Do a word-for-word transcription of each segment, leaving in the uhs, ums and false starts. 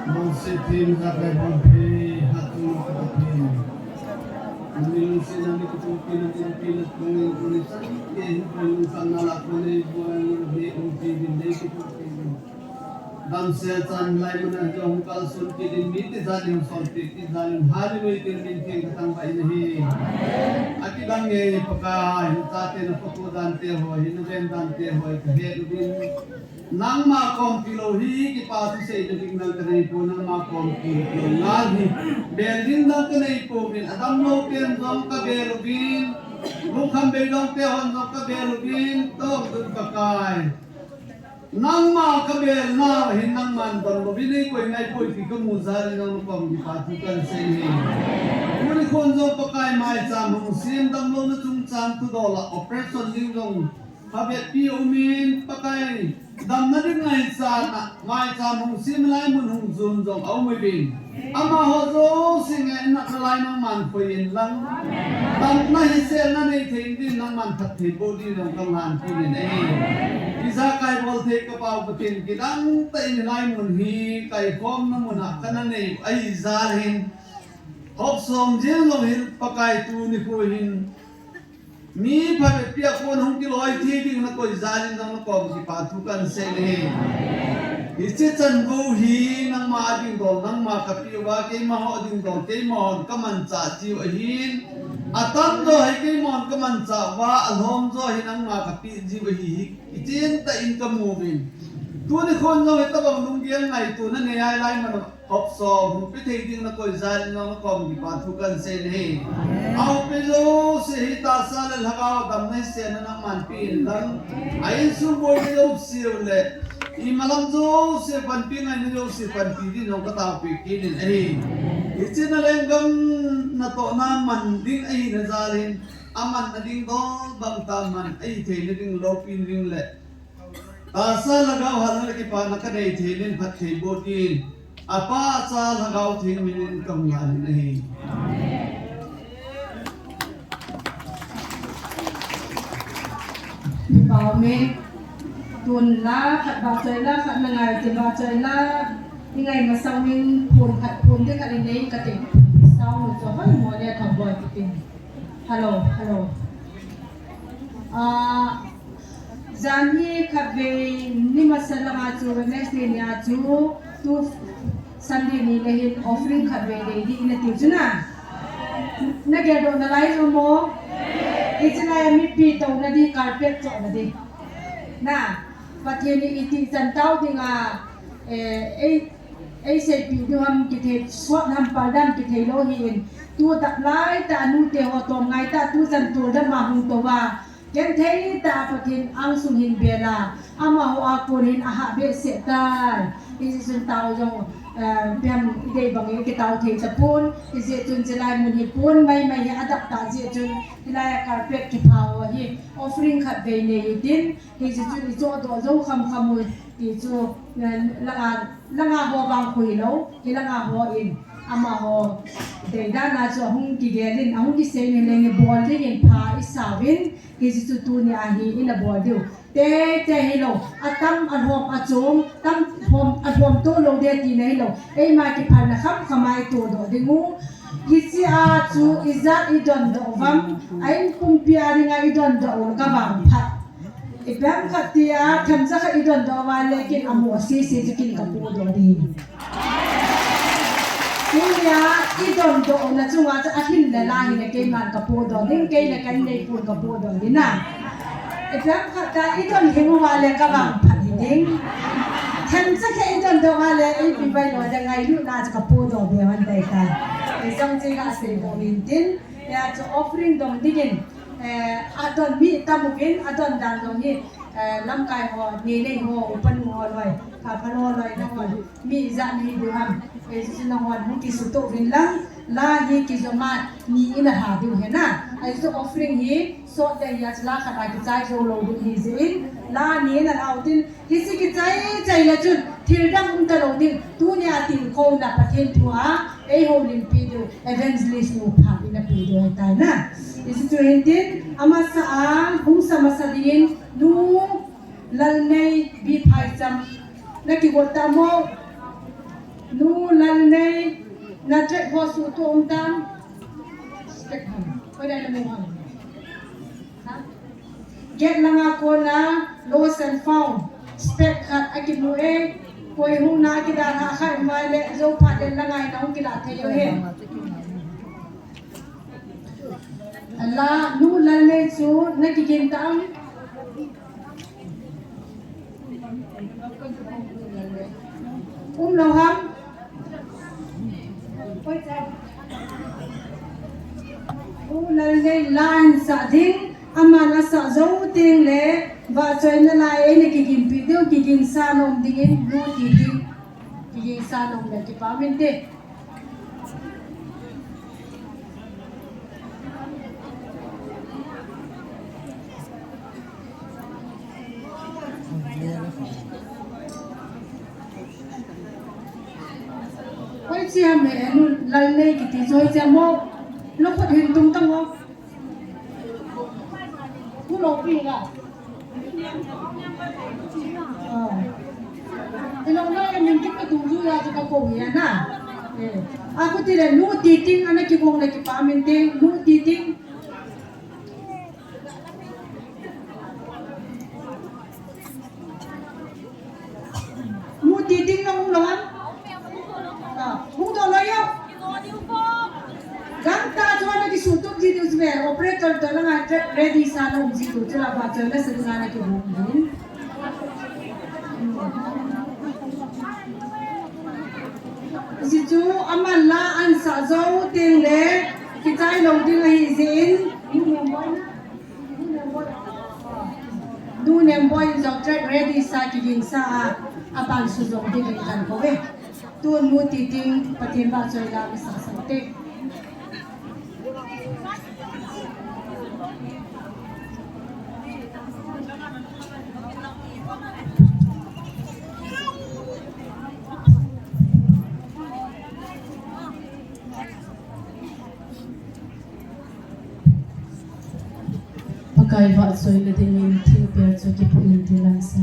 Mose pin, Hagai pin, Hatu pin. Nami lungsi nami kutu pin, nami pin, nami pin, nami pin, nami pin, nami pin, Damsel chan lai mun a jong kalsun kit in mi tijat in sol kit, tijat in hallelujah tin min theng katang bai na hi. Akidang e Pakai, na chate na photo dan te ho, hi na ven dan te ho, kahet uvin. Nangma kom kilou hi, kipa thu sei na ding dang kanei poi, nangma kom kilou ngal hi. Bel ding dang kanei poi, min adam lou ten jong kabel uvin. Lungkham beidong te hon jong kabel uvin, tong tun Pakai. Nangma kabel nau ahin nangman donbut in eikoi ngai poi ti kamu jal in nang kom kipa thu kahin sei e. Tuni khon jong Pakai maicham hung sem damlouna chungchang thudol a operation ding jong phabep pi umin Pakai damna ding ngaichat a maicham hung sem lai mun hung jon jong aum uvin. Amaho jouse nge natna lai nangman khoi in lang. Damna hi sel na nei thei din nangman phatthei boh din nang kanghan kit in e. Ijakai bol thei kapau Pathen kidang tah in lai mun hi kaikhomna mun a kana nei ahi jal hin. Hop som jing jong hin Pakai tuni khu hin. Mi phabep pi a kon hung kiloi thei ding na koi jal in nang kom kipa thu kahin sei e. Hiche chanvo hi nangma dingdol nangma kapeh uva, keima ho dingdol keima hon kamanchah jiu ahin. Atamjo hi keima hon kamanchah uva, alhomjo hi nangma kapeh jiu ahi hi. Kichen tah in kamu uvin. Tuni khon jong hitabang lunggel ngaito na nei a lai mun a Hop som, hung pe thei ding na koi jal in nang kom kipa thu kahin sei e. Ahin pe jouse hi tahsa le lhagao damna hi sel na nangman pe in lang. A insung boi jouse u le. Imalam jouse panpi ngaina jouse panpi din nang katao pe kit in ahi. Hiche na lenggam natohna man ding ahina jal in. Aman na dingdol bang tah man ahi theina ding loupina ding le. Tahsa lhagao hatna le kipana kanei thei nin phatthei boh din. Apa, Cha, Lhagao Theng min in kahung lhan in ahi. Pau me. Tun la, khat ba choi la, khat na ngai, ti ba choi la. I ngai masang min phun khat, phun de khat in nei kati. Sao mu cho hoi mo le thang boi ti. Hello, hello. Ah, Jan hi khatvei ni masa langa chu Wednesday nia chu tu Sunday ni le hin offering khatvei dei di ina tiu chu na. Na geldoh nalai chu mo. Hiche lai a mipi touna di carpet chohna di. Na, Pathen in iti chan tao dinga, eh, ei Ei seipeh diu ham kithei, sot ham pal dam kithei lou ahin. Tu tah lai tah a nute ho tom ngai tah tu chan tul dam a hung tou va. Genthei tah a Pathen angsung hin bel a. Amaho a kon hin ahah behseh tai. Hijeh chun tao jong, eh, ipi ham idei bang in kitao thei tapon. Hijeh chun chulai mun hi pon maimai hi adap tah jeh chun hilai a carpet kipha ho hi offering khatvei nei utin. Hijeh chun ichohdoh jou khamkham u ti chu, eh, langa, langa ho vang khu hilou, hilanga hon, amaho deidan a chu ahung kigel in, ahung kisei in leng ibol ding in pha isauvin, hijeh chu tunia hi ina bol diu. Teitei hilou, atam alhom achom, tam hom, alhom to lou de tina hilou, eima kiphalna khamkham a itohdoh ding u. Hiche a chu ijat idondoh uvam, a in pumpi a dinga idondoh u kavangphat. Ipi ham khat tia, themcha khat idondoh uva le kin amo sese chu kin kapodoh ding. Tunia i dondoh na chunga chu a hin le la hi le keiman ka podoh ding, kei le ka inneipu ka podoh ding na. Exam khat ta i don hi mu va le ka vang phat hi ding. Themcha khe i dondoh va le ei pi vai lo de ngailutna chu ka podoh be man dai ta. Ei jong chi ka sei bou hin tin. Tia chu offering dong dingin, eh, a don mi tam uvin, a don dan dong hi, eh, lamkai ho, ni nei ho, upa nu ho loi, papa nu ho loi, nahon mi ijat na hi diu ham. Eh, chu nahon hung kisutoh uvin lang, la hi kijom a ni in a ha diu ahi na. Ahi chu offering hi sot dei a chu la khat a kichai jou lou ding ahi jeh in, la ni in a ha u tin, hiche kichai chai a chun thil dang um talou ding. Tunia tilkhouna Pathen thu a ei houlimpi diu evangelist nu pha in a pe diu ahi tai na. Hichu hin tin, amasa a hung sa masa dingin Nu Lalnei, Biphaicham, na kigot ta mo? Nu Lalnei, na track ho suhtup um tam? Spec ham? Koi dai na mu ham? Ha? Gate langa kona lost and found. Spec khat akimu e. Koi hung na kidalha kha um le, jou phat le langa in hung kila thei u ahi. La, Nu Lalnei chu na kigin tam? Um lou ham? Nu Lalnei la ahin sah ding, aman asah jou teng le, vahchoina lai eina kiginpi diu, kiginsa nom dingin, Nu Titing. Kiginsa nom le kipa um inte. Hoiche ham e, Nu Lalnei kiti chu hoiche ham o. Lungkhut hin tung tang o. Thu lou pi la. Ah. Ilou na, min kit ka tung ju ya chu ka kou ya na. Eh. A khuti le Nu Titing ana kigong le kipa um inte, Nu Titing. Nu Titing na um lou ham? Ah, hung doh lou yo. Gangtah chu ana kisuhtup ji diu chu ve, operator toh langa ready sa na um ji diu chu la vahchoina sa dinga ana kihou ding. Hichu aman la ahin sah jou teng le kichai lou ding ahi jeh in, Nu Nemboi in jong track ready sa, kiginsa a, aban sujong dingin kan kou e. Tun Nu Titing Pathen vahchoi la mi sa sa te. Pakai vahchoina dingin thingpel chu kiphut inte lang sa.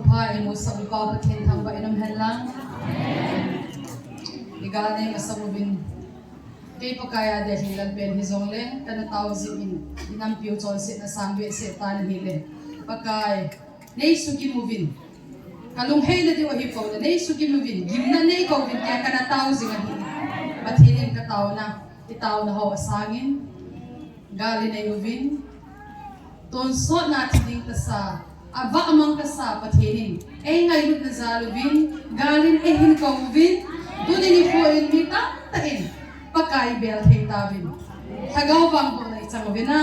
Pha imu sah u Pa Pathen thangvah in um hen lang. Igal nei masang uvin. Kei Pakai a dia hinlam pen hijongleng, kana tao jing in, inampiu chonsetna sang behseh tan ahile, Pakai, nei sugim uvin. Ka lungheina diu ahi pon, nei sugim uvin, gimna nei ko uvin, tia kana tao jing ahi. Pathen in ka taona, i taona ho asang in, gal in nei uvin. Tonsotna thi ding kasa, avah mang kasa Pathen in ei ngailutna jal uvin, gal in eihin ko uvin, tuni nikho in mi tamtah in Pakai bel thei tauvin. Lhagao vangbohna i chang uvin a.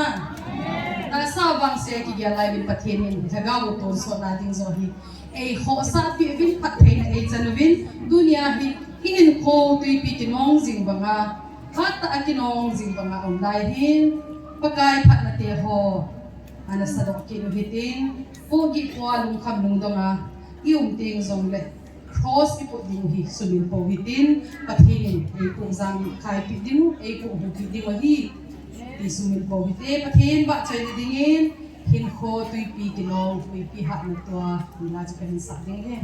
Tahsa vangse kigel lai uvin Pathen in lhagao tonsotna ding jong hi ei khohsah peh uvin, phattheina ei chan uvin, tunia hi i hinkho tuipi kinong jing banga, phat tah a kinong jing banga um lai hin, Pakai phatna te ho ana sadoh kit u hitin, pohgih pua lungkham lungdong a i um teng jongle, cross i put ding hi sumil pou hitin, Pathen in ei pohjang khaipeh ding, ei pohhu peh ding ahi, ti sumil pou hite. Pathen vahchoina dingin, hinkho tuipi kinong, tuipi hatna tua, tina chu kahin sah ding ahi.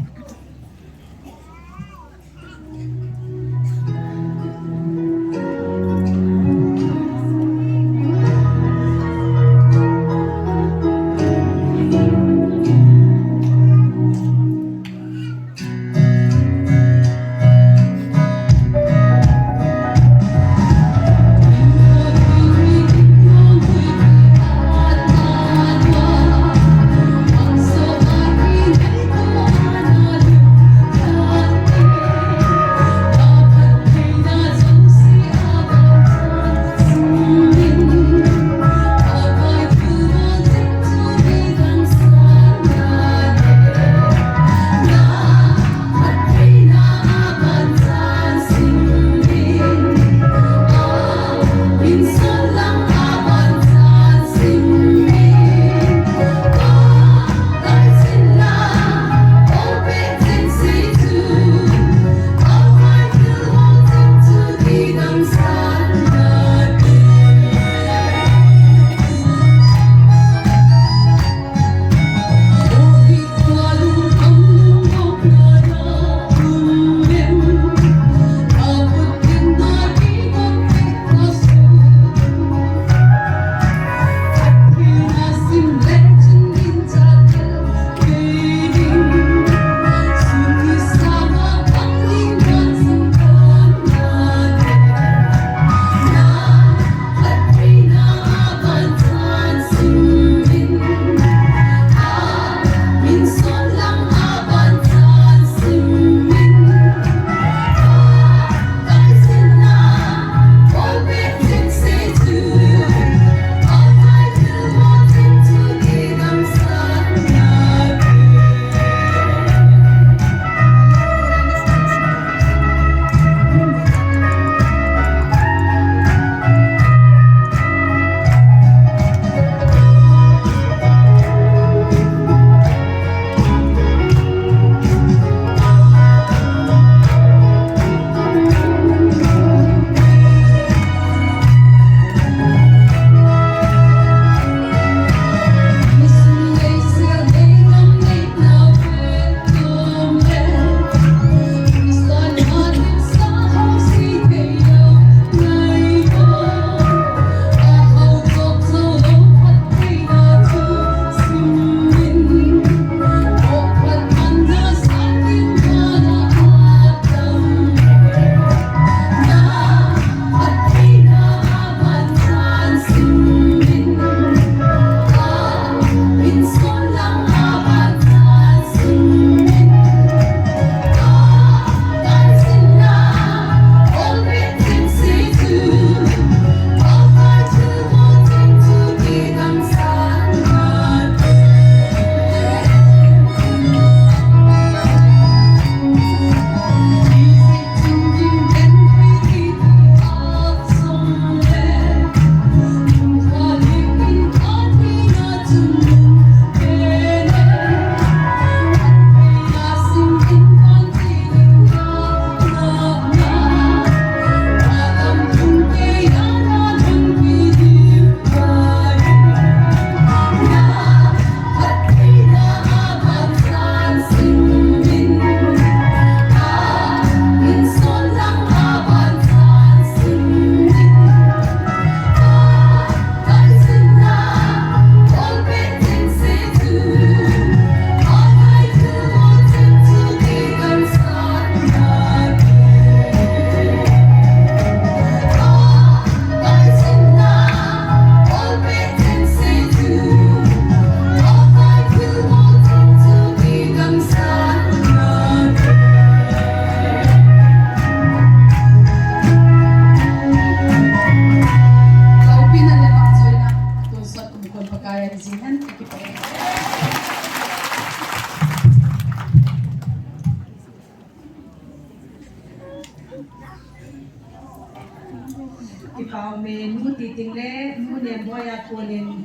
Menu titing le, nu Nemboia konin,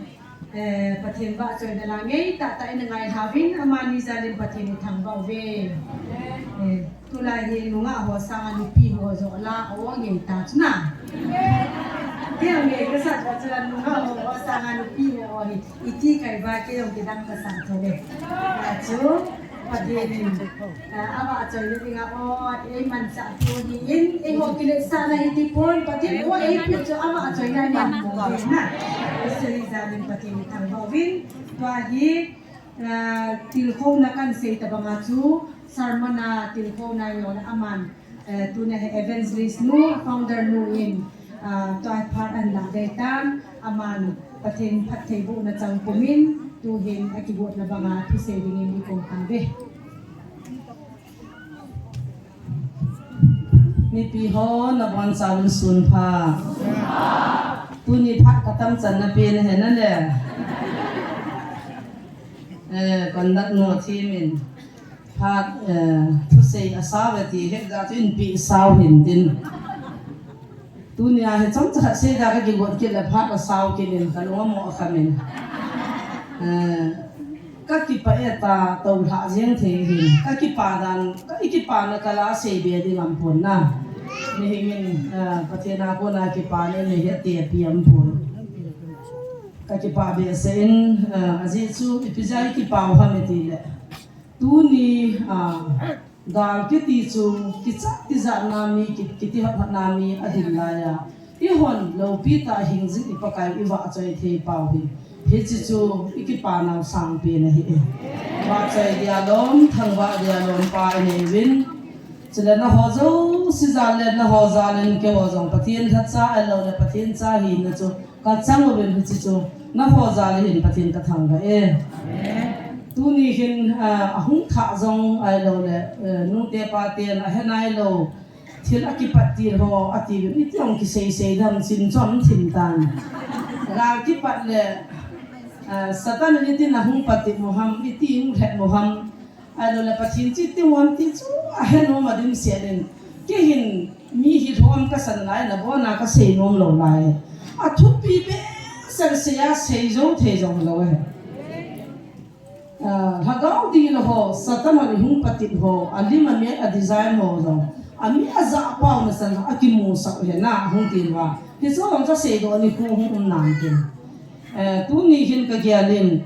eh, Pathen vahchoina la ngeitah tah in angai lhauvin, amani jalin Pathen ithangvah uve. Eh, tulai hi nungah ho sanga nupi ho joh la o ngeitah chu na. Kei nge kasa chu la nungah ho sanga nupi ho hi, iti kai ba kei jong kidang kasa thou ve. Achu, Pathen in, ah, avahchoina dinga o, eimanchah pu hi in, eiho kiletsahna hi tipon, Pathen o eipi chu avahchoina ni na. Hiche hi jalin Pathen ithangvah uvin, tua hi, ah, tilkhouna kahin sei tabanga chu, sermon a tilkhouna jong le aman, eh, tunia hi evangelist nu, founder nu in, ah, tua phat ahin lah dei tan, aman Pathen phattheibohna chang pumin, tuhin akigotna banga thusei dingin ikoukhom uve. Mipi ho nabonchauvin sun pha. Tuni phat katam channa pen ahi nale. Eh, conduct nu thimin. Phat, eh, thusei asao ve ti hijeh chun inpi sao hintin. Tunia hi chomcha khat seida kakigot kit le phat asao kit in kalung amo akhamin. Eh, kakipah e ta toulhah jeng thei hin. Kakipah dan, ka, ikipana kala seibe ding aumpon na. Mihem in, eh, Pathen a kona kipana nei hi atepi aumpon. Kakipah behseh in, eh, ajeh chu ipi jeh a ikipau ham itile. Tuni, ah, gal kiti chu kichat tijatna mi, ki, kiti hotna mi adin laiya, eihon loupi tah a hing jing i Pakai ivahchoi thei pau hi. Hiche chu ikipanau sangpen ahi e. Vahchoi dia lom, thangvah dia lom pa inei uvin. Chule nangho jouse jal le nangho jal in keiho jong Pathen lhacha ahilouleh Pathen cha hina chu kachang uvin hiche chu nangho jal in Pathen kathangvah e. Tuni hin, ah, ahung thah jong ahilouleh, eh, nute paten ahe nailou thil akipat til ho atiuvin, iti jong kisei sei dam chin chom thim tan. Gal kipat le, ah, Satan in itin ahung patep u ham, iti hung lhep u ham. Ahilouleh Pathen chu iti u ham ti chu ahe nom adimset in. Kei hin mi hilhom kasan lai, nabona kasei nom lou lai. Athupi behseh seiya seijou thei jong lou ahi. Ah, lhagao dih lou ho, Satan in ahung patep ho, alim amet a design ho jong, ami ajah pau nasan akimusah u ahi na, ahung til uva. Hiche jong chu seidoh nikho hung um nante. Eh, tuni hin kagel in,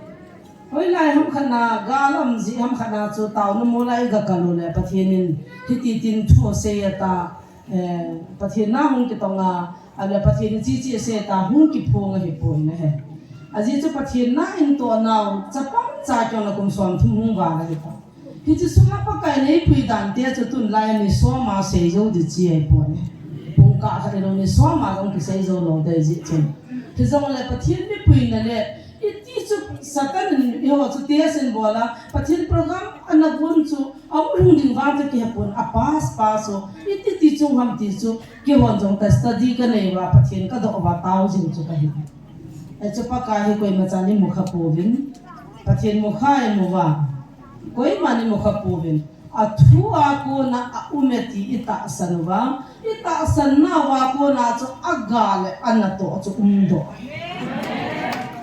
hoilai ham khat na, gal um jeh ham khat na chu taona mol a iga kal u le Pathen in hiti tin thu asei ata, eh, Pathen na hung kitong a, ahile Pathen in hiche hiche asei ata hung kiphong ahipoi nahe. Ajeh chu Pathen na in toh nau, chapang cha kihon a kum somthum hung val ahitai. Hiche sunga Pakai in eipui dante chu tun laiya ni som a seijou ding chu ahipoi. Pungkah khat hilou ni som a jong kiseijou lou ding jeh chun. Hijongle Pathen mipuina le, iti chu Satan in eiho chu test in bol a, Pathen program ana gon chu, ahung lhung ding vang chu kihepon, a pass pass u, iti ti chung ham ti chu, keihon jong ka study kanei uva, Pathen kadoh uva, tao jing chu kahi. Hichu Pakai hi koima chan imu kha pouvin, Pathen mu kha imu uva, koiman imu kha pouvin. Athu a kona aum e ti itahsan uva, itahsan nauva kona chu aga le anatoh chu umdoh.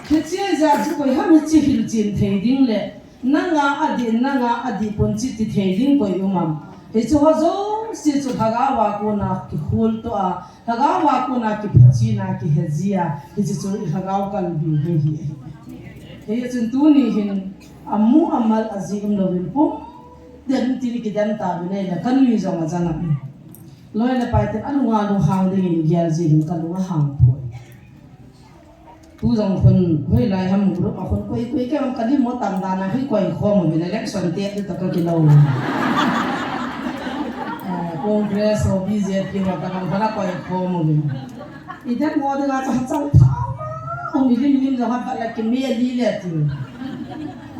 Hiche jeh a chu koiham hiche hilchen thei ding le, nanga adih, nanga adih pon chu ti thei ding koi um am. Hiche ho jouse chu lhagao a kona kikhol toh a, lhagao a kona kiphachen a, kihe ji a, hiche chu lhagao kalbi hi ahi. Hichun tuni hin amu amal ajeh umlouvin pum dem tin kidem tauvin ahile kanui jong ajang a. Loi le pai ten alunga lunghang dingin gel jeh hin kalung ahang poi. Tu jong khun hoilai ham group a khun koi koi kei kalim mo tam dan a hi koi khom uvin election te tu toh kakilou. Eh, Congress ho B J P ho kalam khala koi khom uvin. Idem mo dinga chang chang tha. Umi lim lim jong ha pala kimi ali le tu.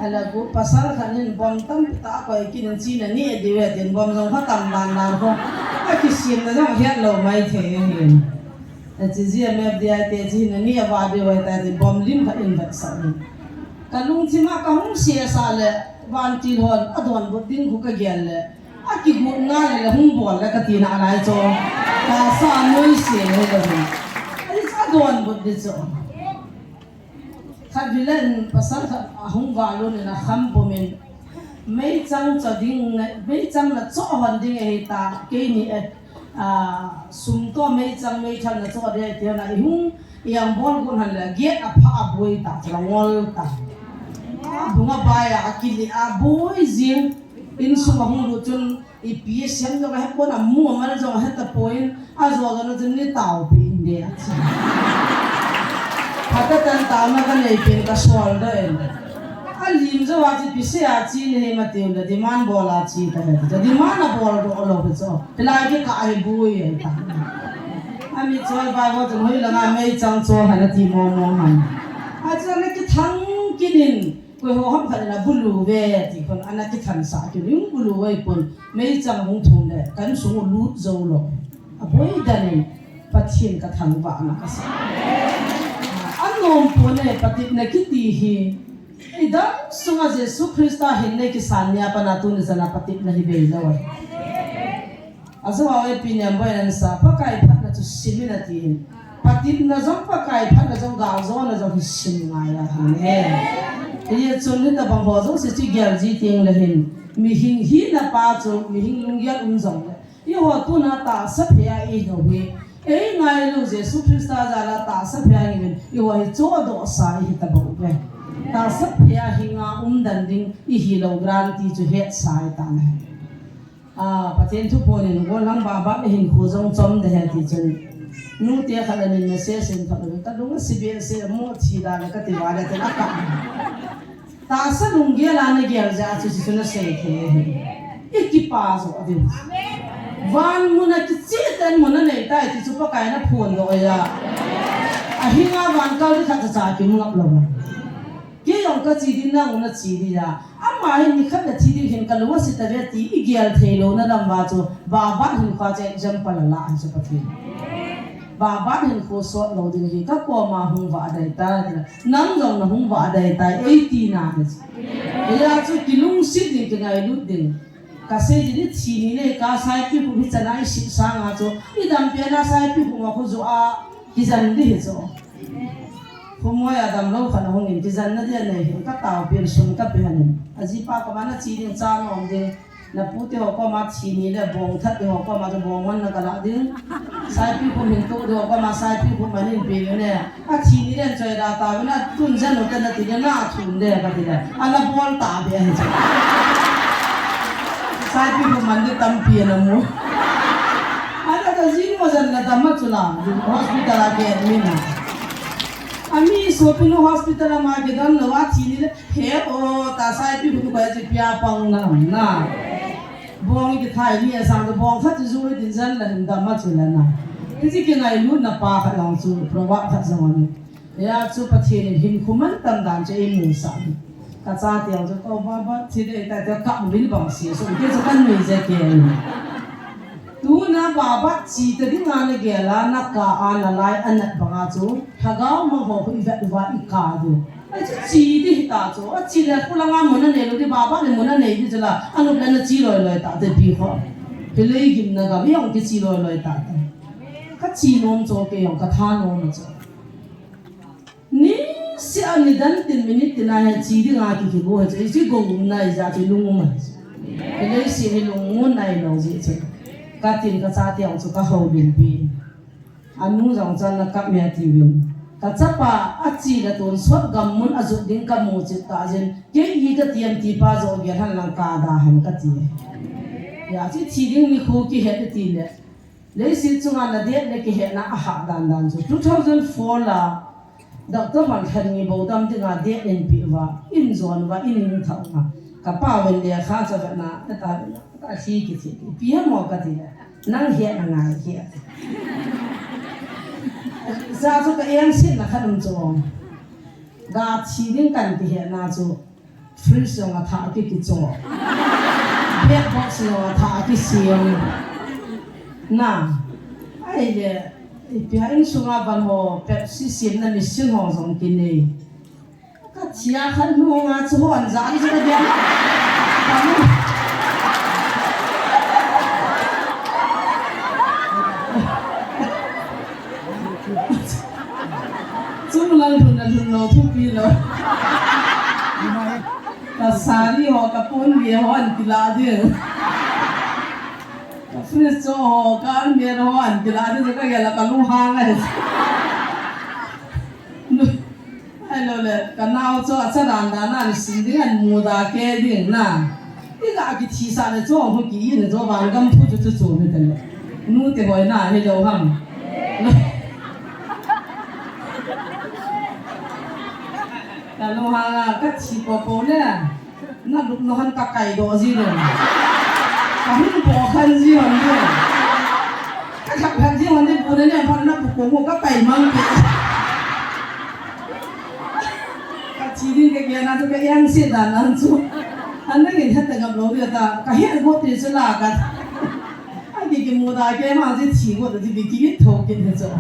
Ala gu pasal khat in bom tampi tah koi kit in china ni diu e tin bom jong kha tam dan dan kho. Akisimna jong hetlou maithei ahi. Achi G M F D I te china ni ava diu e ta tin bom lim khat in vetsah in. Kalungthim a kahung sesah le vantil hon adonbut ding khu kagel le. Akigot ngal le hung bol le kati nalai chu. Kasa noise le hilou. Ahi chu Kon but di chu. Khat vei le pasal khat ahung valut in akham pum in, meichang cho ding, meichang na cho hon ding ahi ta, keini e, a, sum toh meichang, meithal na cho ding ahi ti na ihung, iang bol gun han le, gate apha aboi ta, chu la ngol ta. Abung abai a, akili aboi jing, insung ahung lut chun, ipi asem jong ahepon, amu amal jong ahetapon, ajo jong na chun ni taopi in de achi. Phatah tah in taona kanei pen kasol doh in. Alim jou a chu ipi sei a chi nahi em atiu le demand bol a chi kahe. Demand abol doh lou hi chu. Hilai kikah hi boi ahi ta. Ami choi Bible chun hoilanga meichang cho han ati momo ham. Achu ana kithang kit in. Koi ho ham khat in abulu ve, ti khun ana kithansah kit in, bulu ve pon, meichang hung thum le, ka insung u lut jou lou. Aboi dan in, Pathen kathangvah na kasa. Anom pon e, patepna kiti hi. Idam sunga Jesu Christa hinna kisan nia pat a tuni chan a patepna hi bei lou e. Ajou a ipi nia boi nan sa, Pakai phatna chu sim in ati hin. Patepna jong, Pakai phatna jong, galjona jong hi sim ngai ahi ne. Hijeh chun hitabang ho jouse chu gel ji teng le hin. Mihem hina pa chu, mihem lunggel um jong le. Eiho tuna tahsa phei a ihiu hi. Eingailu Jesu Christa jal a tahsa phei a ihiu hin. Eiho hi chohdoh sa ihi tabang uve. Tahsa phei a hinga um dan ding ihi lou guarantee chu hetsa itan ahi. A, Pathen thu pon in, golhang Babat in hinkho jong chom ding ahi ti chun. Nute khat in message in phat in, kalung a si behseh, amu thi dan a kati val a tin aka. Tahsa lunggel a nagel jeh a chu, chu, chu nasei thei ahi. Ikipa jo ding. Van mun a kicheh tah in mun anei tai ti chu Pakai in aphondoh ahi a. Ahinga van kal ding khat cha cha kimu ngap lou. Kei jong kache ding, nang jong nache ding a. Ama hin nikhat nathi ding hin kalung asi tave ti igel thei louna lam uva chu, Babat hinkho chu example ala ahi chu Pathen. Babat hinkho sot lou ding hi kakoma hung vah dai tai, nang jong nahung vah dai tai, eiti na hi chu. Hijeh a chu kilungset ding, kingailut ding. Kasei ding, thi ni le ka Saipikhup hi chan a isit sanga chu, idam pen a Saipikhup a khu jo a kijen ding hi chu. Khomoi a damlou khat ahung in, kijenna dia nei hin, kataopi in sum kape hon in. Ajipa koma nache ding, cha nom ding. Napu teho koma thi ni le bong that teho koma chu bong man na kala ding. Saipikhup hin toh teho koma Saipikhup man in pe ne. Athi ni le choi da ta ve na tun jen u te nati le nathum de kati le. Ana bol ta be ahi chu. Saipikhup man ding tampi ana mu. Ana ta jing mo jen na dam a chu la. Hospital a ke admit na. Ami sopinu hospital a ma kidon lou a thi ni le, he o, ta Saipikhup koi a chu pia pang na, na. Bong kithai ni asang to bong khat chu ju din jen la hin dam a chu la na. Hiche kingailutna pa khat jong chu proverb khat jong ani. Hijeh a chu Pathen in hinkho mantam dan chu eimusah ni. Kachate jong chu ko Babat thi ding tai ti kap uvin bang si so, kei chu kanui je kei. Tuna Babat che ta dinga nagel a, nakap a, nalai anat banga chu, lhagao mang ho khu ivet uva ikap diu. Achu che ding hita chu, ache le khu langa mun anei lou ding, Babat le mun anei ding chu la, anop le nache loi loi ta te pi kho. Hilai gimna gam, ijong kiche loi loi ta te. Kache nom chu, kei jong katha nom chu. Niseh a nidan tin minute tin a hi che dinga ki, kigo hi chu, hiche go umna ijeh chu lung um ahi chu. Hilai se hi lungmon nai lou jeh chu. Katin kachate jong chu kahoulimpi. Anu jong chan nakap me atiuvin. Kachapa ache le tonsot gam mun ajot ding kamu chet tah jeh in. Kei hi kati em ti pa jo gel hen lang kada hen kati. Hijeh chu thi ding nikho kihet iti le. Leiset chunga na date le kihetna ahah dan dan chu two thousand four la Doctor Hon Khen Ngi Bodam dinga date einpeh uva, einjon uva, einin thah uva. Kapa uvin lekha chu avetna, ata vetna, ata khi kithi, ipi ham o kati le, nang hetna ngai hi ati. Hijeh chu ka engsetna khat um chu. Ga thi ding kan kihetna chu. Fridge jong athah a ki, kicho. Black box jong athah a kisem. Na. Ahile, ipi ham insunga van ho, Pepsi semna machine ho jong kinei. Kathi a khat nunga chu hon ja chu ka dia. Kanu. Lo thupi lo. Ka sari ho, ka ponve ho an kila ding. Ka fridge cho ho, ka almirah ho an kila ding, ka gel a ka lunghang a. Hello le, ka nao cho acha dan dan an sin ding an muda kei ding na. Iga kithisah le cho, hu ki in cho, vangam phu chu chu chu ni te le. Nu te hoi na, hello ham. Ka lunghang a, ka thi popo le. Na lup na han ka kai doh ji le. Ka hun po khan ji hon le. Ka thak thak ji hon le, bu ne ne, phat na pu ko ka pai mang ke. Ka thi ding ka gel na chu ka yang se dan an chu. An na ngen hat ta ngap lo le ta. Ka he go te chu la ka. Ai ki ki muda kei ma ji thi go ta ji ki ki tho ki ne chu.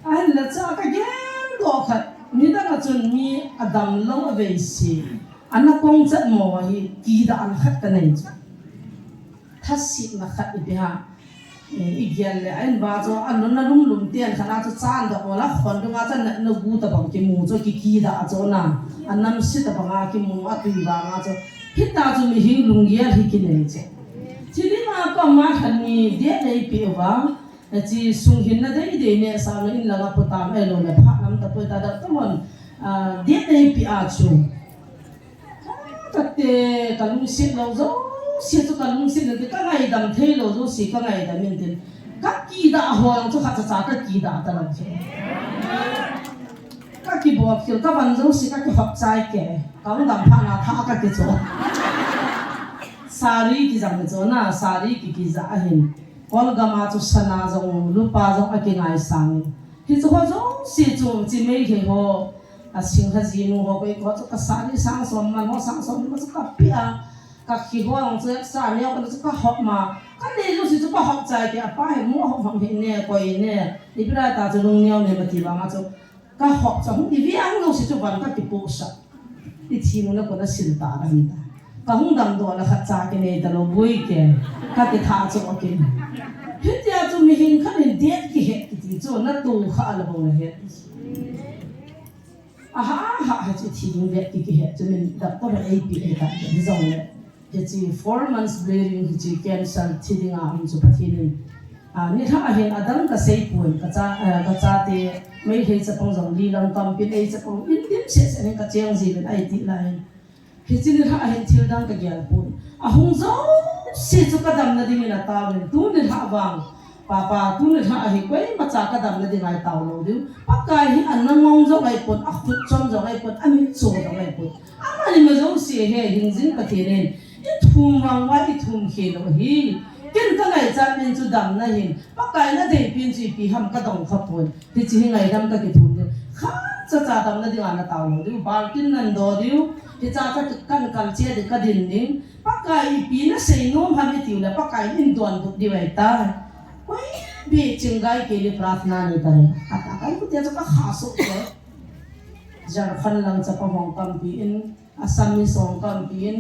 Ahinla cha ka gel doh khat. Nidang a chun mi adam lou a vei si. Ana kong chat mo hi kidah ana khat ka nei chu. Thasetna khat ipi ham. Eh, igel le, a in ba chu, a nun a lum lum tian khat a chu chan da ola khon dunga chan na, na gu tabang kimu chu ki kidah chu na. A namse tabang a kimu a tui vang a chu. Hita chu mihem lunggel hi kinei chu. Thil ima koma khan ni date nei pi uva. Hiche sung hin na dei dei ne sa na in langa putam e lo le pha lam ta poi ta da tumon, ah, date nei pi a chu. Ka te, ka lungset lou jouse chu ka lungset lou te, ka ngaidam thei lou jouse ka ngaidam in tin. Ka kidah ho jong chu khat cha cha ka kidah ta lou chu. Ka kibol khel, ka van jouse ka kihop chai ke. Ka hung dam phat na tha ka kicho. Sari kijang chu na, sari ki kija ahin. Kol gam a chu sana jong, lupa jong a kingaisang. Hichu ho jouse chu, chi Meitei ho, a Singha jinu ho, koi ko chu ka sari sang som man ho, sang som man chu ka pe a, ka khi ho ang chu sa neo ka chu ka hop ma, ka nei jouse chu ka hop chai ke, apa he mo hop hop he ne, koi ne, ipi lai ta chu lung neo ne ma ti vang a chu, ka hop cha hung i vi ang jouse chu van ka kipu sa. I thi nu na ko na sil ta ra ni ta. Ka hung dam doh la khat cha kinei ta lou boi ke. Ka kitha chu o ke. Hitia chu mihem khat in date kihe kiti chu na tu kha la bou na he. Aha, ha, ha, chu thi ding date ki kihe chu min doctor a ei pi ei ta ni jong le. Hiche four months bleeding, hiche cancer thi dinga um chu Pathen in. Ah, nilhah ahin adang ka sei pon, ka cha, ah, ka chate, Meitei chapang jong li lang kampin ei chapang in dim seh seh hin ka cheng ji uvin ahi ti lai. Hiche nilhah ahin thil dang ka gel pon. Ahung jouse chu ka damna dingin ataovin. Tu nilhah vang. Papa, tu nilhah ahi koima cha ka damna dinga i tao lou diu. Pakai hi ana ngong jong ahipon, akhut chom jong ahipon, amit cho jong ahipon. Amani ma jouse hi hingjing Pathen in, i thum vang uva i thum khel u ahi. Ken ka ngaichat min chu damna hin, Pakai na deipi in chu ipi ham ka dong kha pon. Hiche hi ngaidam ka kithum ding. Khat cha cha damna dinga na tao lou diu. Baltin nan do diu. Hicha cha kan kal che ding ka din ding. Pakai ipi na sei nom ham i tiu le Pakai in donbut diu ahi tai. Koi beh chinggai kei le prarthana nei ta le. Kata kai ku te cha ka kha so ke. Jharkhand lang chapang hung kampi in, Assamese hung kampi in,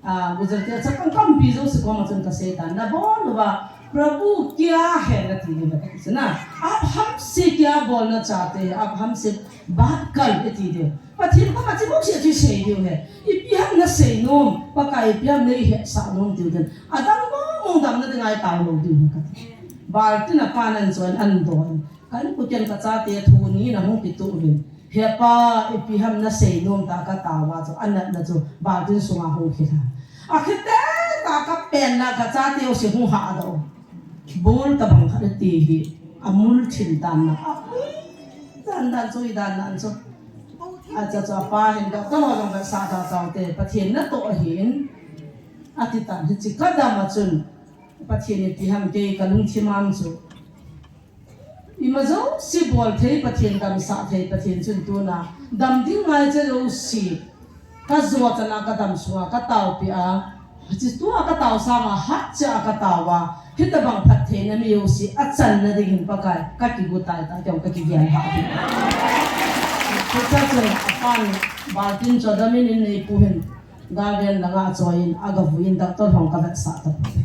ah, Gujarati chapang kampi jouse koma chun ka sei tan. Na bol uva, Prabhu kya hai na ti ding ka ti na. Aap humse kya bolna chahte hain? Aap humse baat kar e ti ding. Pathen koma chu bou sei chu sei diu ahi. Ipi ham na sei nom, Pakai ipi ham nei hetsah nom tiu den. Adang mong mong damna dinga i tao lou diu ahi ka ti. Baltin a pan an choi an don. Ka in kuten ka chate thu ni na hung kituh uvin. He pa, ipi ham na sei nom ta ka tao a chu, anatna chu, baltin sunga hung khel a. Akhel tah tah ka pen la ka chate u si hung ha do. Bol tabang khat ti hi, amul thin tan na. Apui, dan dan chu, i dan dan chu. Acha chu apa hin doctor ho jong vetsah ta tao te, Pathen natoh ahin. Ati tan hiche ka dam a chun, Pathen ipi ham kei ka lungthim a chu. Ima jouse bol thei Pathen, damsah thei Pathen chun tuna dam ding ngaicha jouse ka jo chana ka dam sunga ka taopi a, hiche tua ka tao sanga hatcha ka tao a, hitabang phattheina mi jouse achanna dingin Pakai ka kigu tai ta, kei ka kigel ha ding. Hiche chun apan baltin chu adamin in neipu hin garden langa achoiyin, agavuiyin, doctor hung kavetsah tapoi.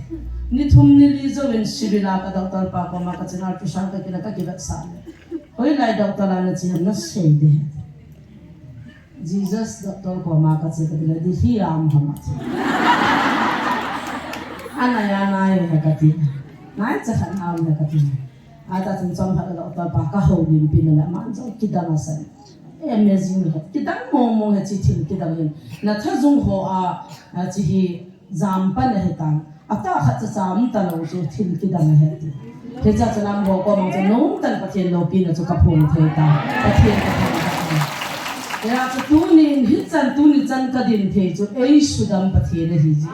Ni thum ni li jouvin civil a ka doctor pa koma ka china ultrasound ka kila ka kivetsah le. Hoilai doctor a nache ham nasei ding. Jesus doctor koma kache kati le, Delhi a um ham ati. Ana ya nai he kati. Nai cha khat a um he kati. Ata chun chom khat a doctor pa kahoulimpi na le, aman jong kidang asan. Amazing he. Kidang mong mong he chi thil kidang hin. Na thajung ho a, a chi hi jam pan ahi tan. Ata khat cha cham talou chu thil kidang ahi ti. Hicha chu nam ho koma chu nom tan Pathen loupina chu kaphong thei ta. Pathen kaphong thei ta. Hia chu tunin hichan tuni chan kadin thei chu eisudam Pathen ahi ji.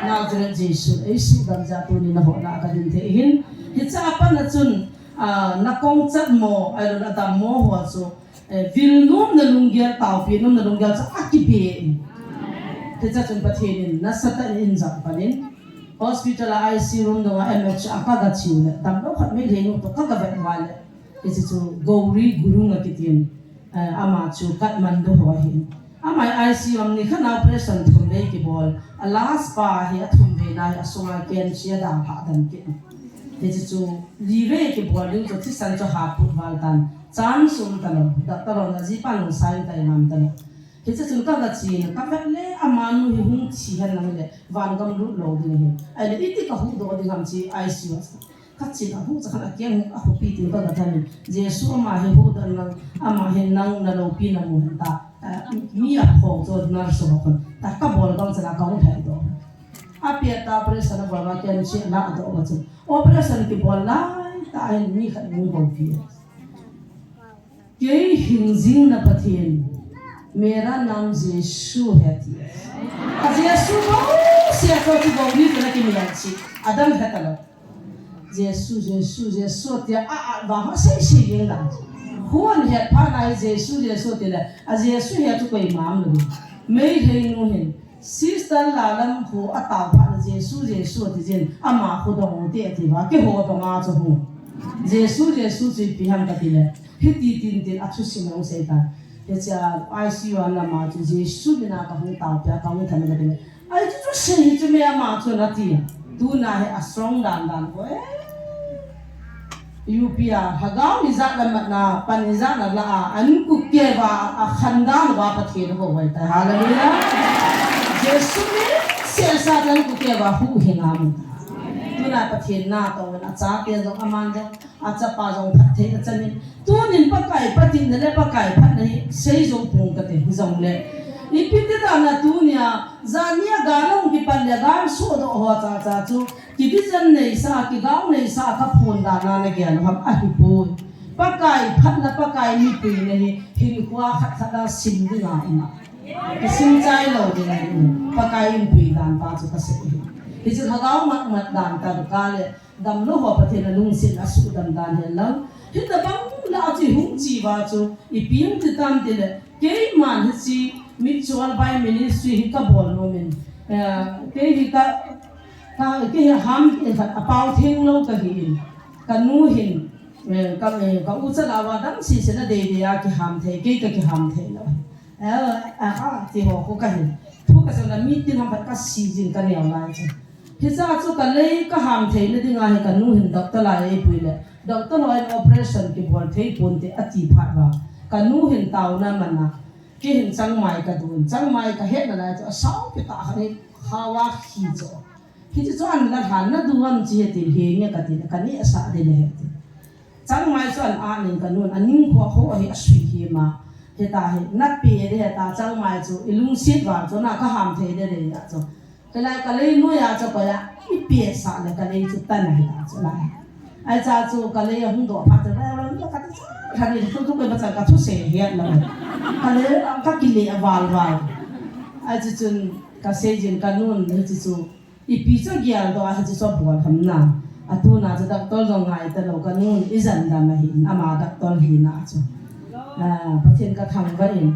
Nazareth Jesu eisudam jeh a tuni nahouna kadin thei hin. Hicha a pan a chun, ah, nakong chat mo, ailou le adam mo ho chu, eh, vil nomna lunggel, taopi nomna lunggel chu akibe in. Hicha chun Pathen in nasatah in jam pan in. Hospital a I C U room dunga M H a kaga chiu le, damlou khat Meitei nu toh kaga vet uva le. Hiche chu Gauri Gurung akitin, eh, ama chu Kathmandu ho ahin. Ama I C U a nikhat na operation thum vei kibol. A last pa hi athum vei na hi asunga cancer adalhah dan kit. Hiche chu li vei kibol ding chu thisan chu haput val tan. Chance um talou. Doctor hon ajipa nung sai tai ngam talou. Hiche chun kaga chen, kavet le amanu hi hung thi hen lang le, vangam lut lou ding ahi. Ahile iti kahuhdoh ding ham chi I C U a. Kachin ahuh cha khan akeng ahuhpi tin kaga thanin, Jesu ama hi huhdoh in lang, ama hin nang naloupina mu hen ta, ah, mi aphong chu nurse ho khun, ta kabol bang chan a kahung lhaidoh. Apet ta operation abol a cancer aladoh uva chun. Operation kibol lai tah hin mi khat hung houpi. Kei hingjingna Pathen, मेरा नाम यीशु है ati. A Jesu bouseh a chu Gauri toh ana kimelchih, adam hetalou. Jesu, Jesu, Jesu tia a, a, vang ho seisei jeng lang. Hon het phat na hi Jesu, Jesu tile, a Jesu hi a chu koima umlou. Meitei nu hin, Sister Lalam khu atao phat le Jesu, Jesu ati jin, ama khu dong u te ati uva, keiho banga chu khu. Jesu, Jesu chu ipi ham kati le, hiti tin tin athusim hung sei tan. Hichea I C U a lama chu Jesu mina kahung taopia, kahung than kati le. Ai chu chu sei hi chu me ama chu nati. Tuna hi a strong dan dan ko e. U P a, lhagao ijat a matna, pan ijat a la a, an kukeva, a khandan uva Pathen ho vai ta. Hallelujah. Jesu min sesa an kukeva huhhing a mu. Tuna Pathen na toh a chate jong aman jong, a chapa jong phatthei achanin. Tunin Pakai patepna le Pakai phatna hi sei jou pong kate hijongle. Ipi ti dan a tunia, jania gal ahung kipan le gal sohdoh ho cha cha chu. Kivision neisa, kigao neisa, kaphon dan a nagel u ham ahipoi. Pakai phatna, Pakai mipuina hi, hinkho khat khat a sim dinga ima. Kisim chai lou dinga ima. Pakai inpui dan pa chu kasei hi. Hichu lhagao mat mat dan tah kale, damlou ho Pathen a lungset a suhdam dan hen lang. Hitabang la chu hung chi uva chu, ipi hung ti tam tile, keiman hiche Mitchell Bible Ministry hi kabol nom in. Eh, kei hi ka Ka, kei hi ham, eh, khat apao theng lou kahi in. Kanu hin, eh, ka, eh, ka u chan a uva dam sese na dei dei a kiham thei, kei kakiham thei lou. Eh, a, a, ti ho khu kahi. Thu kasei na mi tin ham khat kasei jin kaneo lai chu. Hicha chu kalei kaham theina dinga hi kanu hin doctor lai eipui le. Doctor hon operation kibol thei ponte ati phat uva. Kanu hin taona mana. Kei hin changmai kadon, changmai kahetna lai chu asao pi tah khat hi khawa khi chu. Hichu chu an la lhan nadu am chi heti henge kati le, kaneh sah ding ahi ti. Changmai chu an anin kanun, aning kho kho hi asui hi ma. Heta hi, nape de heta changmai chu, ilungset val chu na kaham thei de de ya chu. Kalai kalei noi a chu koi a, ipe sah le kalei chu tan ahi ta chu lai. Ai cha chu kalei ahung doh phat chu, lai lai kati chu, kani tu tu koi ba cha kathusei het lou. Kalei kakile val val. Ai chu chun kasei jin kanun, hichu chu. Ipi chu geldoh a hichu chu bol ham na. Atuna chu doctor jong ngai talou kanun ijan dam ahin ama doctor hina chu. Ah, Pathen kathangvah in.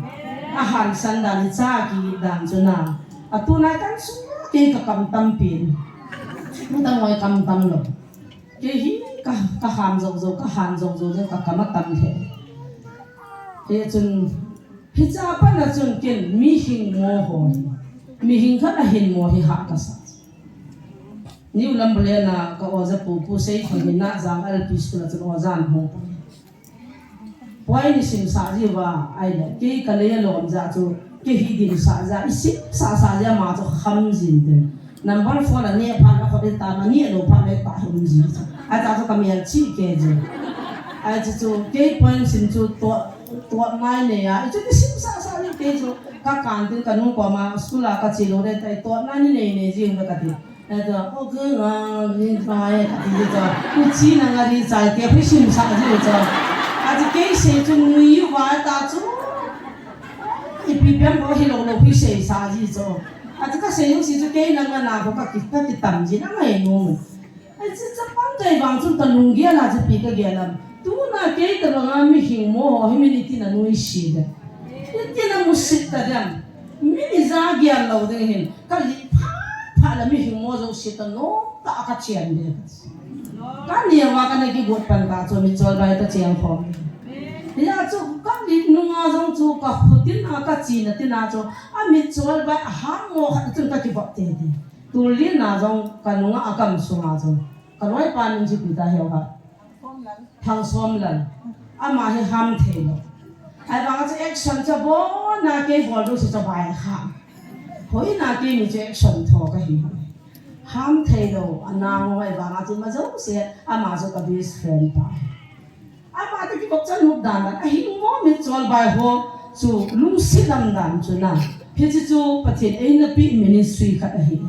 Ahansan dan icha kidan chu na. Atuna kan sung kei kakam tampi. Mutang oi kam tam lou. Kei hi ka, kaham jou jou, kahan jou jou, kakam atam lheh. Hichun, hicha pat a chun ken mihing mo ho. Mihing khat ahin mo hi hah kasa. New Lambolena ka oja pu, Pu Seithang hi Najang L P School a chun oja ahung. Pai ni simsah jiu va, ahile, kei ka lei alom jeh chu, kei hi dimsah jeh, i simsah sah jeh ama chu kham jin tin. Number four la neh phat la khut i tam a, neh lou phat le tah hum ji chu. Ahi ta chu ka mel chih kei ji. Ahi chu chu, kei point sim chu tuah, tuah mai nei a, i chu i simsah sah jeh kei chu, ka kan tin ka nu koma, school a ka che lou le, tai tuah mai ni nei nei ji um ka ti. Ahi ta, o ke nga, ri chai, ka ti ji chu. Ku chi na nga ri chai, kei phi simsah ji chu. Ahi chu kei sei chu nui u va ta chu. Ipi pen bou hilou lou hi seisa ji chu. Achu kasei jouse chu kei nanga na ko kaki, kaki tam ji na ngai nom. Achu chapang kai vang chun kalunggel a chu ipi kagel am. Tuna kei tabanga mihing mo ho hi min iti na nuisat de. Iti na musit ta dem. Min ija gel lou ding hin. Kali pha pha la mihing mo jouse ta nom ta kachen de. Ka neo a kana kigot pan ta chu mitchol bai ta cheng khom. Hia chu ka mit nunga jong chu ka khutin a ka china tina chu a mitchol bai a hang ngo khat chun ka kivop tei tei. Tulin a jong ka nunga a kam sunga jong ka loipa min chu ipi ta hiu ham. Thang Somlal. Ama hi ham thei lou. Ahivanga chu action chu abon a kei bol ding chu bai kha. Hoi na kei ni chu action tho ka hi. Ham thei lou, a nang hoi vang a chu ima jouse, ama chu ka best friend pa. Ama te kikop chan huk dan dan, a hing mo mitchol bai ho chu lungset lam dan chu na. Hiche chu Pathen eina pi ministry khat ahi.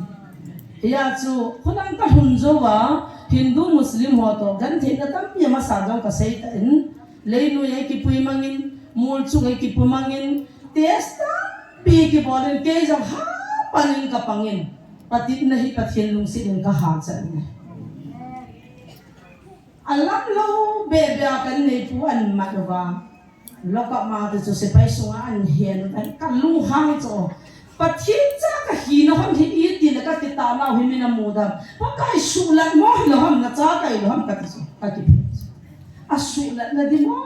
Hia chu, khonung ka lhun jou a, Hindu Muslim ho toh, gentheina tampi amasa jong ka sei tan, leinoi a kipui mangin, mol chung a kipui mangin, test tampi kibol in, kei jong ha panin ka pangin. Pathen na hi Pathen lungset in ka hahsat in. Alam lou bebe a kan neipu an mat uva. Lock up ma te chu sepai sunga an hen uva. Ka lunghang chu. Pathen cha ka hina hon hi iti le ka kitah nau hi min amu dam. Pakai suhlat mo hilou ham na cha ka hilou ham ka ti chu. Ka kiphe chu. A suhlat na di mo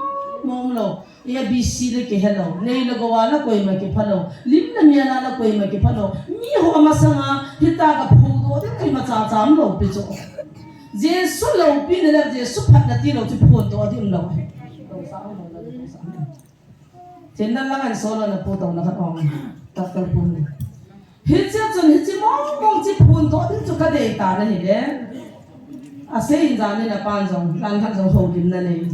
mo lou. A B C le kihe lou, nei le gou a la koima kipha lou, lim le mial a la koima kipha lou, mi ho masanga hita ka phudoh ding koima cha cha umlou pi chu. Jesu loupina le Jesu phatna tilou chu phudoh ding umlou ahi. Chendan lang an solo na phudoh na khat ong. Doctor Pu. Hiche chun hiche mong mong chu phudoh ding chu ka dei tan ahile. Asei in jan in apan jong, dan khat jong houlimna nei.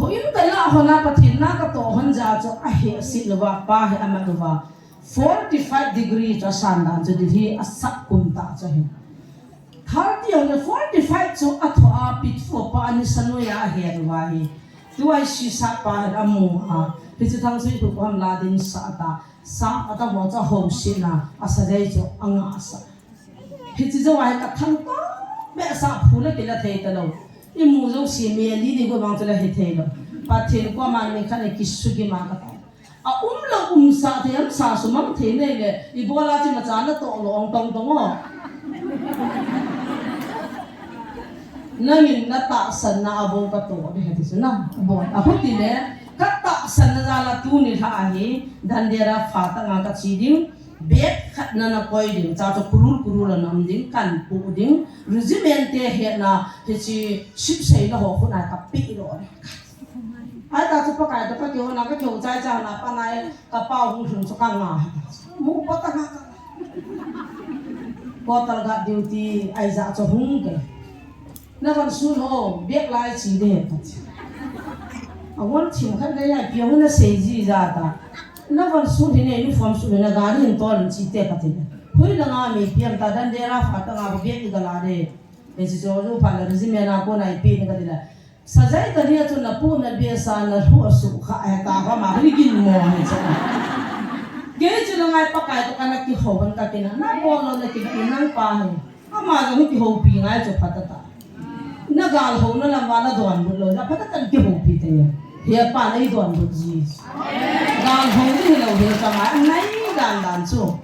Houin ka lah hon a Pathen na ka toh hon jeh a chu ahehset louva, pa hi amat louva. Forty five degree chu asan dan chu Delhi a sap kum tah chu ahi. Thirty hon forty five chu athoh a pitfo pa ni sanoi a ahe louva hi. Tua hi sisa pa hin amu a. Hiche Thangsei khu ham la din sa ta. Sa ata ho chu ahousetna, asajai chu angahsah. Hiche jou a hi ka thangta behseh phu le kila thei talou. Imu jouse mi ali ni go bang chu la hithei lou. Pathen koma ni khat le kisugim a ka ta. A umlou umsah thei, umsah sumang thei nei le, ibola chu imacha natoh lou ong tong tong o. Nangin na tahsanna a bou ka toh ding ahi ti chu na. Abon. Ahuti le, ka tahsanna jal a tuni lha ahi, Dhandera phat tah a ka che ding, bag khat na na koi ding, cha chu kurul kurul a na um ding, kan pu ding, regiment te hetna, hiche sipsei na ho khut a ka pe lou ding. Ahi ta chu Pakai toh ka kihou na, ka kihou chai chai na, pa nai, ka pa hung lhung chu ka nga. Mu pa ta nga ka. Quarter guard duty, ahi jeh chu hung ke. Na van sun ho, bag lai che ding ka ti. A van thim khat le ya, pi hung na sei ji ja ta. Na van sun hi ne, uniform sun na gari hin tol che te ka ti. Hoi na nga mi piam ta Dhandera phat tah a bag i ga la de. Hiche chu lu phat la regiment a kona i pe ni ka ti la. Sajai ta nia chu na pu na bia sa na lhu a su kha a ta ba ma ri gin mo ni chu. Kei chu na ngai Pakai toh kana kihou ban ka kina. Na bol lou na kina nang pa hi. Ama jong kihoupi ngai chu phat ta. Na gal hou na lam va na donbut lou na phat ta kihoupi te. Hia pa na i donbut ji. Gal hou ni lou hi ka ngai nai dan dan chu.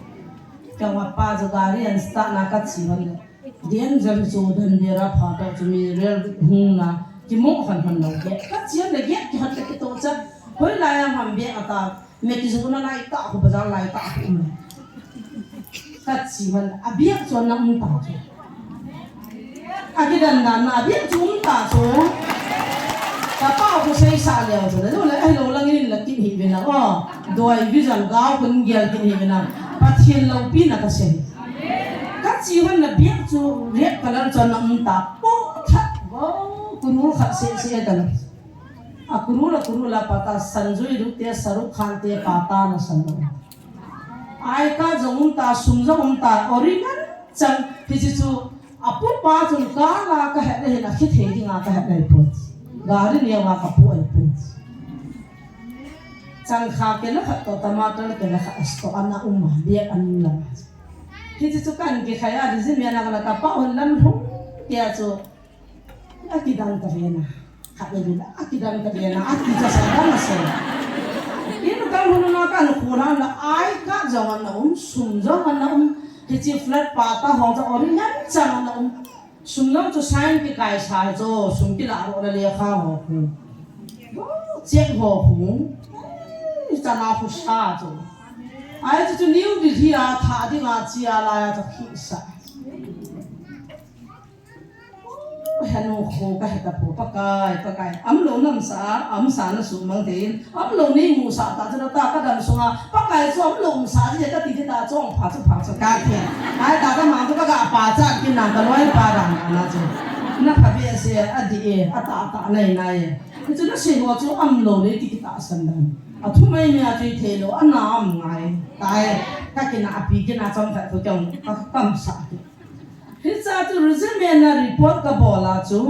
Ka wa pa chu gari an start na ka che ban le. Danger chu Dhandera phat tah chu mi rel hung na kimo khan khan lou ke. Ka chiam le gate kihot le kitoh cha. Hoi lai a ham bag a ta. Me kijoh na lai tah khu bazar lai tah khu um. Ka che man a bag chu na um ta chu. A kidan dan na a bag chu um ta chu. Kapa khu seisah leu chu, nanu le, ahilou lang in la kit hih uvin lang, o. Doi vision gao khu gel kit hih uvin lang. Pathen loupina kasei. Kache hon na bag chu red color chon na um ta. Pu that go, kurul khat seh seh ta na. A kurul a kurul a pata Sanjay Dutt te, Shah Rukh Khan te pata na san lo. Ai ka jong um ta, sum jong um ta, original chang, hiche chu, apupa chun kala kahet le hin akhithei dinga kahet le pon. Gari neo a kapu ai pon. Changkha kila khat toh, tamatar kila khat a store ana um a, bag ana um lama. Hiche chu kan kikhai a, resume a kala kapa hon lam lhung kei a chu, akidang ka ve na. Khat le vin, akidang ka ve na, akicha sa dang ase. Inu kan hun na kan khu na la ai ka jong ana um, sum jong ana um. Hiche flat pata ho cha original chang ana um. Sum jong chu sign kikai sa chu, sum kila ro la lekha ho khu. Check ho khu. Ei, chana khu sa chu. Ai chu chu New Delhi a tha dinga chia la ya chu khi sa. Henu khu ka heta pho, Pakai, Pakai. Amlou na umsa, amsa na sumang thei in. Amlou nei musah ta chu ta kadam sunga. Pakai chu amlou umsa ji kati ji ta chong pha chu pha chu ka thei. Ai ta ka mang chu ka ga pa cha kin na ka loi pa ran na chu. Na pha be se a di e, a ta ta nai nai e. Chu na sei ho chu amlou nei ti ki tahsan dan. A thu mai mi a chu thei lou, a na am ngai. Tai, ka kina a pi kina chong khat thu chong, ka kam sa ki. Hicha chu resume na report ka bol a chu,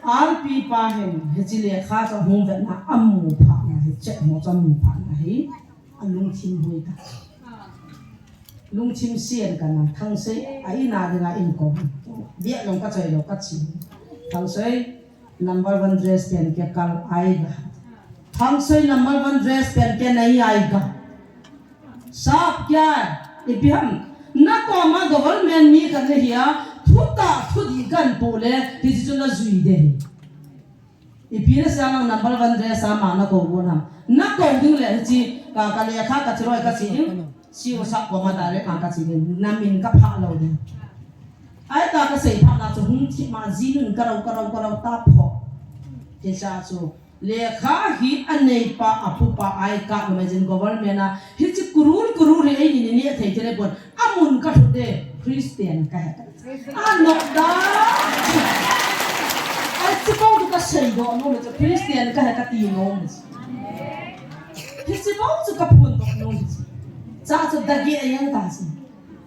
R P pa hin, hiche lekha chu hung vetna amu phat na hi, check mo chu amu phat na hi, alungthim hui ta. Lungthim sian ka na, Thangsei, a in a dinga in ko. Bia long ka choi lo ka chi. Thangsei, number one dress pen ke kal ai ga. Thangsei number one dress pen ke nai ai ga. Sap kya, ipi ham, na koma government mi kan le hia, thu ta thu di kan pu le, hiche chu na jui de. Ipi na sa lang number one dress a ma na ko go na. Na ko ding le hiche, ka, ka lekha ka chiroi ka chi ding. C E O sa koma direct ka chi ding. Na min ka pha lo ding. Ai ta ka sei pha na chu hung thi ma ji nun ka rau, ka rau, ka rau ta pho. Hicha chu. Lekha hi anei pa, apu pa, ai ka, imagine government a, hiche kurul, kurul hi eini ni ni thei thei le pon, amun ka thut de, Christian ka he. Ano da? Ai, hiche bou chu ka sei doh nom, Christian ka he ka ti nom. Hiche bou chu ka phun doh nom. Cha chu dagi a yang ta si.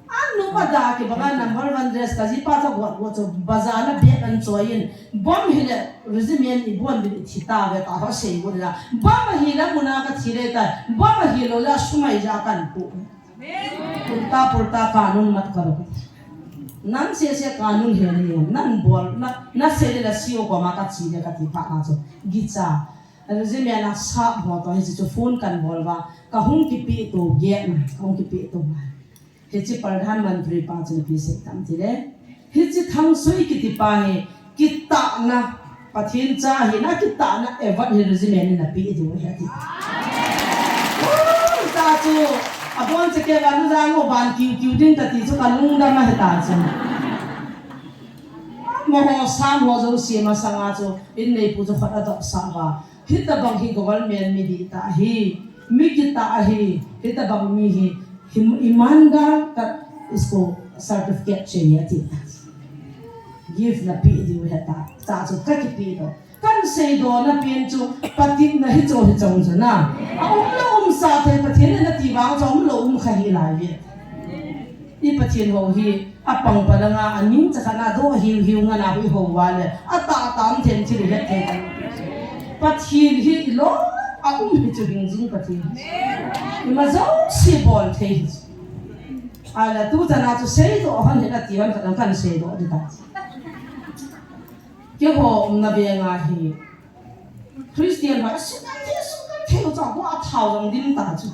Anu ma da ki banga number one dress ka ji pa cha guat guat chu bazar na bag an choi in, bom hi le resume i bon din i thi ta ve ta ho sei gun la. Bom hi la muna ka thi le ta, bom hi lo la sumai ja kan pu. Purta purta kanun mat karo. Nan se se kanun he ni nan bol na, na se le la C E O koma ka chi le ka ti pa na chu. Gicha. Resume na sa ho to hiche chu phone kan bol va. Ka hung kipe to ge na, ka hung kipe to ma. Hiche Pradhan Mantri pa chun ipi sei tam ti le. Hiche Thangsei kiti pa hi kitahna, Pathen cha hina kitahna award hi resume in na pe diu ahi ati. Ui, ta chu, abon che ke va nu jang o ban kiu kiu ding ta ti chu ka lungdam ahi ta chu. Mo ho sam ho jouse masanga chu, in neipu chu khut adoh sah va. Hitabang hi government mi dih ta hi, mi kitah hi, hitabang mi hi, hi iman da ka isko certificate chahiye ati ta. Gift na pe diu ahi ta, ta chu ka kipe doh. Kan sei doh na pen chu, patepna hi chu hi chang chu na. A um lou um sa thei Pathen in na ti vang chu um lou um kha hi lai ve. I Pathen ho hi, apang pa langa, aning cha khat na doh hiu hiu nga na hui ho va le, atah tah um thei thil hi het thei. Pathen hi i lo, a um hi chu hing jing Pathen. Ima jouse bol thei hi. Ala tu cha na chu sei doh hon hi na ti hon khat kan sei doh di ta. Keiho umna veng a hi. Christian ho, sukal thei, sukal thei, u cha, hua thao jong dim ta chu.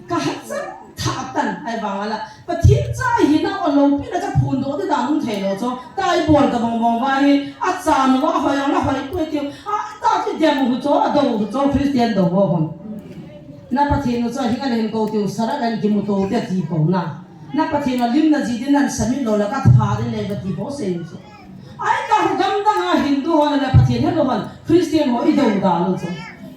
Ka hachang tha tan, ahivang ala. Pathen cha hina o loupina cha phondoh di dan um thei lou chu. Ta i bol ta bang bang va hi, acha nu a hoi ang la hoi poi tiu. A ta ti dem hu chu, adou hu chu, Christian dou ho hon. Na Pathen u chu, hi kan hin kou tiu, sara kan kimu tou tia ti pou na. Na Pathen u lim na ji din nan submit lou la ka tha din le ka ti pou sei u chu. Ai ka Gamdang a Hindu ho le Pathen helou hon, Christian ho i dou da lou chu.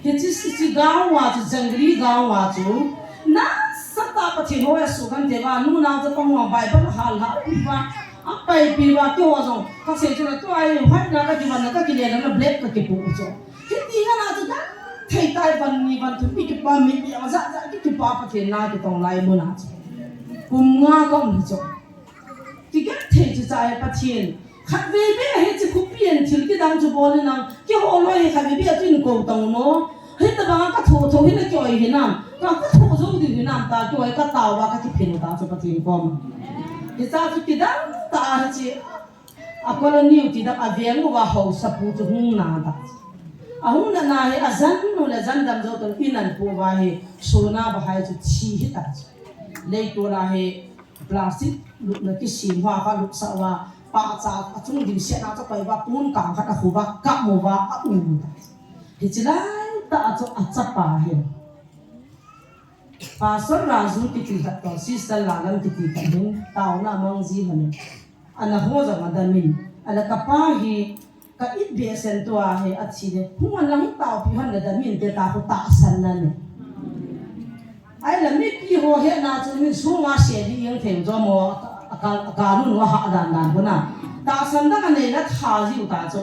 Hiche, hiche gaon a chu, jangri gaon a chu, nasatah a Pathen ho asuhgenthei uva, nunao chapang ho Bible hal hal uva, apaipi uva, keiho jong kasei chu na, tua hi white na kakivan na, kakile na, black kakipoh chu. Hiti ngen a chu genthei tah a van ni van thum i kipa, mi biang jat jat i kipa, Pathen na kitong lai mun a chu. Kum nga kaum hi chu. Kigenthei chu cha hi Pathen. Khatvei beh hiche khopi a thil kidang chu bol in lang, keiho loi hi khatvei beh a chu in kou tong no. Hitabang a kathoh tho hi na kei oi hinam. Ka, kathoh jou diu hinam tia kei oi katao uva kakiphin u ta chu Pathen koma. Hiche chu kidang tah a hiche a colony u ti dang a veng uva haosapu chu hung na ta. Ahung na na hi ajan u le jan dam jou tah in ahin pu uva hi sona bahai chu thi hi ta chu. Leitol a hi plastic lupna kisem hoa kha lupsah uva, pahcha achung ding siat na chu koi uva, pon kang khat akhu uva, kap uva, aum ta. Hiche lai tah a chu achapa hin Pastor Raju kiti khat toh, Sister Lalam kiti khat hin, taona mang ji hon in. Ana ho jong adam in. Ala kapa hi, ka it behseh in tua hi athi le. Hung an lang hi taopi hon le dam in te ta khu tahsan na ne. Ahile mipi ho hetna chu min sunga se di jeng thei jo mo, a ka, a ka nun uva ha dan dan khu na. Tahsan dang anei la tha jiu ta chu.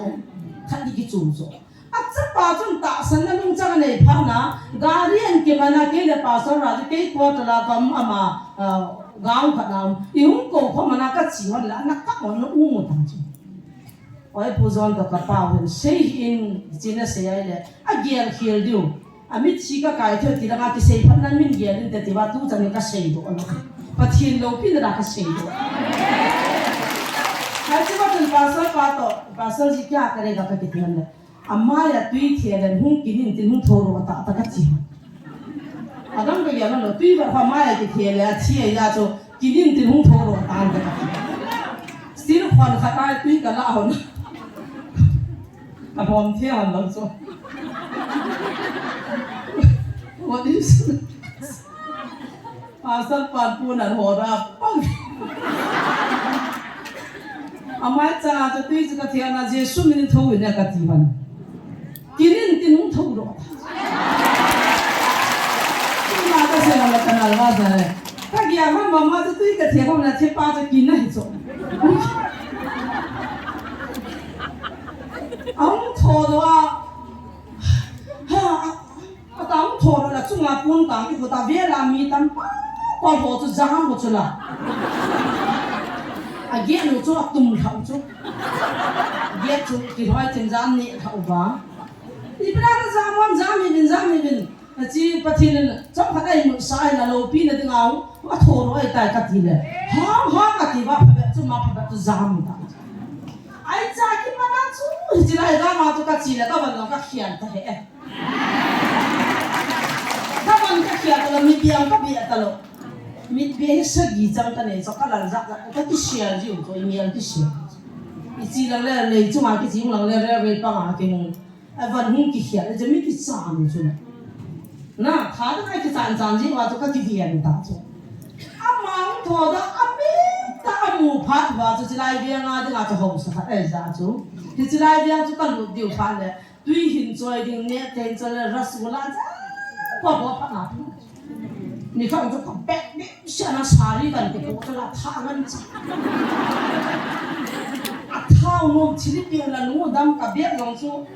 Khat di kichu chu. Achapa chun tahsan na lungchang anei phat na, gari an kiman a kei le Pastor Raju kei quarter a ka um ama, ah, gaon khat na um. I hung kou khom a na kache hon la, na kap hon na um u ta chu. Oi, Pu John toh kapa u hin, sei hih in, tin asei ahile, agel khel diu. Amithi kakai thei ti langa kisei phat nan min gel inte tia tuchan in kasei doh lou. Pathen loupina a kasei doh. Hiche va chun pastor pa toh, Pastor ji kya karega kakiti hon le. Amai a tui thel in hung kin in tin hung thou ro ta ta kati. Adang kagel lou, tui va amai a kithel le, athi a ya chu. Kinin tin hung thou ro tan ka. Still khon khat a tui kala hon. Ka hom thei hon lou chu. What is? Pastor pan pu nan ho ra pang. Amai cha chu tui chu kathel na Jesu min thou in kati hon. Kinin tin hung thou ro. Tuma kasei la kanal va sa le. Kagel hon mama chu tui kathel hon na thipa chu kin na hi chu. Ahung thou doh a. Ha, ata hung thou doh la chunga pon kang kipu ta vela mi tam pa. Pon ho chu jam u chu la. Agel u chu atum lhau chu. Gel chu kilhoi tin jam ni lhau va. Ipi dinga jam hon, jam hih in, jam hih in. Hiche Pathen in chomkhat eimusah in aloupina dinga athou ro ahitai kati le. Hang hang kati va phabep chu ma phabep chu jam ta. Ahi cha kipat a chu hiche lai gam a chu kache le kavan jong kakhel ta he. Kavan kakhel ta lou, mit beh kabe ta lou. Mit beh hi sagi chang kanei chu kalal jah jah kakisel jiu chu, imel kisel. Iche lang le lei chunga kiche lang le railway panga kihung. Avan hung kikhel, ache mi kichan chu na. Na, tha dang a kichan chan ji uva chu kakiven ta chu. Ama hung thou doh, amet tah a amu phat uva chu, chilai veng a dinga chu haosa khat ahi ja chu. Hiche lai veng chu kalut diu phat le, tui hin choi ding, neh teng choi le, rasgulla ja, pa bo phat na. Ni khat chu kabeh, beh, siana sari kan kipoh chu la tha ngan cha. Athau nom chili pi la nu dam kabeh jong chu.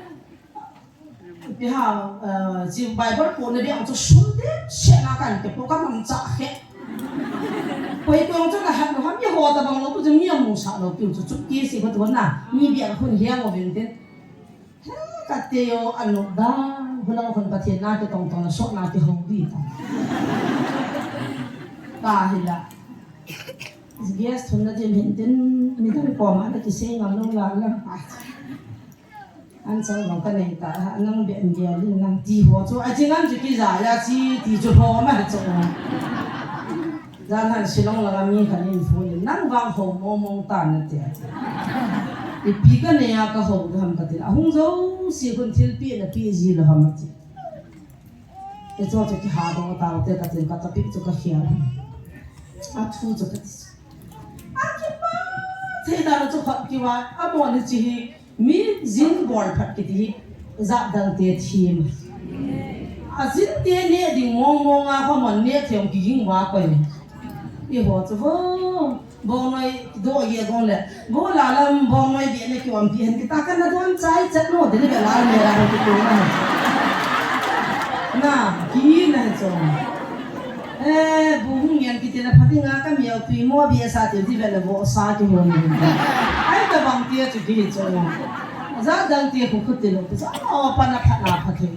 Ipi ham, eh, hiche Bible pohna beh chu sum dehset a kan kipoh, kamangcha khe. Koi koi chu nahet lou ham, mi ho tabang lou pu chu mi amusah lou pi u chu, chu kisi ko tu na, mi beh khun hiang o vin tin. He, kati o, anop da, hulang khun Pathen na kitong tong na sot na kihou di ta. Ka hi la. Gas thun na din hin tin, midang koma na kisei ngam lou la la. An chang bang kanei ta, nang beh an gel in nang ti ho chu, ache nang chu kija ya chi ti chu ho ma chu. Jan han Shillong langa mi khat in phone in, nang vang ho mong mong ta nate. Ipi kanei a kahou ding ham kati. Ahung jouse khun thilpeh napeh ji lou ham ati. Hiche chu kiha doh tau te katin, ka topic chu kakhel. Athu chu kati. Akipa, Thei dan chu khat kiva, amon hiche hi, mi jin bol phat kiti hi, jat dang te thim. Ajin te neh ding mong mong a, kho mon neh thei kiging va koi. Eiho chu vo, bongnoi do ye gong le, bo la lam bongnoi de ne kiwam pi hen kita kana don chai chat no, de le la me la ki tu na. Na, ki na chu. Eh, bu hung ngen kiti na phating a ka miau tui mo bia sa ti ti ve le vo sa ki hon. Ai tabang ti chu ki hi chu. Jat dang ti khu khu ti lo ti sa. O pa na pha na pha thei.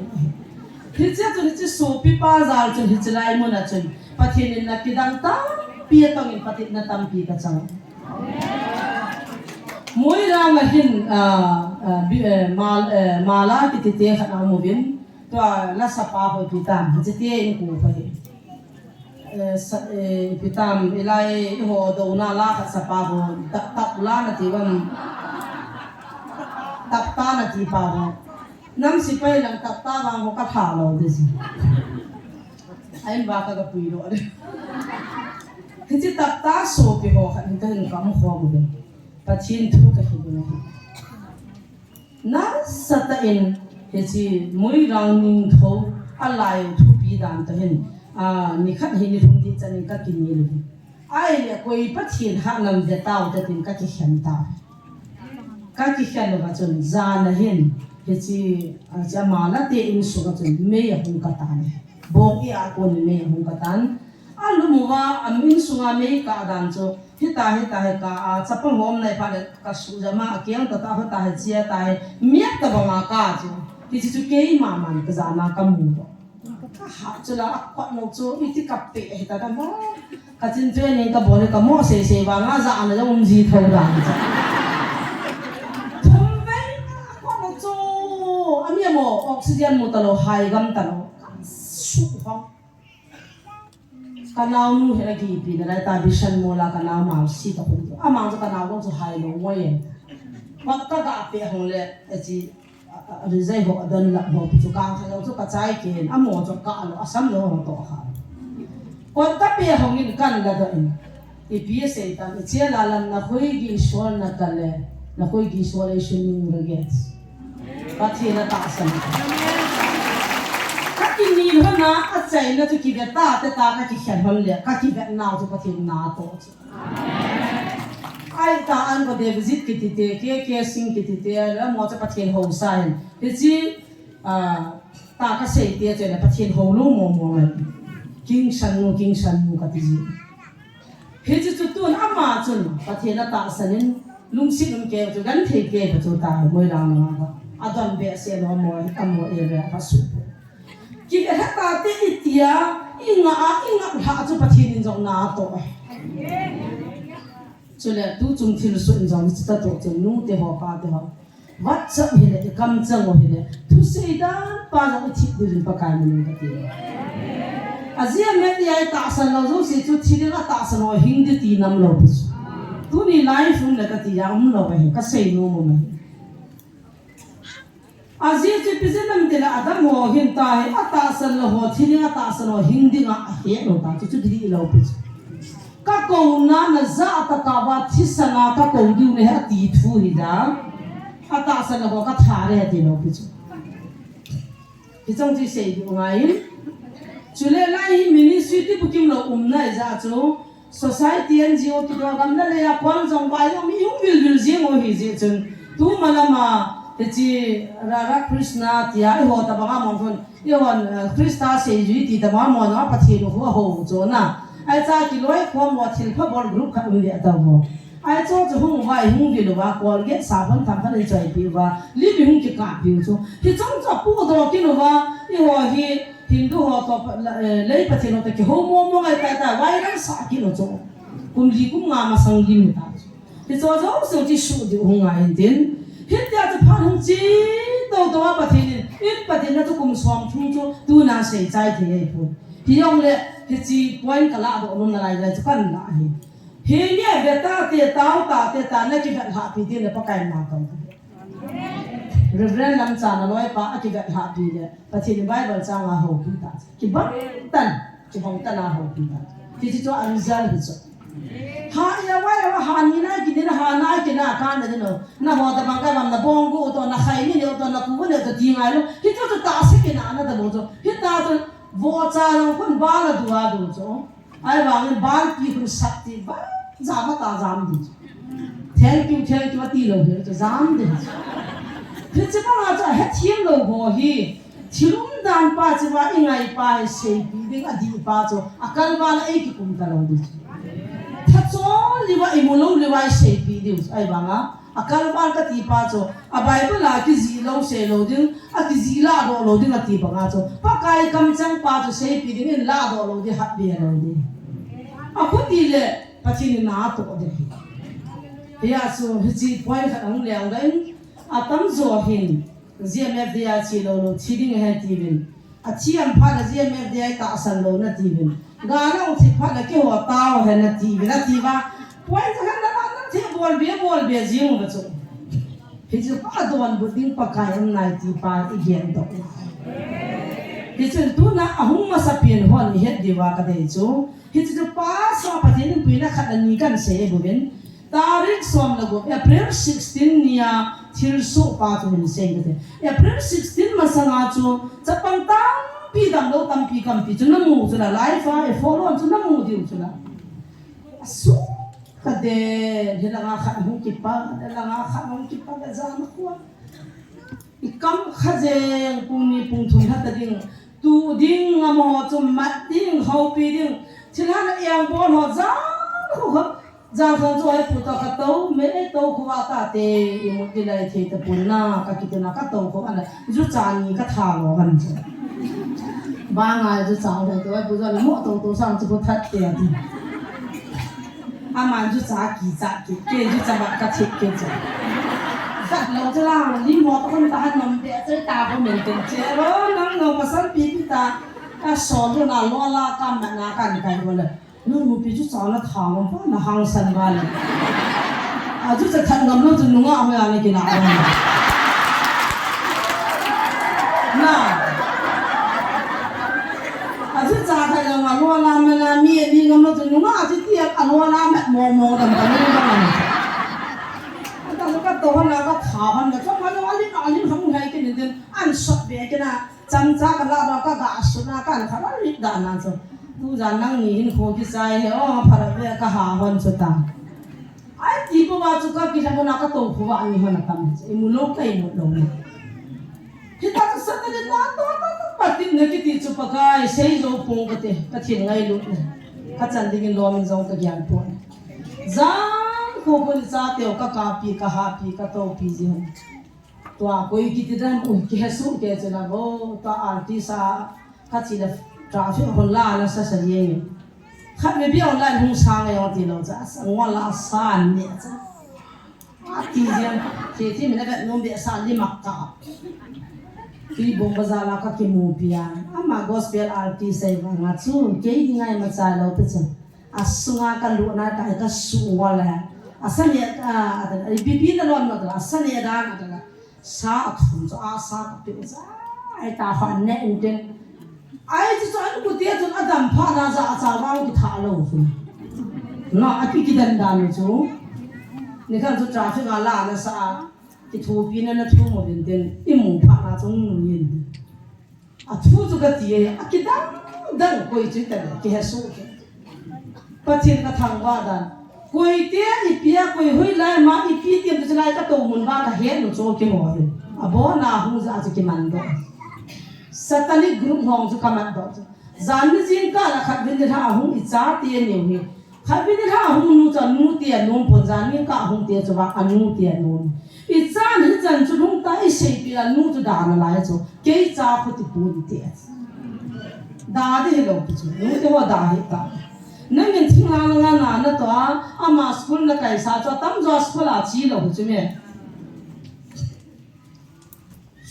Hiche chu hiche sopi pa jal chu hiche lai mun a chun. Pathen in na kidang tampi atong in Pathen na tampi ka chang. Moirang a hin, ah, ah, bi-, eh, mal-, eh, mala kiti te khat a um uvin. Tua la sapa ho ipi tam, hiche te in ku pa hi. Eh, sa, eh, ipi tam, ilai, iho dona la khat sapa ho, tak, tak la na ti bam. Tak ta na ti pa ho. Nam sipai lang tak ta vang ho ka tha lo de si. Ain ba ka ka pui lo de. Hiche tak ta sopi ho khat ni ta hin kam ho mu de. Pathen thu ka hi de. Nasatah in, hiche Moirang Ningthou, alai thupi dan toh hin, a, nikhat hi nilhum ding chan in ka kinel u. Ahile koi Pathen hat nam ve tau te tin ka kikhen tau. Ka kikhen uva chun, jan a hin, hiche, a, hiche ama la te insung a chun, mei ahung ka tan. Bong i a kon mei ahung ka tan. Alum uva, a insung a mei ka dan chu, Hita, hita, hita, a, chapang hom nai pha le ka su jama, a kiang ta ta, hita, hi chia ta, hi miak ta banga ka chu. Hiche chu keima man ka jana ka mu. Ka ha chu la, a kot no chu, iti ka pe, hita ka mo. Ka chin training ka bol, ka mo sei sei vanga jana jong um ji tho dan chu. Thum vei, a kot no chu, a mi mo, oxygen mu ta lo, hai gam ta lo. Ka su hong. Ka naonu hi a kipi na lai ta, Bishan Mall a ka nao mau si ta khun. Amang chu ka nao chu hai lo ngoi e. Pat ka ga pe hong le, a chi, a, a, a, rizai ho, a don la ho, chu ka kha lo chu ka chai ke, a mo chu ka lo, a sam lo ho to kha. Kot ka pe hong in kan la do in. Ipi asei tam, ichia la lam na khoi gi sual na ka le, na khoi gi sual ei sun ning regrets. Pathen atahsan. Ka kinel hon a, achaina chu kive ta te ta, ka kikhen hon le, ka kive nau chu Pathen na toh chu. Ai ta an ko David kiti te, K K Singh kiti te, la mo chu Pathen housa hin. Hiche, a, ta ka sei te chu le Pathen hou lou mo mo ngai. King Sanu, King Sanu ka ti ji. Hiche chu tun ama chun Pathen atahsan in lungset um kei chu genthei kei pa chu ta Moirang langa ka. Adon behseh lou amo, amo area ka su. Kive lha ta te itia, i nga a, i nga lha chu Pathen in jong na toh. Chule tu chung thilsoh in jong hiche ta toh chun nu te ho pa te ho. Vat chap hile, i kamchang u hile, thusei dan pa jong i thip diu vin Pakai min in kati. Ajeh a media i tahsan lou jouse chu thi ding a tahsan u hing ding ti nam lou pi chu. Tuni live um le kati a um lou ahi, ka sei nom u ahi. Ajeh chu ipi jeh ham itile Adam ho hin ta hi, atahsan lou ho, thi ding a tahsan u hing ding a ahet lou ta chu, chu dih lou pi chu. Ka kouna na ja a taka va thisan a ka kou diu nahi ati thu hi da. Atahsan lou ho ka tha re ati lou pi chu. Hichong chu sei diu ngai in. Chule lai hi ministry ti bukim lou um nai ja chu. Society N G O kidoh gam na le a kon jong vai jong mi hung vil vil jing u hi jeh chun. Tu ma lama, hiche Radha Krishna tia eiho tabang a mong thun. Eiho, eh, Krista seijui ti tabang a mong a Pathen u ho chu na. Ai cha kiloi khom u thilpha bol group khat um ve ta u. Ai chu chu hung vai hung vil uva, Colgate sabon tham khat in choi pi uva, lip hung kikap pi u chu. Hichong chu apu doh kin uva, eiho hi Hindu ho toh, eh, lei Pathen ho toh kihou mong mong ngai tai tai, vai lam sa kin u chu. Kum li kum nga masang lim ta chu. Hicho jouse chu suh diu hung ngai in tin. Hitia chu phat hung chi tou tou a Pathen in, in Pathen na chu kum som thum chu tuna sei chai thei ahi pon. Hijongle, hiche point ka ladoh nom nalai lai chu kan la hi. Hinge ve tate, tao tate, ta na kivet lhahpi ding le Pakai in na tong. Reverend Lamchan a loipa a kivet lhahpi le Pathen in Bible chang a houpi ta. Kibang tan, kibang tan a houpi ta. Ti chu a result hi chu. Ha, ya wa, ya wa, ha ni nai ki ni na ha nai Kana ding lo. Na ho tabang ka bang na bong gu to, na khai ni to, na ku ne to ti ngai lo. Hichu chu tahsa kinahna ta lo chu. Hita chu vohcha jong khun bal a du a du chu. Ahivangin balpi khun sap ti ba jam a ta jam ding chu. Thank you, thank you ati lo hi chu jam ding chu. Hiche banga chu ahethem lou ho hi. Thil umdan pa chu va i ngaipa hi seipeh ding adih pa chu. Akalval a eikikum ta lou ding chu. Thachol liva imu lou liva i seipeh ding chu. Ahivanga. Akalval kati pa chu, a Bible a kijih lou sei lou ding, akijih lahdoh lou ding ati banga chu, Pakai kamcheng pa chu seipeh dingin lahdoh lou ding, hatbe lou ding. Akhuti le Pathen in natoh ding. Hia chu, hiche point khat ahung leng ding, atamjo hin, G M F D I a che lou lou, thi ding ahi tiuvin. Athiam phat le G M F D I tahsan lou natiuvin. Gana u thi phat le keiho tao ahi natiuvin, ati uva. Point khat na na na thi bol be bol be jing uva chu. Hichu pa donbut ding Pakai um nai ti pa i gen doh. Hichun tuna ahung masapen hon i het diuva kadei chu. Hichu chu pa sa Pathen in puina khat ani kan sei bouvin. Tarik som le gup, April sixteen nia thilsoh pa chu hin sei kate. April sixteen masanga chu chapang tampi damlou tampi kampi chu namu chu la, live a i follow chu namu diu chu la. Asu kate, hilanga khat hung kipan, hilanga khat hung kipan, jana khu. I kam kha jeng pung ni pung thum lha ta ding, tu ding, amaho chu mat ding, houpi ding, thilha na eng bol ho jana khu kha. Jangkhang chu ahi pu ta ka tou, me tou khu va ta te, i mut di lai thei ta pun na, ka kiti na ka tou khu ana, ju cha ni ka tha lo han chu. Ba ngai ju cha ho to, ahi pu jang mo tou tou sang chu khu that te ati. Aman ju cha ki cha ki, ke ju cha ba ka thik ke cha. Khat lo chu la, li mo ta kon ta han nom de, chai ta ko men ten che ro, nang no pasal pi pi ta, ka so lo na lo la ka ma na kan kai ko le. Nang nupi chu cha na tha ngam pa na hangsan ba le. A chu cha that ngam lou chu nungah hoi a na kina a. Na. A chu cha that ngam a lou na ma na mi ni ngam lou chu nungah a chu ti a lou na ma mo mo dam dam ni dam. A ta ka to na ka tha han na cha ma na ali na ali hang hai kin den an sot be kina. Chamcha ka la ba ka ga su na kan kha la ri da na chu. Tu jan nangni hin kho kichai he o, pha la ve ka ha hon chu ta. Ai ti po ba chu ka ki la na ka to khu va ni hon a tam. I mu lou ka i mu lou na. Hita chu Saturday na to to to pa tin na kiti chu Pakai sei jo pong kate, Pathen ngailut na. Ka chan dingin lom in jong ka gyan pon. Jan khu khu ni cha teu ka kapi, ka hapi, ka topi ji hon. Tua koi kiti dan u kihe suh kei chu la vo, tua artist a ka chi la traffic hon la na sa sa ye. Khat me bia online hung sang e ong ti lo cha, sa ngol la sa ne cha. A ti je, ke ti me na bet nom be sa li mak ka. Tuibong bazar la ka kimu pia. Ama gospel artist ai vanga chu, kei dinga ima cha lo pe cha. A sunga ka lutna ka, ka su ngol le. A sa ne, a, a, a, bibi na lon na, a sa ne dan, a, a, sa a thum chu, a sa ka pe cha. Ai ta fa ne in ten. Ai chu chu an ku te chun a dam pha na ja a cha vang ki tha lo chu. Na a ki ki dan dan chu. Ni kan chu traffic a la na sa a. Ki thu pi na na thu mo den den. I mu pha na chu nu yin. A thu chu ka ti e, a kidang dang koi chu ta le, kihe suh ke. Pathen ka thangvah dan. Koi te ipi a, koi hoilai ma ipi ti em chu lai ka to mun ba ka he nu cho ke ho he. A bo na hung ja chu kiman doh. Satanic group hong chu ka man doh chu. Jan ni jingkah la khat vin ni lha hung i cha ti e neu he. Khat vin ni lha hung nu chu a nu ti a nom pon, jan ni kah hung ti chu va a nu ti a nom. I chan hi chan chu lhung ta i sei pi a nu chu dan a lai chu. Kei cha khu ti pun ti a. Da di hi lo pi chu. Nu ti ho da hi ta. Nangin thing lang lang a na na to a, ama school na kai sa chu a tam jo school a chi lo chu me.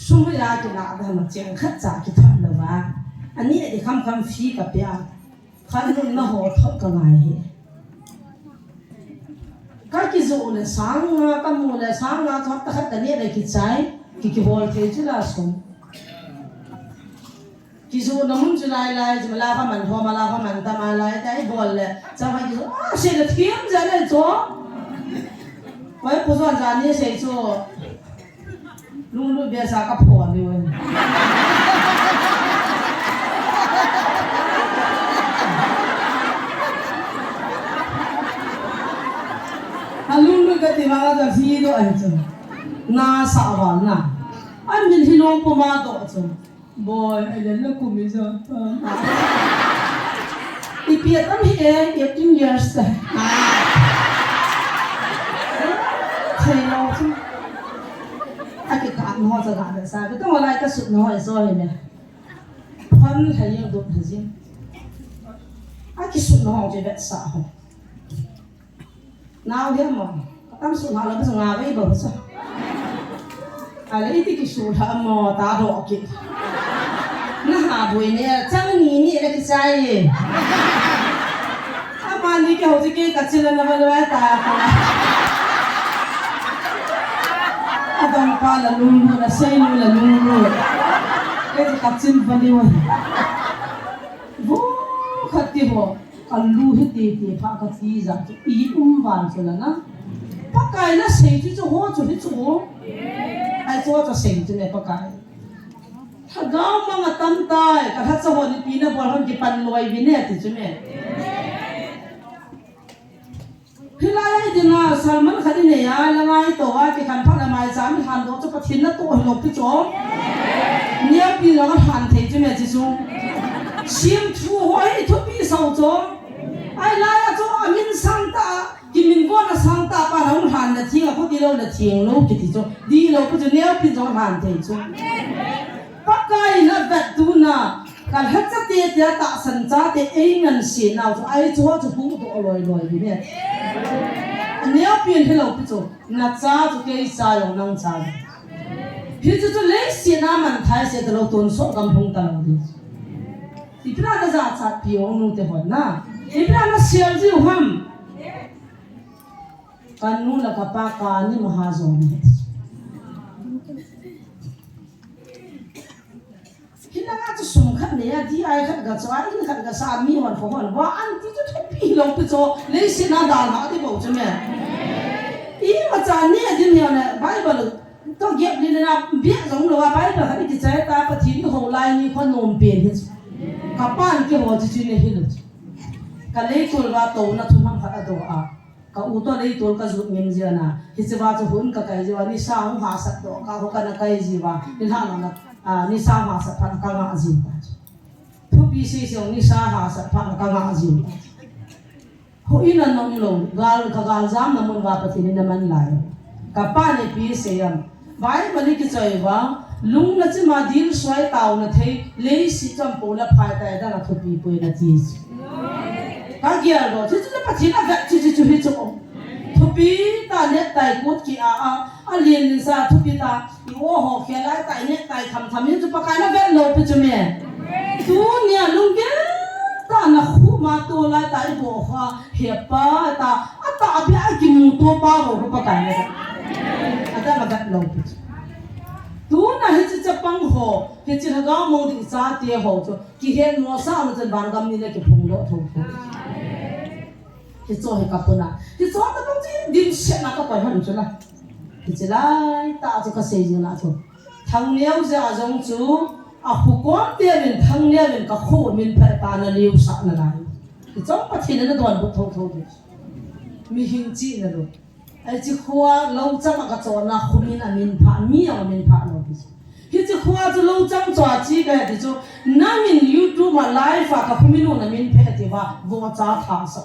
Sum ya ki la da ma cheng khat cha ki thot lo va. Ani di kham kham fi ka pia. Khan nun na ho thot ka ngai hi. Ka kizu le sang nga, ka mu le sang nga, thot ta khat ka ne le kichai, ki kihol thei chu la sum. Kizu na mun chu lai lai, chu la ka man tho, ma la ka man ta ma lai, ta i bol le, cha ka kizu, ah, se le thiam ja le cho. Pai pu zon zan ni sei chu. Lunglut bia sa ka pho ni we. A lunglut ka ti ma ka si do ai chu. Na sa wa na. An min hi long pu ma do chu. Boy, ai len na kum i jo. Ipi atam hi e, eighteen years. Thei lo chu. Aki ka an ho cha ga da sa. Ka to lai ka sut no ho so hi ne. Phan hai yo do ha jin. Aki sut no ho je bet sa ho. Nau hi mo. Katam su ha la ba su nga ba i ba su. Ale iti ki su ha mo ta do ki. Na ha boi ne chang ni ni le ki sai. Ama ni ki ho ki ka chila na ba lo ta ka. Adong pa la lung lu na sei lu la lung lu. Ke ka chin ba ni wa. Vu khat ti ho. Ka lu hi tete pha ka ti ja chu i um van chu la na. Pakai na sei chu chu ho chu hi chu. Ai chu chu sei chu ne Pakai. Thagau mang a tam tai, ka tha cha ho ni pi na bol hon ki pan loi vi ne ti chu ne. Hilai ai dinga sermon khat i nei a, la ngai to a, kikhen phat a mai cha mi han do chu Pathen na to hi lo pi chu. Neo pi lo han thei chu me chi chu. Sim thu ho hi thupi sau chu. Ai lai a chu a min sang ta, ki min von a sang ta pa hung han na thing a, khuti lo na thing lo kiti chu. Di lo pi chu neo pi chu han thei chu. Pakai na vet tu na, ka lhacha te te a tahsan cha te ei ngan si nau chu ai chu chu hu do loi loi hi ne. Neo pi hi lo pi chu, na cha chu kei cha yong nang cha. Hi chu chu lei si na man thai se ta lo tun so kam hung ta lo di. Ipi na ta za cha pi ong nu te hon na. Ipi na na sial ji u ham. Ka nu la ka pa ka ni ma ha zo ni. Hi la nga chu sum khat nei a, di ai khat ga chu a, in khat ga sa mi hon ko hon. Wa an ti chu thupi lo pi chu, lei si na da na ti bo chu me. I ma cha ni a din ne Bible to gep ni na bia jong lo a Bible khat ki chai ta Pathen ho lai ni ko nom pen hi chu. Ka pan ki ho chu chu ne hi lo chu. Ka lei kul wa to na thu ham khat a do a. Ka u to lei tol ka jut ngim jia na, hiche va chu hun ka kai jiu a, nisa hung hahsat doh ka, ho ka na kai jiu a, ni lha na, a, nisa hahsat phat ka ngah jiu ta. Thupi sei sei nisa hahsat phat ka ngah jiu ta. Ho in a nom lo, gal ka gal jam na mun va Pathen in a man lai. Ka pa ne pi sei am. Bible i kichoi va, lung na chima dil suai tau na thei, lei si chom po la phai tai dang a thupi pui na ti. Ka gial do, chu chu Pathen a vet chu chu chu hi chu. Thupi ta ne tai kut ki a a, a lin lin sa thupi ta, i o ho khia lai tai ne tai tham tham hi chu Pakai na vet lo pi chu me. Tu nia lung ke ta na khu ma tu lai tai bo kha. He pa ta, a ta a bia a kimu to pa ho ko pa kai na. A ta ka gat lo pi. Tu na hiche chapang ho, hiche lhagao mong ding cha te ho chu, kihen mo sa ma chan van gam ni le kiphung lo tho tho. Hicho hi ka puna. Hicho ta bang chi dim se na ka koi han chu la. Hiche lai ta chu ka sei jing na chu. Thang neo ja jong chu, a khu kon te min thang neo min ka khu min phe ta na liu sa na lai. Hichong Pathen na don bu tho tho di. Mi hing chi na lo. Ai chi khua lo chang a ka cho na khu min a min pha, mi a min pha lo di. Hiche khua chu lo chang cho a chi ka di chu. Na min YouTube a live a ka khu min u na min phe ti va, vo cha tha sa.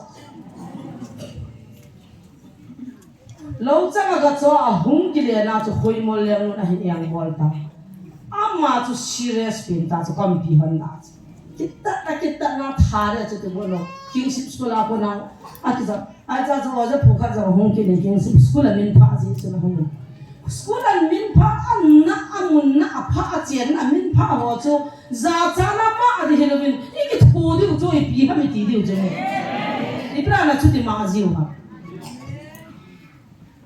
Lo chang a ka cho a hung kile na chu Khoimol Lengnun a hin eng bol ta. Ama chu serious pen ta chu kampi hon na chu. Kita na kita na tha re chu ti bol lo. Kingship School a ko na a ti cha. A cha chu o ja phu kha cha hung kile Kingship School a min pha ji chu na hung. School a min pha a na a mun na a pha a chen na min pha ho chu. Za cha na ma a di hi lo vin. I ki thu di u chu i pi ha mi ti di u chu ne. I pra na chu ti ma ji u ha.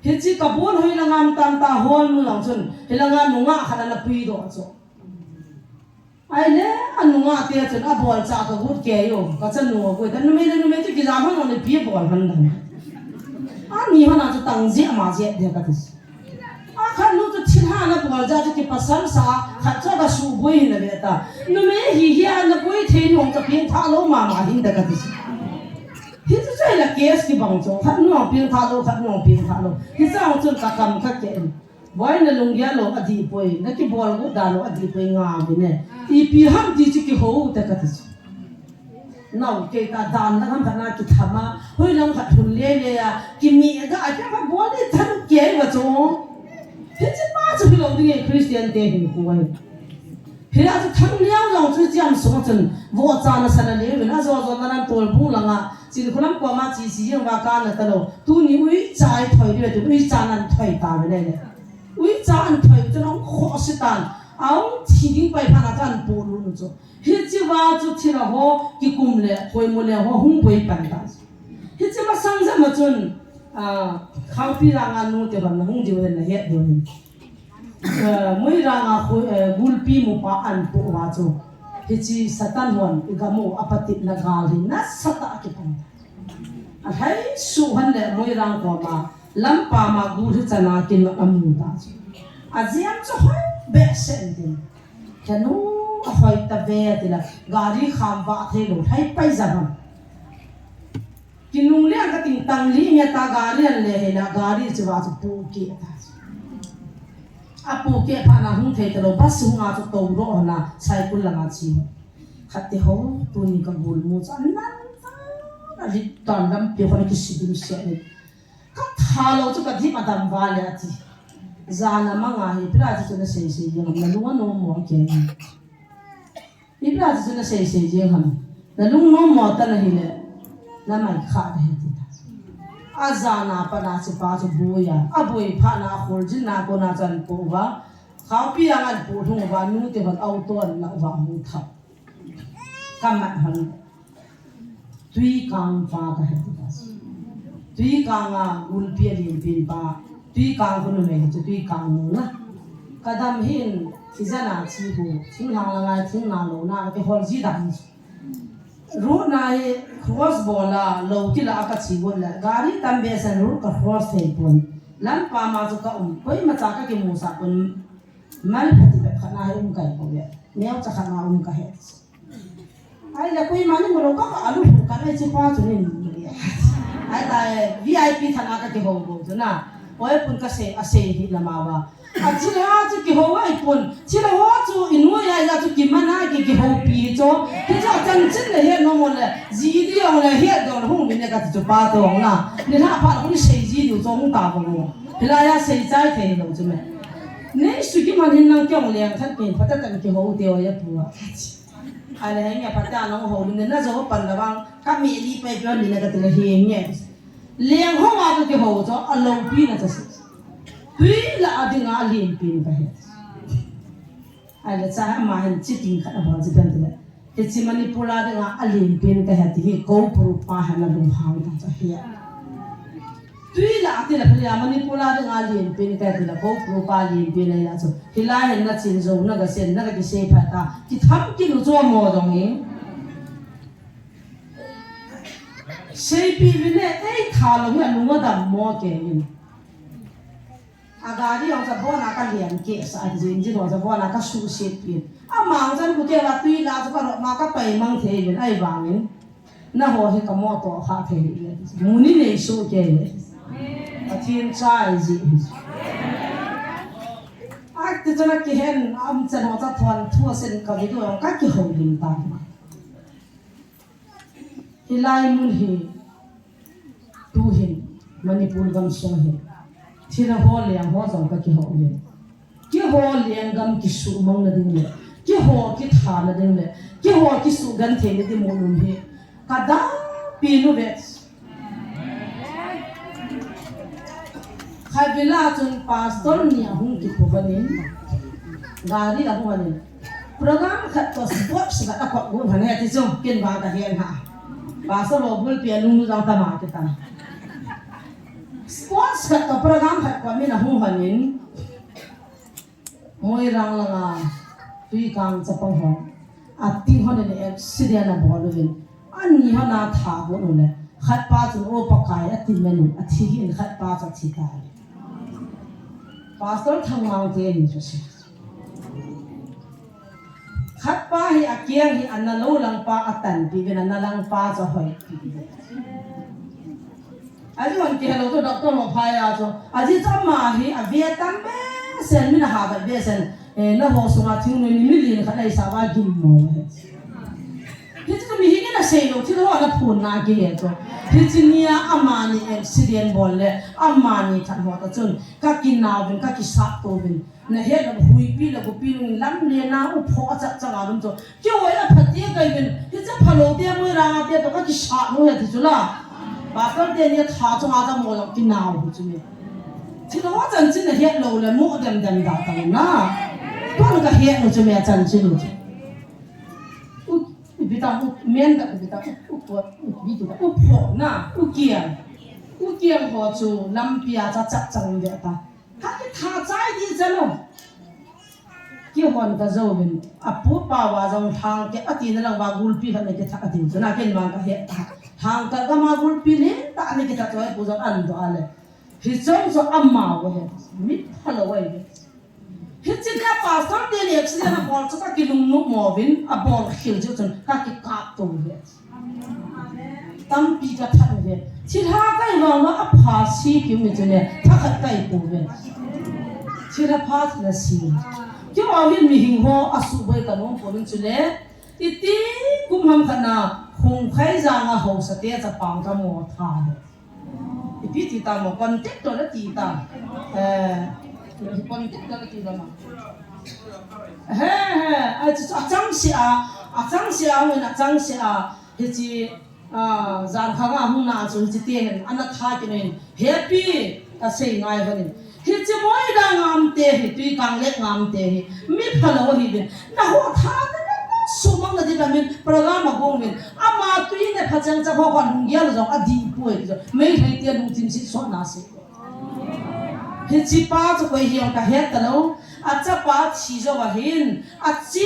Hiche ka bon hoi la ngam tam ta hol nu lang chun, hi la ngam nu nga khat ana pui do chu. Ai le, a nu nga te chun, a bol cha ka gut ke yo, ka chan nu a gut, a nu me le nu me chu ki jam hang le pi bol han dan. Ani hana chu tang jeh ama jeh de kati. Akhat nu chu thilha na bol jeh chu kipasal sa, khat chu ka suboi hin na ve ta. Numei hi hi a na boi thei nung chu pengtha lou mama hin da kati. Hichu chu la case kibang chu, khat nu pengtha lou, khat nu pengtha lou. Hichu chun ka kam ka ke. Boi na lunggel lou adih poi, na kibol got dan lou adih poi nga bou ne. Ipi ham ti chu kihou ta kati. Nau kei ta dan la ham khat na kithama, hoi lang khat hun le le a, kimi ga a kya ka bol ni than kei va chu. Hichi pa chu hilou ding e Christian te hin kuai. Hila chu thang liang long chu chiam sung chun, vo cha na sana le, na zo zo na nan tol bu langa, chin khulam ko ma chi si yang va ka na ta lou. Tuni ui chai thoi le, tu ui cha nan thoi ta le le. Ui cha an thoi chu nong kho sitan. Aung thi ding pai pha na chan pu lu nu chu. Hichi va chu thila ho kikum le, poimo le ho hung boi pan ta. Hichi masang jama chun, ah, Khaupi langa nu te ban hung diu hen na het diu hen. Eh, Moiranga khu, eh, gulpi mu pa an pu va chu. Hichi Satan hon i gamu a patit na gal hi na sata ki pan ta. A hai su han le Moirang ko ma lampa ma gu hi chana kin ma amu ta chu. A jiam chu hoi be sen din. Kanu a hoi ta ve ti la gari kham va thei lou hai pai ja ham. Kinung le ka ting tang li nge ta gari an le he la gari chu va chu pu ke ta chu. A pu ke pha na hung thei ta lou bus hung a chu to ro na cycle la ma chi. Khat te ho tuni ka gul mu chu an nan ta na li tan lam pe ho na ki si dim se ni. Ka tha lou chu ka dim a dam va le a ti. Jana manga hi pira chu na sei sei jeng na lung a nom mo ke ni. Pira chu na sei sei jeng ham. Na lung nom mo ta na hi le. Na mai kha da hi ti ta. A jana pa na chi pa chu boi a. A boi pha na khol jin na ko na chan po va. Khaupi ang an po thung va nu te van auto an na va mu tha. Ka mat hon. Tuikang pa ka he ti ta. Tuikang a gulpi a lienpen pa. Tuikang ko numei chu Tuikang nu na. Ka dam hin, i jana chi hu. Thing hang la ngai, thing na lou na, ka ke hol ji dam. Ru na hi, cross bol a, lou kila a ka chi gon la. Gari tam be san ru ka cross thei pon. Lampa ma chu ka um. Koima cha ka kimu sa pon. Mal phati bep khat na hi um kai ko be. Neo cha khat na um ka he. Ai la koima ni mo lo ka ka alu hu ka nai chi pa chu ni. Ai ta, eh, V I P thana ka kihou bou chu na. Oi pun ka sei, a sei hi la ma ba. A chi la chu kihou ai pun. Chi la ho chu i nu ya ya chu ki mana ki kihoupi chu. Ki chu a chan chin le he no mo le. Ji di ong le he do hung mi ne ka chu pa to na. Ni la pa hung sei ji di chu hung ta bo mo. Hi la ya sei chai thei lo chu me. Nei su ki man hin nang kyong le khat ki pha ta tan kihou te o ya pu a. Ai le, henge pha ta nong ho le na jo pan la bang, ka mi li pai pai ni na ka ti le henge. Leng ho ma ka kihou cho, a lou pi na cha si. Tui la a ding a lien pi na ka he. Ai le cha ma hin chi ting khat a bol chi kan ti le. Hichi Manipur a ding a lien pi na ka he ti hi ko puru pa ha na lung hang ta cha he. Tui la ti la pha ya Manipur a ding a lien pi na ka he ti la ko puru pa lien pi na ya chu. Hilai hin na chin jo, na ga sen, na ga kisei phat ta. Kitham kin u chu mo jong hi. Seipi vin e, ei tha lou hi a lung a dam mo ke in. A gari ong sa bon a ka lian ke sa a jin jin ong sa bon a ka su sit in. A mang jan ku ke la tui la sa ka ro ma ka pai mang thei vin ai vang in. Na ho hi ka mo to kha thei hi. Muni nei su ke hi. Pathian chai ji hi. Ai, ti chana kihen, am chan ho cha thon, thu a sen ka video ka kihou lim ta ma. Hilai mun hi, tu hin, Manipur gam sung hin. Thil ho le ho jong ka kihou lim. Kihou le gam kisu mang na ding le. Kihou kitha na ding le. Kihou kisu gan thei na ding mun um hi. Ka da pi nu ve. Khatvei la chun pastor ni ahung kipu banin, gari ahung anin. Program khat to sports khat a kop gu han he ti chu, ken ba ka hen ha. Pastor lo bul pi alung jang ta ma ke ta. Sports khat to program khat ko min ahung anin. Moirang langa Tuikang chapang ho. Ati hon in accident a bol uvin. Ani hon a tha gon u le. Khat pa chun, "O Pakai," ati manin, athi hih in khat pa chu athi tai. Pastor Thangmang te ni chu si. Khat pa hi akiang hi ana lo lang pa atanpi uvin, ana lang pa chu ahoipi uvin. Aji hon kihelou chu doctor ho phai a chu. Aji chu ama hi ave tam behseh in, min aha vet behseh in. Eh, nangho sunga thingnoi ni million khat ahi sa uva gim mo he. Hichu mihem in asei lou, thil ho ana phon na kihe chu. Hiche nia amani accident bol le, amani that ho ta chun, ka kinau vin, ka kisat to vin. Na het lou, huipi le gopi lung lam le na u pho a chat chang a lum chu. Kihoi a phat te kai vin, hiche phalou te moi rang a te to ka kisat lou he ti chu la. Pastor te nia tha chunga cha mo lou kinau hu chu mi. Thil ho chanchin na het lou le mo dem dem da ta na. Tuan ka het lou chu mi chanchin lou chu. U, u bita u, men da u bita u, u pot, u bita u pot na, u kiang. U kiang ho chu lampi a cha chak chang de ta. Ka kitha chai di cha lo. Kihon ka jou vin. Apu pa va jong thang ke ati na lang va gulpi khat na kitha ati. Chu na ken vang ka he ta. Thang ka gam a gulpi le ta ni kitha choi pu jong an do a le. Hichun chu ama u he. Mi phalou ahi ve. Hiche nia pastor te ni accident abol chu ka kilungnom mo vin, abol khel chu chun ka kikap to ve. Tampi ka that ve. Thilha kai vang ma apha si ki mi chu le, tha khat kai to ve. Thilha pha thilha si. Kei vang hin mihem ho asuboi ka nom po vin chu le, iti kum ham khat na, Khongkhaijang a haosa te chapang ka mo tha ve. Ipi ti ta mo, contractor la ti ta. Eh, contractor la ti ta mo. He, he, a, a chang sia, a chang sia, a chang sia, hiche, a, jan khang a hung na chu hiche te hin, ana tha kit in, happy, asei ngai hon in. Hiche moi da ngam te hi, tui kang le ngam te hi, mi phalou hi ve. Na ho tha te na sumang na di ba min, program a gong min. Ama tui ne pha chang cha ho kan hung gel jong a di poi jo. Meitei te lungthim si so na si. Hiche pa chu koi hiam ka het ta lou. Achapa thi jou a hin. Achi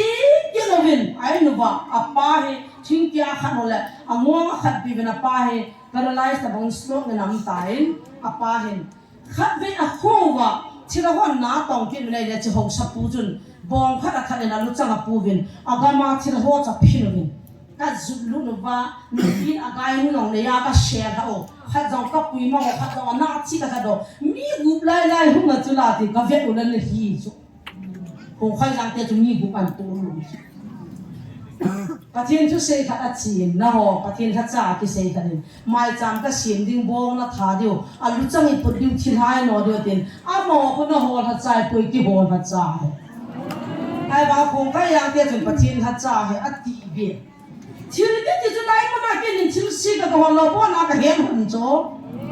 ki lou hin. Ai nu va. Apa hi. Thingkia khat ho le. Angong khat bi vin apa hi. Paralyze ta bang stroke na nam ta in. Apa hin. Khatvei a kho uva, thil ahon na tong kit min ahile chu haosapu chun, bong khat a that in a luchang apu vin, agam a thil ho chu aphin uvin. Ka jut lut uva, nupin agai nu jong neiya ka share lha u, khat jong ka pui mang u, khat jong ana chi ka khat u, mi gup lai lai hung a chu la ti ka vet u le na hi chu. Khongkhaijang te chu mi gup an tu lum. Pathen thusei khat a chi in, na ho, Pathen lhacha kisei khat in. Maicham ka sem ding bong na tha diu, a luchang i put diu thilhai no diu tin. Amaho khu na ho lhacha i pui kihou lhacha. Ahivang Khongkhaijang te chun Pathen lhacha hi ati be. Thil kiti chu lai mana kei nin thil si ka hol lou pon a ka het hon chu.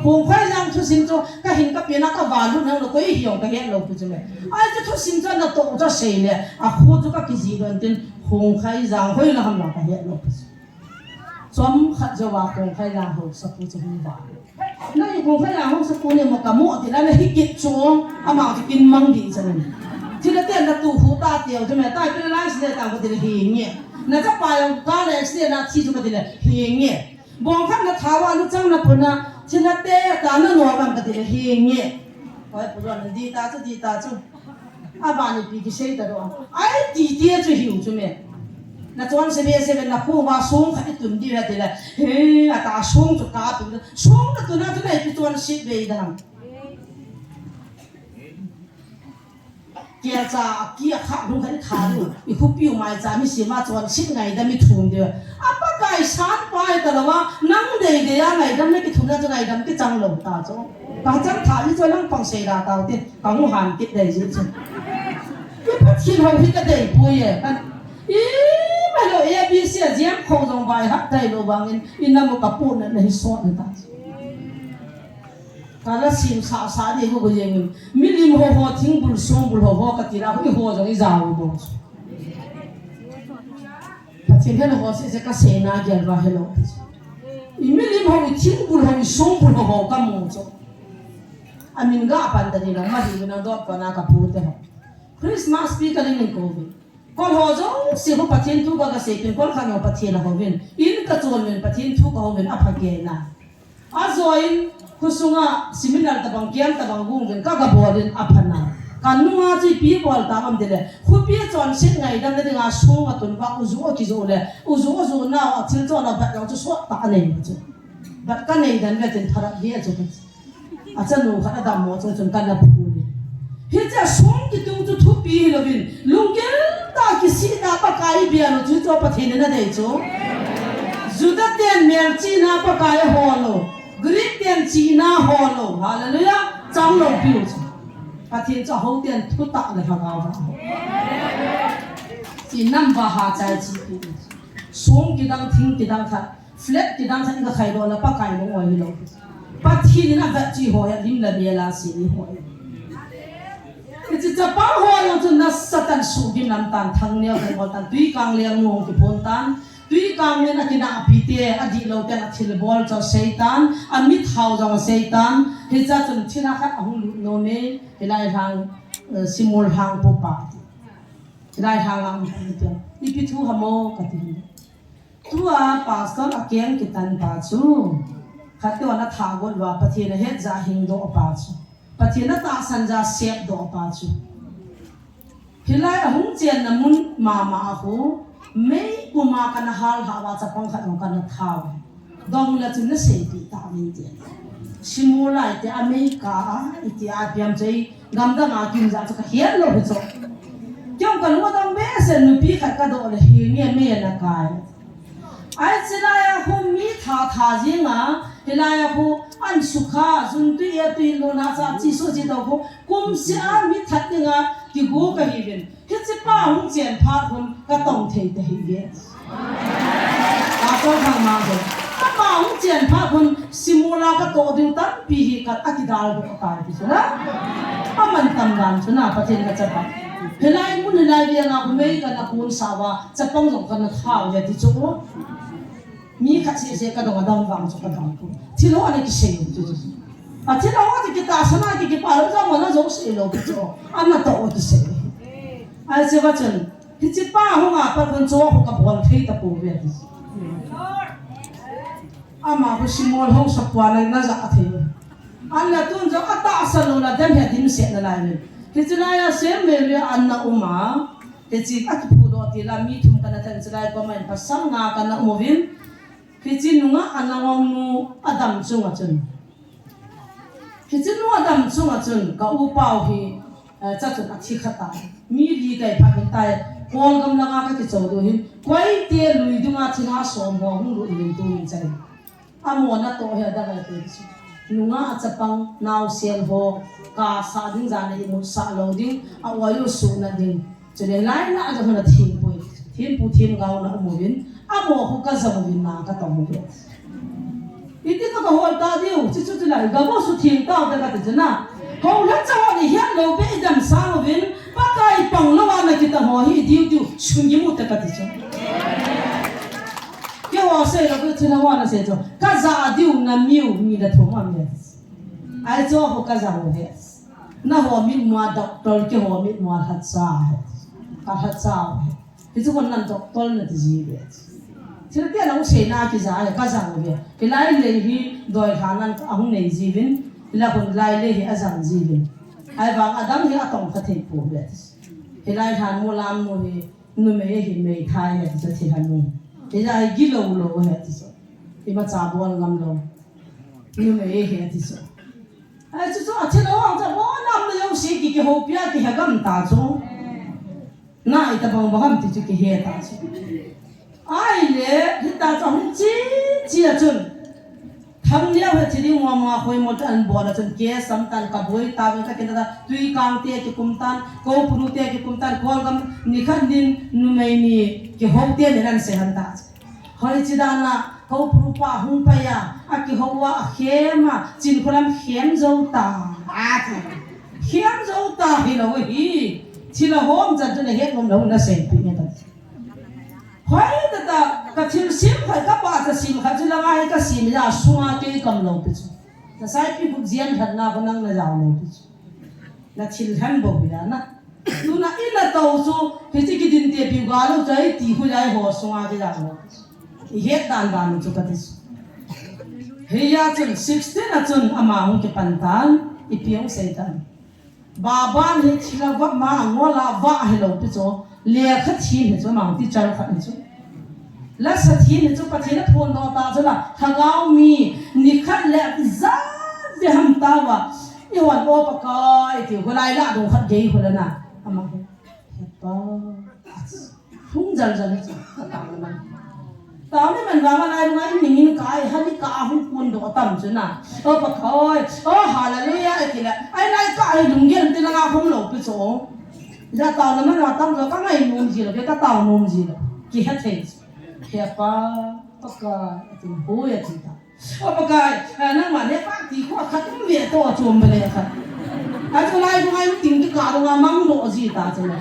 Khongkhaijang thusim chu ka hin ka pen a ka valut nang lou koi hi jong ka het lou pu chu le. Ai chu thusim chu natoh chu sei le. A khu chu ka kijih don tin Khongkhaijang hoi la ham la ka het lou pu chu. Chomkhat jou a Khongkhaijang haosapu chu hung va. Na hi Khongkhaijang haosapu ni mo ka mo ti la na hi kit chu. Ama chu kin mang di chu ni. Thil a te na tu hu ta teu chu me ta kin lai si le ta ko ti le hi nge. Na chapa jong ka le accident a thi chu ka ti le hi nge. Bong khat na tha uva luchang na pun a, thil a te ta na no bang ka ti le hi nge. Hoi pu ron di ta chu, di ta chu. Abani pi kisei ta do. Ai ti ti chu hiu chu me. Na chonse behseh ve na khu uva song khat i tun di ve ti le. He, ata song chu ka tun. Song na tun a chu na i pi chonse ve da. Kelcha a ki a khat lung khat i tha lu. I khupiu maicha mi sima chonse ngaidam i thum diu. A Pakai san pai ta lou a, nang dei dei a ngaidam na kithum na chu ngaidam kichang lou ta chu. Ka chang tha ni chu nang pang sei da tau te, ka ngu han kit dei ji chu. I Pathen ho hi ka dei pui e. Kan i ma lou A B C a jiam khong jong bai hat dai lou vangin, i na mo ka pu na na hi sot na ta chu. Ka la sim sa sa ni ho go jeng. Milim ho ho, thingbul songbul ho ho ka ti la, i ho jong i jao bo. Pathen helou ho se se ka sei na gel va helou. I milim ho, i thingbul ho, i songbul ho ho ka mu chu. A min ga pan ta ni la ma di na dot pa na ka pu te ho. Christmas pi ka ling in ko vi. Kol ho jong si ho Pathen thu ka ka sei pin kol kha no Pathen a ho vin. In ka chon vin Pathen thu ka ho vin a pha ke na. Ajoin, khosunga seminar tabang, camp tabang gong ven ka, ka bol in apha na. Ka nunga chu ipi bol ta ham tile, khopi chonset ngaidam na dinga song atun va, uju akijo le, uju ajo nau a thil chon a bat jong chu sot ta anei chu. Bat ka nei dan ve tin tharat ge chu. Achanu khat adammo chung chun kana phu le. Hiche song kitung chu thupi hilouvin, lunggel tah kisihna Pakai bia lo chu, chu Pathen in adei chu. Juda ten melchihna Pakai ahol u. Greek ten chihna ahol u. Hallelujah. Chang lou piu chu. Pathen chu ahou ten thutah le lhagao va. Chi nam va ha chai chi piu. Song kidang, thing kidang khat. Flat kidang khat in ka khai doh le Pakai lung oi hilou. Pathen in avet chu ihoi a, lim le mel a si ihoi. Hiche chapang ho jong chu nasatah in sugim lam tan, thangneo kan bol tan, tui kang leng mong kiphon tan, tui kang leng a kinahpi te, adih lou te a thilbol chu sei tan, amit hao jong sei tan, hiche chun thina khat ahung lut nom e, hilai lhang, eh, Simol lhang pu pa ti. Hilai lhang a um pu ti. Ipi thu ham o kati. Tua pastor a keng kitan pa chu, khat te ana tha got lou a, Pathen a het ja hing doh pa chu, Pathen a tahsan ja sep doh pa chu. Hilai ahung chenna mun mama a khu, mei puma kana hal ha va chapang khat hung kana thau. Dong la chun na seipeh ta min ti. Simol lai te America a, iti a piam chei, gamdang a kim ja chu ka hiat lou hi chu. Kei jong ka lung adong behseh, nupi khat ka doh le hi nge me na kai. Ai, chilai a khu mi tha tha jing a, hilai a khu an sukha, jun tui e tui lo na cha chi so chi to khu, kum seh a mi that ding a kigo ka hi ven. Hiche pa hung chen phat khun ka tong thei ta hi ve. Ka tong thang ma ve. Ka pa hung chen phat khun Simol a ka toh ding tampi hi ka, akidal doh ka ti chu na. Aman tam dan chu na, Pathen ka chapa. Hilai mun hilai veng a khu mei kana kun sa va, chapang jong kana thau ve ti chu. Mi khat seh seh ka dong a dam vang chu ka dam pu. Thil ho ana kisei chu chu. A thil ho chu kitahsan a ki, kipa lou jong ana jong sei lou pu chu. Ana toh kisei. Ai, che va chun. Hiche pa hung a pat khun chu ho ka bol thei ta pu ve. Ama khu Simol hung sa pua na, na ja thei. An la tun jong atahsan lou na dem he dimset na lai ve. Hiche lai a sem ve ve an na um a. Hiche a kiphu doh ti la mi thum kana than, chilai koma in pasal nga kana um uvin. Hiche nunga ana ngong nu adam chunga chun. Hiche nu adam chunga chun ka upa u hi, eh, cha chun athi kha tai. Mi li kai pha hin tai. Kol gam langa ka kichou doh hin. Koi te lui dunga thina som ho hung lut uvin tu min chai. Amo na toh hi adang ai peh chu. Nunga a chapang naosen ho, ka sa ding jan a imut sah lou ding, a oi u suh na ding. Chule lai na a jong na thim pui, thim pu thim gao na um uvin, amo khu ka jong uvin na ka tong uve. Iti ka ka hol ta diu, chu chu chu lai, ga bo su thim ta ka ka ti chu na. Ho la cha ho ni hian lou be i dam sang uvin, Pakai pang lou a na kita ho hi diu diu, sun gi mu ta ka ti chu. Keiho sei lou, kei thilha ho ana sei chu. Ka ja diu na miu, mi la thum am le. Ai chu ho ka ja ho he. Nangho mitmua doctor, keiho mitmua lhacha he. Ka lhacha he. Hichu kon nan doctor na ti ji ve. Thil te nang sei na kija he, ka ja ho he. Hilai lei hi doi lha nan ahung nei ji vin. Hila kon lai lei hi ajang ji vin. Ahivang adang hi atong kha thei pou ve. Hilai lhan mu lam mu hi. Numei hi meithai he ti chu, thilha nu. Hijeh a hi gilou lou he ti chu. Imacha bol ngam lou. Numei he ti chu. Ai chu chu a thilha ho chu abon a um na jouse ki, kihoupi a kihe gam ta chu. Na ita bang bang ham ti chu kihe ta chu. Ahile, hita chu hung chi, chi a chun. Thangneo he thi ding mama khoi mol tan bol a chun ke sam tan ka boi ta ve ka kin ta tui kang te kikum tan, ko puru te kikum tan, kol gam ni khat nin numei ni kihou te ni nan se han ta. Hoi chi dan a ko puru pa hung pai a, a kihou a, a khem a, chin kholam khem jou ta. A ti. Khem jou ta hilou hi. Thilha ho chan chu na het nom lou na sei pi nge ta. Hoi tata, ka thil sim khat, ka pa ta sim khat chu langa hi ka sim ja sunga kei kam lou pi chu. Na saipi buk jian khat na ko nang na jao lou pi chu. Na thil han bo pi na. Tuna i na to chu, hichi kidin te pi ga lou chu, i ti khu jai ho sunga kei jao lou pi chu. I het dan dan chu ka ti chu. Hiya chun sixteen a chun ama hung kipan tan, ipi hung sei tan. Baban hi thila va ma ngola va hi lo pi chu, lekha thim hi chu ama hung teacher khat hi chu. Lasa thim hi chu Pathen a phondoh ta chu la, lhagao mi, nikhat le ijat ve ham tauva, i hon o Pakai, ti hulai la dong khat gei hula na, ama hi. Hepa. Hung jal jal chu, ka tao na man. Tao na man vang a lai lunga in ning in kai, ha ni ka hung kun doh tam chu na. O Pakai, o hallelujah, e ti le. Ai lai ka ai lunggel ti na nga hung lo pi chu. Ja tao na man a tam chu ka ngai nom ji lo, ka tao nom ji lo. Kihe thei chu. Hepa, Pakai, e ti na hu e ti ta. O Pakai, eh, nangma le pa ti kho khat um ve to chom bale khat. A chu lai lunga in ting ti ka lunga mang doh ji ta chu le.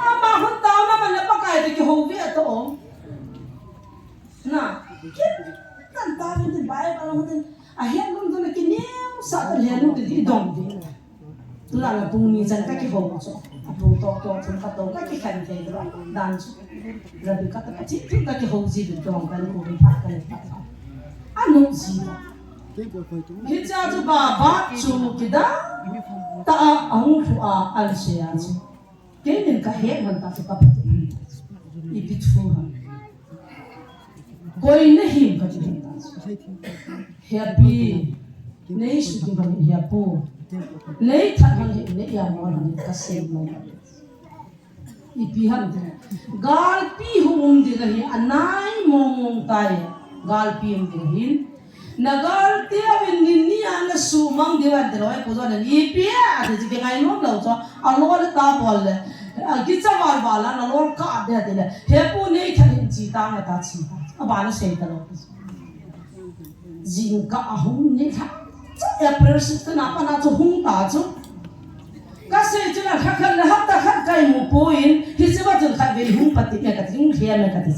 Ama hon tao na man le Pakai te kihou ve to. Na, kitan ta min tin Bible hon tin. A het lum tu na kineu sa ta het lum ti dong ve. Tula la pung ni chan ka kihou chu. A pung tok tok chun ka to ka kikhen thei lo dan chu. Rabi ka ta ka thip thip ka kihou ji bin tong ka ni ko bin phat ka ni phat. A nu ji. Hicha chu baba chu kida. Ta a hung thu a an se a chu. Keinin ka het man ta chu ka phat. Ipi thu ha. Koi na him ka ti ta. Happy. Nei suki bang hi apu. Nei that bang hi nei ya mo bang ka sei mo. Ipi ham ti. Galpi hung um ding ahi anai mong mong tai. Galpi um ding ahin. Na galpi a vin nin ni a na sumang ding an te loi pu zon ipi a ti ki ngai nom lo cho. A lo le ta bol le. A ki cha val val a na lo ka de ti le. He pu nei that hin chi ta na ta chi ta. A ba na sei ta lo. Jingkah a hung ni lha. Chu April six na pa na chu hung ta chu. Ka sei chu na lha khat le hapta khat ka imu poi, hiche va chun khat vei hung pati me ka ti, hung thia me ka ti.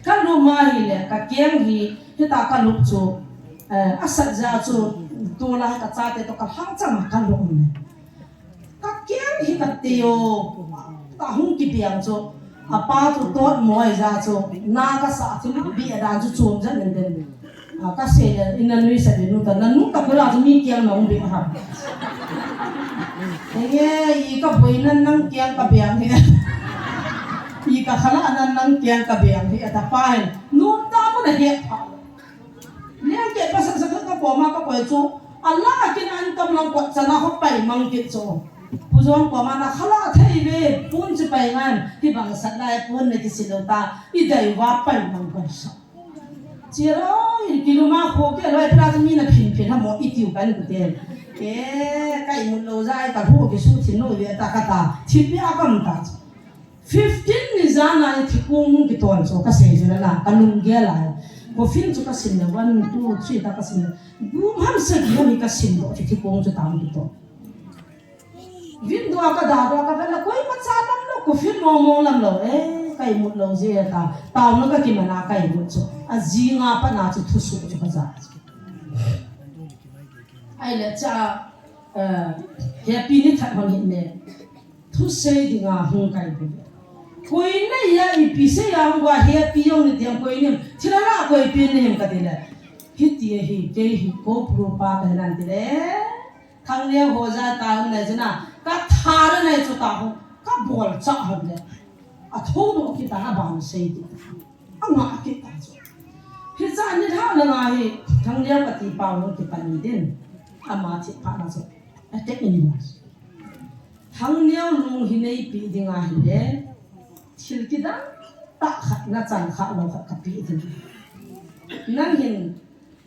Ka lum a hi le, ka keng hi, hita ka lum chu, eh, a sat ja chu, tu la ka chate to ka hang chang ka lum le. Ka keng hi ka ti o, ka hung kibiang chu, a pa chu tot moi ja chu, na ka sa thim bi a dan chu chom jan nen den. A, ka sei le, in na nui sa de nu ta, na nu ta kula chu mi keng na hung bi ha. Enge, i ka boi nan nang keng ka biang hi. I ka khala nan nang keng ka biang hi, a ta pa hin. Nu ta mu na he pha. Leng ke pasal sa ka koma ka koi chu. Ala kin an kam lang kot chana ho pai mang kit chu. Pu Jong koma na khala thei ve pun chu pai ngan. Hi bang sat lai pun ne ki silo ta. I dai va pai mang kon sa. Chiroi, kiluma kho ke loi pra mi na phin phin ha mo i tiu kan ku te. Ke kai mun lo jai ka hu ke su thin lo ve ta ka ta. Thi pia kam ta. Fifteen ni jana ni thikung ki ton so ka sei juna la, ka lung ge la. Ko fin chu ka sin le, one, two, three ta ka sin le. Gum ham sa gi ham ka sin do, thikung chu tam ki ton. Vin do ka da do ka vela, koima cha lam lo, ko fin mo mo lam lo, eh, kai mut lo je ta. Tao na ka ki mana kai mut chu. A ji nga pa na chu thu su chu ka ja. Ai le cha, eh, happy ni that hon hin ne. Thu sei dinga hung kai bu. Koi na ya ipi sei ya hung wa happy yong ni diam koi ni. Thila na koi pi ni him ka ti le. Hi ti hi kei hi ko pru pa ka nan ti le. Thang le ho ja ta hung na jina. Ka tha na na chu ta hung. Ka bol cha hon le. A tho do ki ta na ban sei ti. A nga ki ta chu. Hi cha ni tha na nga hi. Thang le ka ti pa hung ki pa ni din. Ama thi pa na chu. A te ni na. Thangneo lung hi neipi dinga hile, thil kidang tah khat na chan kha lo khat ka pe ding. Nang hin,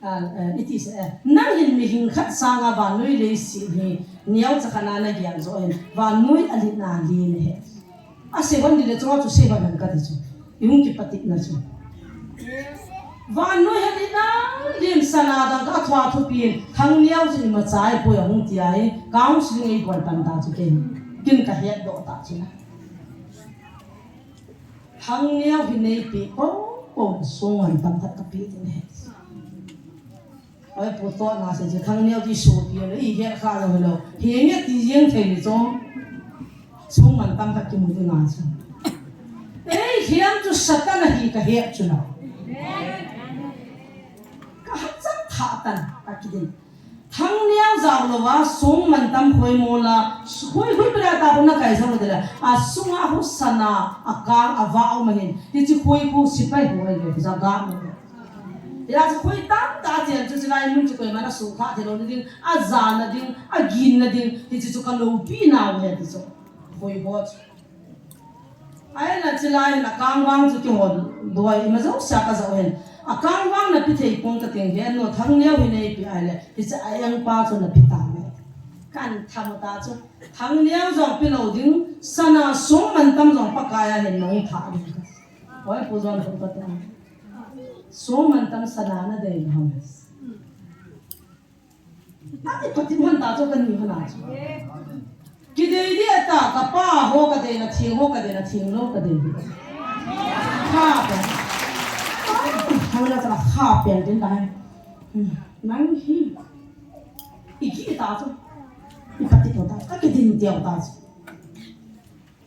ah, eh, iti se, eh, nang hin mihing khat sanga vannoi leiset hi neocha khat na na gen jo hin, vannoi a lina li ne he. A seven di le chunga chu seven an ka ti chu. I hung kipatihna chu. Vannoi hi a lina, limsana dang ka thua thupi in, Thangneo chu ima chai poi a hung ti a hi, counseling ei bol pan ta chu kei. Kin ka het doh ta chu na. Thangneo hi neipi po, po sung an tam khat ka pe ding he. Oi, pu to na se je Thangneo ti so pi lo, i he kha lo lo. He nge ti jeng thei ni chong. Sung man tam khat ki mu ti na chu. Ei, hiam chu Satan a hi ka he chu na. Ka ha chang Satan, ka kidin. Thangneo jao louva, song mantam khoi mola, khoi, khoi pera ta na kai jong dela. A sunga hu sana, a kang, a vao ma hin. Hichi khoi khu sipai khoi le, ja ga mo. Ila chu khoi tam ta chen chu chilai mun chu koima na sukha thei lou ding, a jana ding, a ginna ding, hichi chu ka loupi nau he ti chu. Khoi ho chu. Ahinla chilai hin akangvang chu kihon doi ima jouse a kajou hin. Akangvang napi thei pon kating hin, no Thangneo hi neipi ahile, hiche a engpa chu napi tauve. Kan tham ta chu. Thangneo jong pe lou ding, sana song mantam jong Pakai a hin nahung tha ding ka. Oi, Pu John, hung kata. Song mantam sana nadei ham. Ai, pati man ta chu kani hana chu. Kidei di ta, kapa ho kadei na thing, ho kadei na thing lou kadei di. Kha pe. Ho na ta kha pe din dai. Hmm, nang hi. Iki ta chu. Ipati to ta, ka kidin teo ta chu.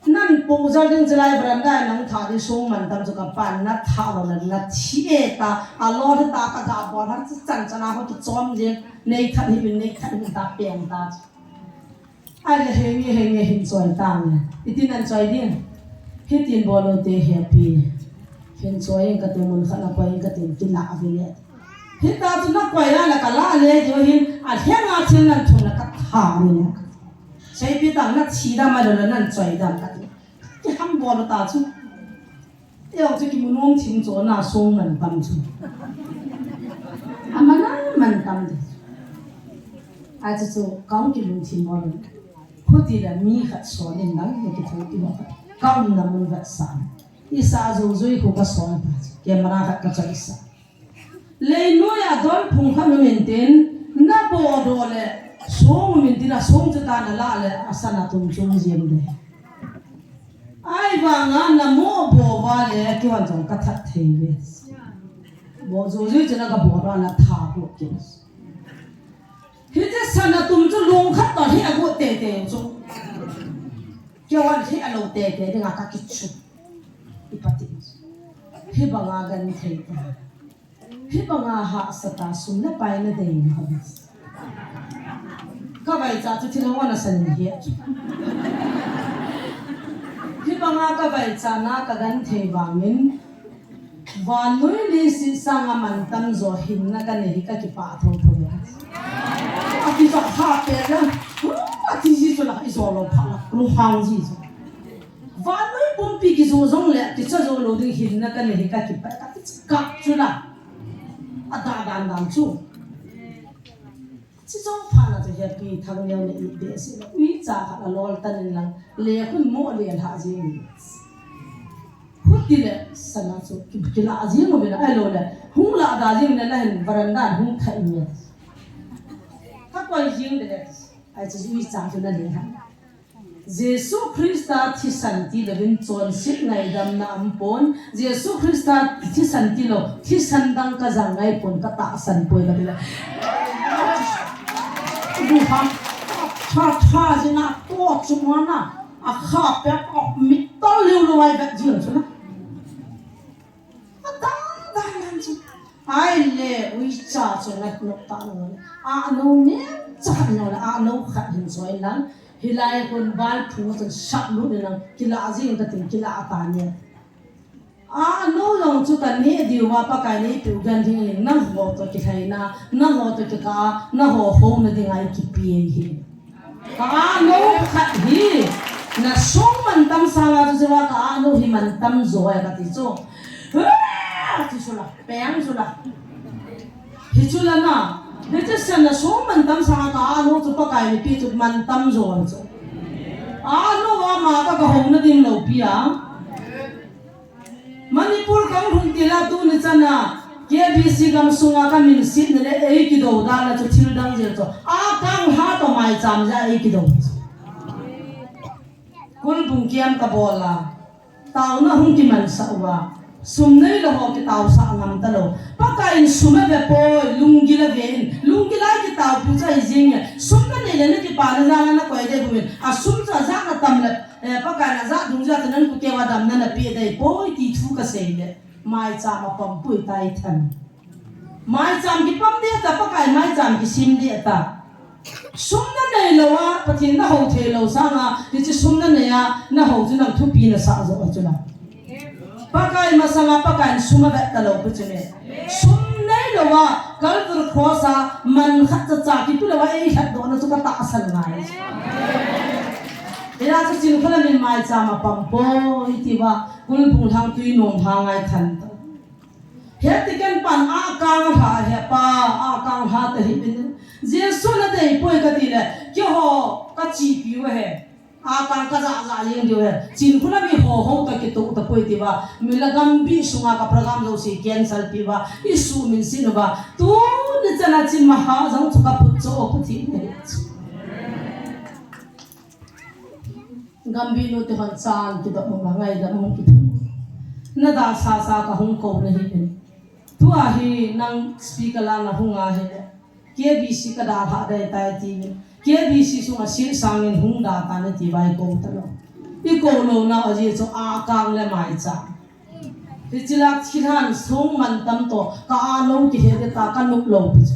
Nan pu jal ding chilai veranda nang tha di song mantam chu kapan na tha lo na, na thi e ta, a lo ta ka ga bol har chu chan chan a ho tu chom je, nei tha ni min nei tha ni ta peng ta. Ai le henge henge hin choi ta ne. Iti nan choi ding. Hitin bol lo te happy. Hin choi ing kati mun khat na koi ing kati kila a vi le. Hita chu na koi a la kala le jo hin a henga thil nan thum na ka tha ni ne. Seipi tang na thi dam a lo la nan choi dam kati. Kiham bol ta chu. Teo chu kimu nom thim chu na song mantam chu. Amana mantam de. Ai chu chu kaung kilung thim bol. Khuti la mi khat son in lang ni kithu ti bol. Kaung na mun vat sa. Isa jujui khu ka son ta chu. Camera khat ka choi sa. Leinoi a dol phung khat um intin, na bo do le, song um intin, a song chu ta na la le, a sana tum chung jiem le. Ai vanga na mo bo va le, kihon jong ka that thei ve. Bo jujui chu na ka bo do na tha ko ke. Hiti sana tum chu lung khat to hi a go te te chu. Kihon hi a lo te te, dinga ka kichu. Ipati. Hi banga gan thei ta. Hi banga hahsa ta sum le pai na dei na ha. Ka vaicha chu thil hong ana san hi. Hi banga ka vaicha na ka gan thei vangin. Vannoi leiset sanga mantam jo hinna ka nei hi ka kipah tho tho. A ti cha kha pe la. A ti ji chu la i jo lo pha la. Lu hang ji chu. Vannoi pumpi kijo jong le, kicha jo lo ding hinna ka nei hi ka kipah, ka ti kap chu la. A da dan dan chu. Chi jong pha na chu happy Thangneo na i be si la. Uicha khat a lol tan in lang, le khun mo le lha jing. Khuti le sana chu ki, kila jing mo be la, ai lo le. Hung la da jing le la hin veranda hung thai me. Ka koi jing de le. Ai chu uicha chu na le ha. Jesu Christa thisan tilouvin chonset ngaidamna aumpon, Jesu Christa thisan tilou, thisan dang kajang ngaipon, katahsan poi la bila. Duham, tha, tha, jina, to, chumana, a kha pe, a mit tol leu lou ai vet jing chuna. Adang dang dang chu. Ai le, uicha chu na nok ta no. A no ne, cha no le, a no khat hin choi lang. Hilai hun bal phung chun sap lut ni lang. Kila jing ka tin kila ta ne. A no long chu ka ne diu va Pakai ne tu gan ding ni nang ho to ki thai na, nang ho to ki ka, na ho ho na ding ai ki pi hi. Ka ano khat hi, na song mantam sanga chu jewa ka ano hi mantam jo ai ka ti chu. Ah, ti chu la, peng chu la. Hi chu la na, hi chu sa na song mantam sanga ka ano chu Pakai ni pi chu mantam jo ai chu. Ano wa ma ka ka hong na ding lo pi a. Manipur kang hung tila tuni chana, K B C gam sunga ka min sit na le, ei kido dan na chu thil dang jil chu. A kang ha to mai cham ja ei kido. Kul bung kiam ka bola. Tau na hung ki man sa uwa. Sum nei lo ho ki tau sa ngam ta lo. Pakai in sum a ve poi, lunggil a ve in. Lunggil a ki tau pu cha i jing e. Sum na nei le na ki pa na ja na na koi de bu in. A sum cha ja na tam le. Eh, Pakai na ja dung ja ta nan ku kewa dam na na pi dai poi ti thu ka sei le. Mai cha ma pam pui tai than. Maicham kipam ding ta, Pakai maicham kisim ding ta. Sum nanei lou a, Pathen nahou thei lou sanga, hiche sum nanei a, nahou chu nang thupi nasah joh a chu la. Pakai masanga, Pakai in sum avet talou pi chu ne. Sum neilou a, Calvary Cross a, man khat cha cha kipe lou a, eilhatdohna chu katahsan ngai. Hia chu Chinkholam in maicham apam poi tia, Kulbung lhang Tuinom lhang ngai than ta. Hiti ken pan akang lha he pa, akang lha ta hi pin. Jesu nadei poi kati le, keiho kachepi u ahi. Akang kajah jah jeng diu ahi. Chinkholam mi ho ho ta kitoh ta poi tia, mi la Gambih sunga ka program jouse cancel pi uva, isuh min sin uva. Tuni chana chin maha jong chu kaphut cho put hi ne. Gambih nu te hon chan kidoh mong ngaidam mong kidoh. Nadalha sa kahung kou nahi pin. Tua hi nang speaker la nahung a hile, K B C kadalha ding tai ti. K B C sunga sit sangin hung da tan tia ikou talou. Ikou louna ajeh chu akang le maicham. Hiche la thilhan song mantam toh, ka a lou kihe ding ta, kanop lou pi chu.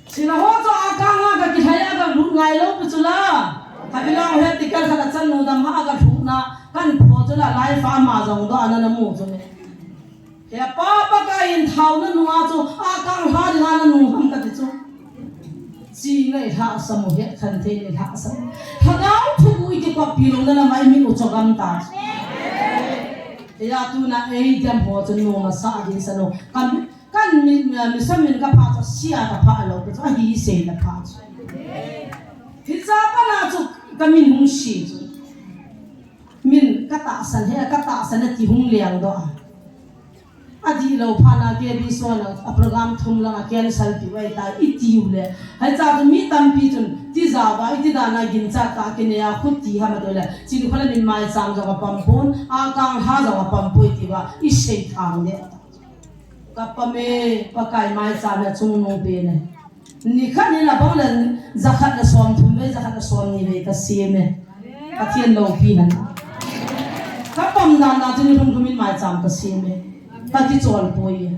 Sina ho chu akang a kakilhai a kalut ngai lou pi chu la. Kabilang he ticket khat a chan nu dam a kalhutna, kan pho chu la lai fa ma jong doh ana namu chu ne. He pa, Pakai in thaona nunga chu akang lha dinga nanu ham kati chu. Chi nei lhahsam u, het khen thei nei lhahsam. Lhagao thuguh i kikoppi louna lama i mit u chogam ta chu. Hia tuna ei dem ho chu noma sa a din sa lou. Kan, kan mi, mi, mi sa min kapha chu sia kapha lou, chu ahi sei kapha chu. Hicha pana chu kamin hung si chu. Min katahsan he, katahsan a ti hung leng doh a. Adih lou phat na K B C sunga program thum lang a cancel pi uve tia itiu le. Hiche chu mi tampi chun tijat uva iti dan a ginchat tah a kinei a khuti ham ati le. Chinkholam in maicham jong apam pon, akang lha jong apam poi tia isei thang le. Kapam e, Pakai maicham a chungnung pen e. Nikhat ni abang le jakhat le somthum vei, jakhat le somni vei kasem e. Pathen loupi hen. Kapam dan a chu ni lhum lhum in maicham kasem e. Kakichol poi e.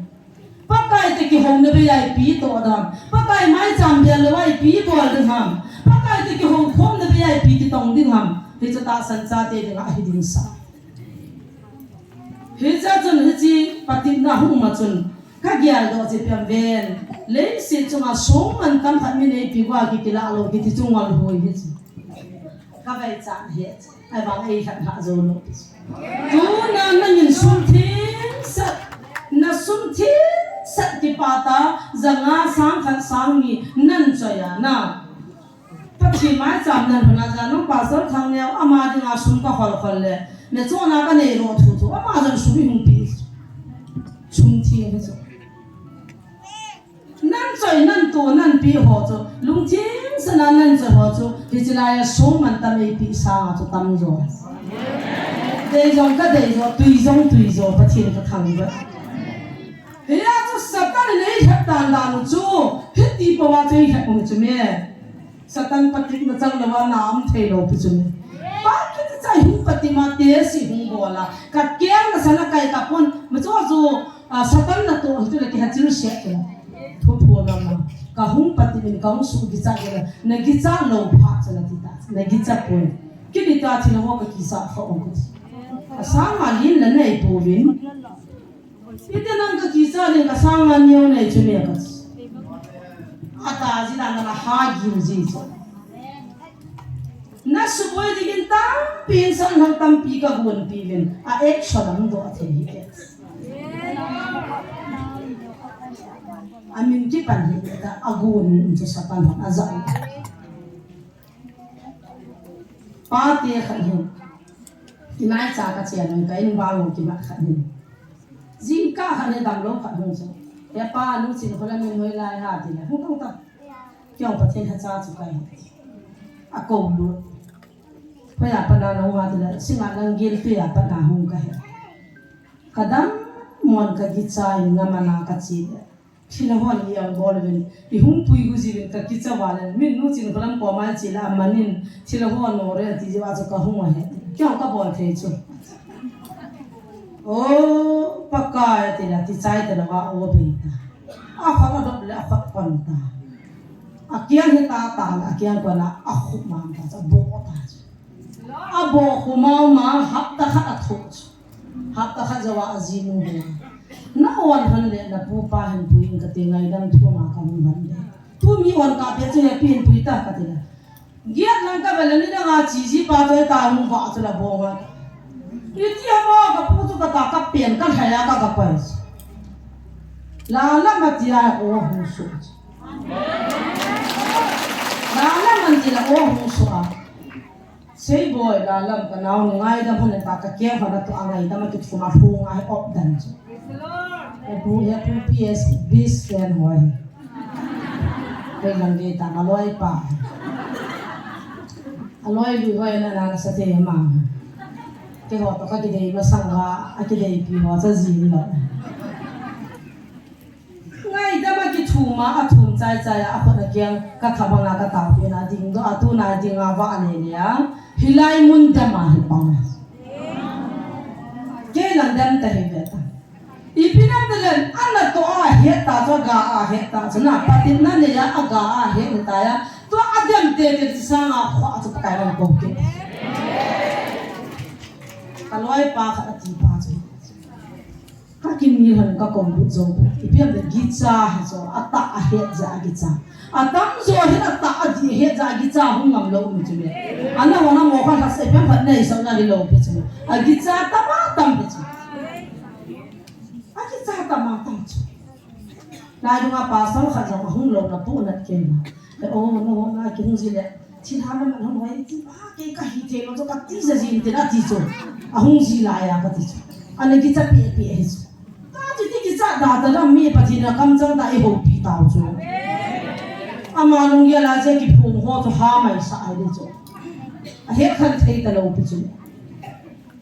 Pakai toh kihouna bei a ipi toh ding ham. Pakai maicham bol lou a ipi bol ding ham. Pakai toh kihoukhomna bei a ipi kitong ding ham. Hichu tahsan chate dinga ahi ding sa. Hiche chun hiche patepna hung ma chun, kagel doh chu ipi ham ven. Leiset chunga song mantam khat min eipe uva kikilah lou kiti chu ngol hoi hi chu. Kavei chan hi chu. Ahivang eilhat lha jou lou. Tuna nangin sum themsat, nasum themsat kipah ta, janga sang khat sang ni nan choi a na. Pathen maicham nan lhun a jeh a nung Pastor Thangneo ama dinga sum kahol khol le, neocha kanei lou thuthu, ama jong sum eihung pe. Sum theng hi chu. Nan choi, nan to, nan pe ho chu, lungthim sanga nan choi ho chu, hiche lai a song mantam eipe sanga chu tam jo. Dei jong kadei jo, tui jong tui jo, Pathen kathangvah. Hia chu Satan in eilhat dan dan u chu, hiti pova chu eilhat u chu me. Satan patepna chang lou a na um thei lou pi chu me. Pa kiti cha hung patep ma test hung bol a. Kakeng na sana kai tapon. Ma chu chu, a, Satan natoh hi chu le kihachil se chu. Thu phu na ma. Kahung patep in kahung suhkichat le. Nakicha lou phat chu nati ta. Nakicha poi. Kini ta thil ho kakicha kha ong. Asanga lin la nei pouvin. Iti nang kakicha ding kasanga neo nei chu me ka. Ata ji dan na ha gim ji chu. Nasuboi dingin tampi in sang hal tampi kagonpi uvin. A action adoh thei hi. Amin kipan hi ta agon chu Satan hon aja. Pate khat hin. Inaicha kache nung ka in vang kimat khat hin. Jingkah khat hin damlou khat hung chu. He pa, nu Chinkholam in hoilai ham ti le. Hung tong ta. Keiho Pathen lhacha chu kahi. Akou lut. Hoiya pat na nahung ham ti le. Singngat lang gel tuiya pat na hung kahi. Kadam mon kakicha in ngam a na kache le. Thilha hon ijat bol uvin, ihung puigu jiuvin kakicha uva le, min nu Chinkholam koma iche le, amanin, thilha hon nore ati jiuva chu kahung ahi. Keiho kabol thei chu. O Pakai, ati le, ati chai ta le, va o bei ta. A khut a dop le, a khut kon ta. A kiang hi ta ta le, a kiang kon a, a khut man ta, a bo ta. A bo khu mau ma, hapta khat a thu. Hapta khat jou a, a jinu hi. Na on han le, na pu pa hin pu in ka ti ngaidam thu ma ka hung han le. Tu mi on ka pe chu he pi hin pu ta ka ti le. Giat lang ka bel ni dang a chi ji pa toh ta hung va chu la bong a. Iti a mo ka pu chu ka ta ka pen ka thai a ka ka pai. La la ma ti a o hung su. La la man ti la o hung su a. Sei boi la lam ka nau ni ngaidam hon ta ka kiang hon a tu a ngaidam a tu thum a hung a he op dan chu. He pu he pu P S bis fen hoi. Kei lang dei ta, a loi pa. A loi lui hoi na na sa te ma. Keiho toh ka kidei masang a, a kideipi ho cha jin lo. Ngaidam a kithum a, a thum chai chai a, a khut a kiang ka tha bang a ka tao pi na ding doh a, tu na ding a va le le a. Hilai mun dem a hi bang a. Kei lang dem ta hi ve ta. Ipi nam te len, ana toh a het ta chu, ga a het ta chu na, Pathen in anei a, a ga a het ta ya. Tua a dem tete chu sanga khua chu Pakai in ko ke. Ka loi pa khat a ti pa chu. Ka kin ni han ka kong bu jo. Ipi nam te gicha hi chu, a ta a het ja a gicha. A tam jo hin a ta a di het ja a gicha hung ngam lou mi chu le. Ana hona mo kha kha se pem phat nei sa na di lou pi chu. A gicha tam a tam pi chu. A kicha tam a tam chu. Lai dunga pastor khat jong a hung lou na pu na ke na. Ke o no na ki hung ji le. Thil ha na man hung hoi ti ba ke ka hi te lo chu ka ti ja jin te na ti chu. A hung ji la ya ka ti chu. A na kicha pi pi hi chu. Ta ti ti kicha da da da mi Pathen a kam chang ta i ho pi tau chu. Ama lung ya la je ki phung ho chu ha mai sa ai de chu. A he khan thei ta lou pi chu.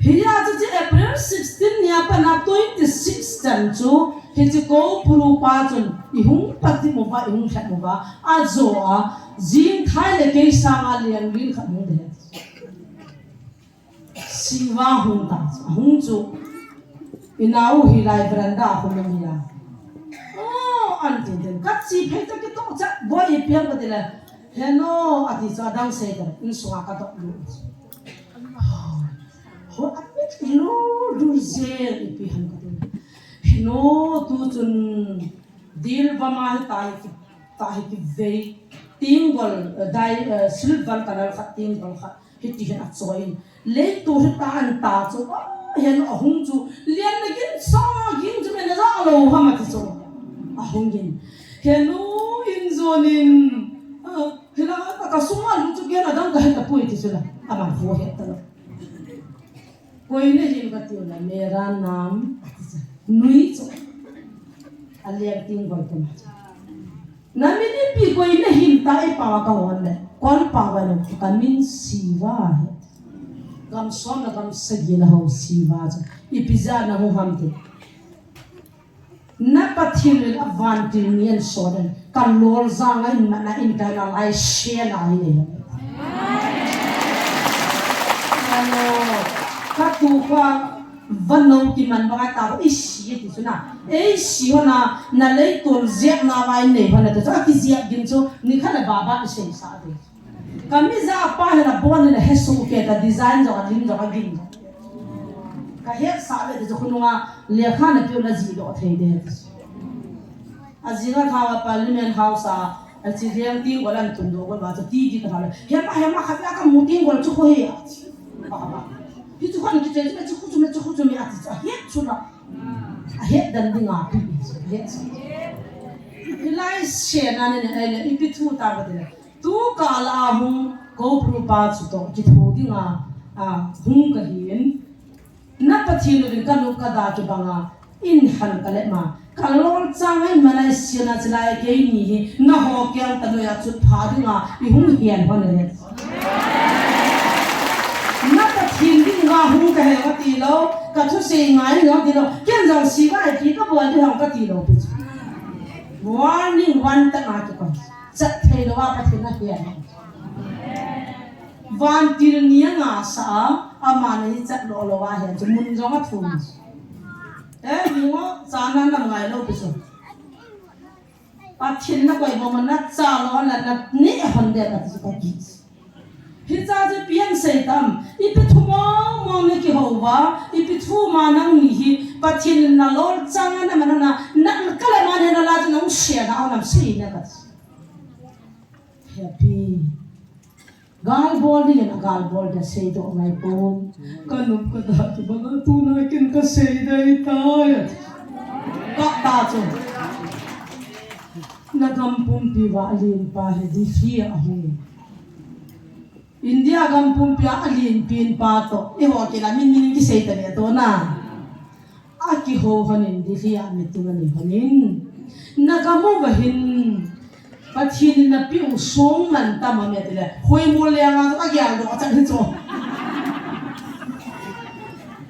Hiya chu chi April sixteen nia pat a twenty six chan chu, hichi ko pulu pa chun, i hung pati mo va, i hung lhat mo va, a jo a, jing thai le kei sang a liang lin khat hung de. Siva hung ta, hung chu, i nau hi lai veranda a hung ni ya. Oh, an tin tin, ka chi phei ta ki to cha, boi i piang ka ti le, he no, a ti cha dang sei ta, in sunga ka to lu. Ho, a mit lo du zel ipi ham ka ti. Hino tu chun dil va ma hi ta hi ki, ta hi ki vei. Ting gol, eh, dai, eh, silver color khat ting gol khat. Hiti hin a choi in. Lei tu hi ta an ta chu. Ah, hen a hung chu. Lian na gin sa gin chu me na za lo ha ma ti chu. A hung gin. Heno in zonin. Ah, hila ka ka sunga lu chu gen a dang ka he ta pui ti chu la. Ama vo he ta lo. Koi na him ka tiu la, mera naam, nui chu. A liang ting gol koma chu. Na min ipi koi na him ta i pa ka hon le. Kon pa wa le, ka min Siva he. Gam som na gam sagi na ho Siva chu. Ipi ja na hu ham te. Na Pathen in a vantil ni an sot in, ka lol jang a in mana in ka na lai se na hi nei. Ano, ka tu ka van no ki man ba ta ko isi ti su na. Ei si ho na, na lei tol zek na vai nei ho na to. Ki zek gin chu, ni kha na ba ba sei sa de. Ka mi ja pa hi na bon hi na he su ke ka design jo ka lim jo ka gin. Ka het sa le de jo khununga lekha na piu na ji do thei de. A jinga thawa Parliament House a, a chi liang ting gol an tun do gol ba cha ti di ka thawa. He ma, he ma khat la ka mu ting gol chu ko he a. Ba ba. Hi chu khan ki che chu me chu khu chu me chu khu chu me a ti cha. He chu la. A het dan ding a pi. He chu. Hilai se na ne ne ai le ipi thu ta ba de. Tu kal a hung ko pru pa chu to ki thu ding a, a, hung ka hin. Na Pathen uvin ka nu ka da ki banga in han ka le ma. Ka lol chang ai manai sia na chilai ke ni hi na ho kiang ta noya chut pha ding a i hung hian hon le. Na Pathen ding a hung ka he ka ti lo, ka thu sei ngai lo ti lo. Ken jong si vai ki ka bol di hong ka ti lo pi. Warning one ta na ki ko. Chat thei lo a Pathen a hian. Vantil ni a nga sa a, ama na hi chat lo lo a hian chu mun jong a thum. Eh, mi ngo, chana na ngai lou pi chu. Pathen na koi bou ma na cha lou na na ni hon de na chu ka ki. Hicha chu pian sei tam. Ipi thu mong mong na kihou va. Ipi thu ma nang ni hi. Pathen na lol chang na ma na na. Na kala ma ne na la chu nang sia na nam sei na ka. Happy. Gal bol ding in a gal bol da sei doh ngai pon. Ka nop ka da kibang a tuna kin ka sei dai tai. Ka ta chu. Na gam pumpi va a lien pa hi Delhi a hung. India gam pumpi a lien pin pa toh. Eiho kila min min kisei ta le toh na. A kihou hon in Delhi a meeting a nei hon in. Na gam uva hin. Pathen in na piu song man tam a me ti le. Hoimol lenga a gel doh a chan hi chu.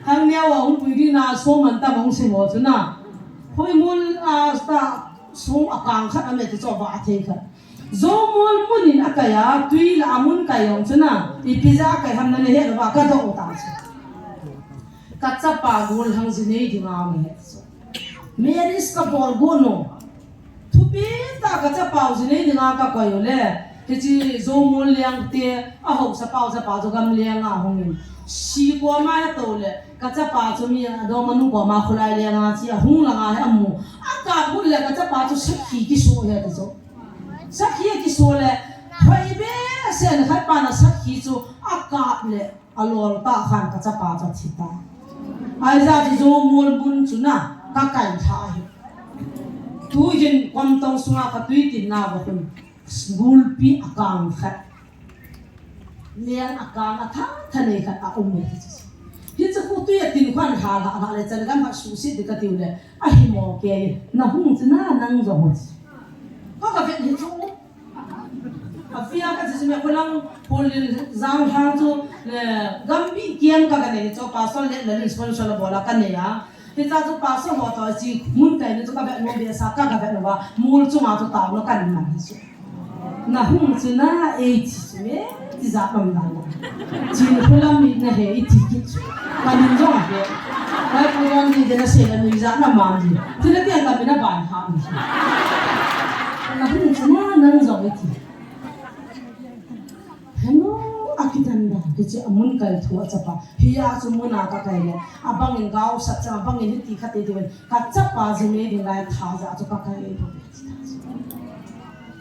Hang neo a hung pui ding na song man tam a hung sei ho chu na. Hoimol a ta song a kang khat a me ti chu va a thei khat. Zomol mun in a kai a, tui la a mun kai jong chu na. Ipi ja a kai ham na le he lo va ka doh ta chu. Ka chapa gollhang ji nei ding a um he chu. Marriage ka bol go no. Thupi ta ka chapa u ji nei ding a ka koi u le. Hichi Zomol leng te a haosa pa u chapa chu gam leng a hung in. Si koma he to le. Ka chapa chu mi a dom a nu koma khulai leng a chi a hung lang a he a mu. A ka bu le ka chapa chu sakhi kiso he ta chu. Sakhi kiso le. Hoi be sen khat pa na sakhi chu a kap le. A lol ta khan ka chapa cha thi ta. Ai ja chu Zomol mun chu na ka kai tha hi. Tu hin kom tong sunga ka tui tin na va hun. Gulpi a kang khat. Lian a kang a tha tha nei khat a um mai hi chu. Hi chu khu tui a tin khan ha la ha le chan gam ha su si de ka tiu le. A hi mo ke na hung chu na nang jo ho. Ka ka vet hi chu. A fia ka chi me ko lang pol lin jang hang chu, eh, gambi kiam ka ka nei chu pastor le le sponsor la bola ka nei a. Hicha chu pastor ho to chi mun kai ni chu ka vet no be sa ka ka vet no ba mul chu ma chu tao no kan man chu. Na hung chu na e chi chu me ti ja bang da na. Chin phulam mi na he i ti ki chu. Ka nin jong he. Ka program ni de na se la ni ja na ma ni. Ti na ti ka mi na ban ha ni. Na hung chu na nang jong e ti. Henu a kitan da, kichi a mun kai thu a chapa. Hi a chu mun a ka kai le. A bang in gao sat cha, a bang in hiti kha te tu. Ka chapa ji me ding lai tha ja chu ka kai le.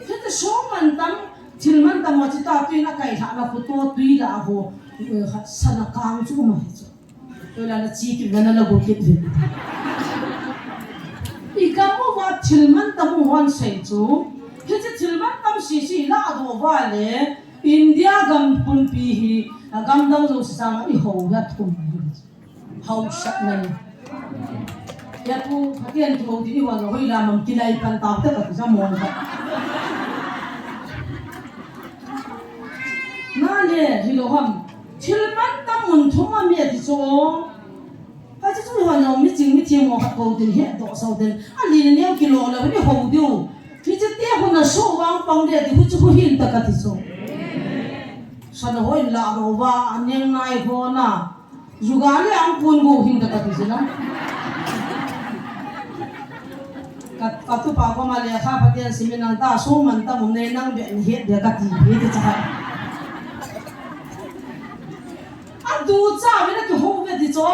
Hiti so man tam, thil man tam mo chi ta tu in a kai tha na khu to tui la ho. Eh, kha sana kang chu ma hi chu. Tola na chi kit na na la go kit vin. I gam uva thil man tam u hon sei chu. Hichi thil man tam sisi la do va le. India gam pumpi hi a gam dang jouse sanga i ho ya thum. Haosa na ni. Ya tu Pathen kihou ti i hon hoi la mam kilai pan tau te ka tu sa mo ka. Na le hi lo ham. Thil man tam mun thum a mi a ti chu. Ka chu chu hon jong mi ching mi thim mo khat ko tin he doh so tin. A li ne neo kilo la ni ho diu. Hi chu te hun na so wang pang de ti hu chu hu hin ta ka ti chu. Sana hoi la ro wa a neng nai ho na. Juga le ang kun go hin ta ka ti chu na. Ka, ka tu pa ko ma le kha Pathen simin nang ta so man ta mun ne nang be ni he de ka ti be ti cha. A du cha ve na kihou ve ti chu.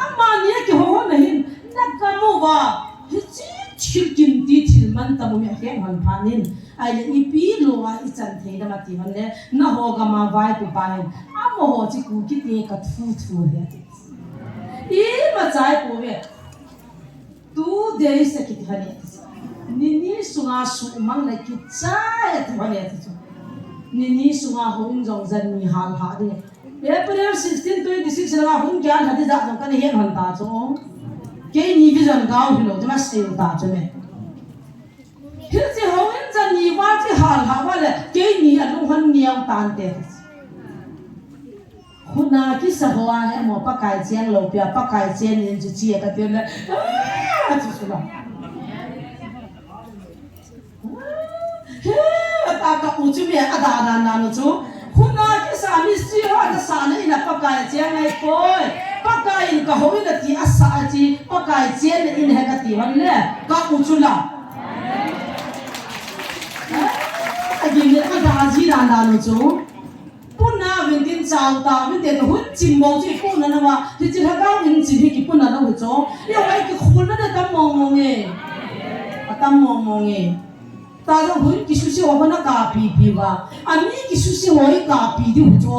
Amani a kihou na hin. Na gam uva. Hichi thil kin ti thil man tam u mi a khen hon phan in. Ai le ipi lo a i chan thei na ma ti hon le. Na ho gam a vaipu pa hin. Amaho chi ku kiti ka thu thu he ti. Ima chai po ve. Two days a kiti hane. Nini sunga sumang le kichai a ti hane ti chu. Nini sunga houin jong jan ni hal ha ding. April sixteen, twenty-six langa hung kian hati ja jong kana het hon ta chu. Keini vision gao hilo, ti ma sel ta chu me. Hichi houin jan ni va chi hal ha va le, keini a lung hon niam tan te. Khuna kisa hoa he mo Pakai chiang lo pia, Pakai chiang in chu chia ka tiu le. Ah, chu chu lo. He, ta ka u chu me a da da na no chu. Khuna kisa mistri ho ka sa na ina Pakai chiang ngai koi. Pakai In ka hou in ati asa achi, Pakai chen in he kati hon le, ka u chu la. Agim le ka da ji dan dan u chu. Puna vin tin chau ta, vin te ka hun chim mo chu i puna na ma, ti chi ha ka in chi hi ki puna na u chu. Yo ai ki khul na da tam mo mo nge. A tam mo mo nge. Ta da hun ki su si ho na ka pi pi va. Ani ki su si ho i ka pi di u chu.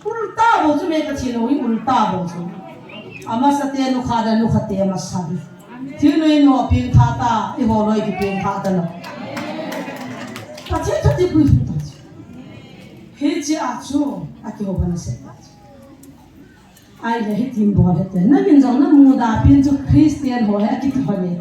Ulta bou chu me Pathen lou hi ulta bou chu. Amasa te nukha da nukha te amasa di. Thil noi no pengtha ta, i ho loi ki pengtha ta lou. Pathen thati pui pui ta chu. Hiche a chu, a kihou hon ase ta chu. Ahile hitin bol hite. Na min jong na muda pen chu Christian ho hi a kiti hon e.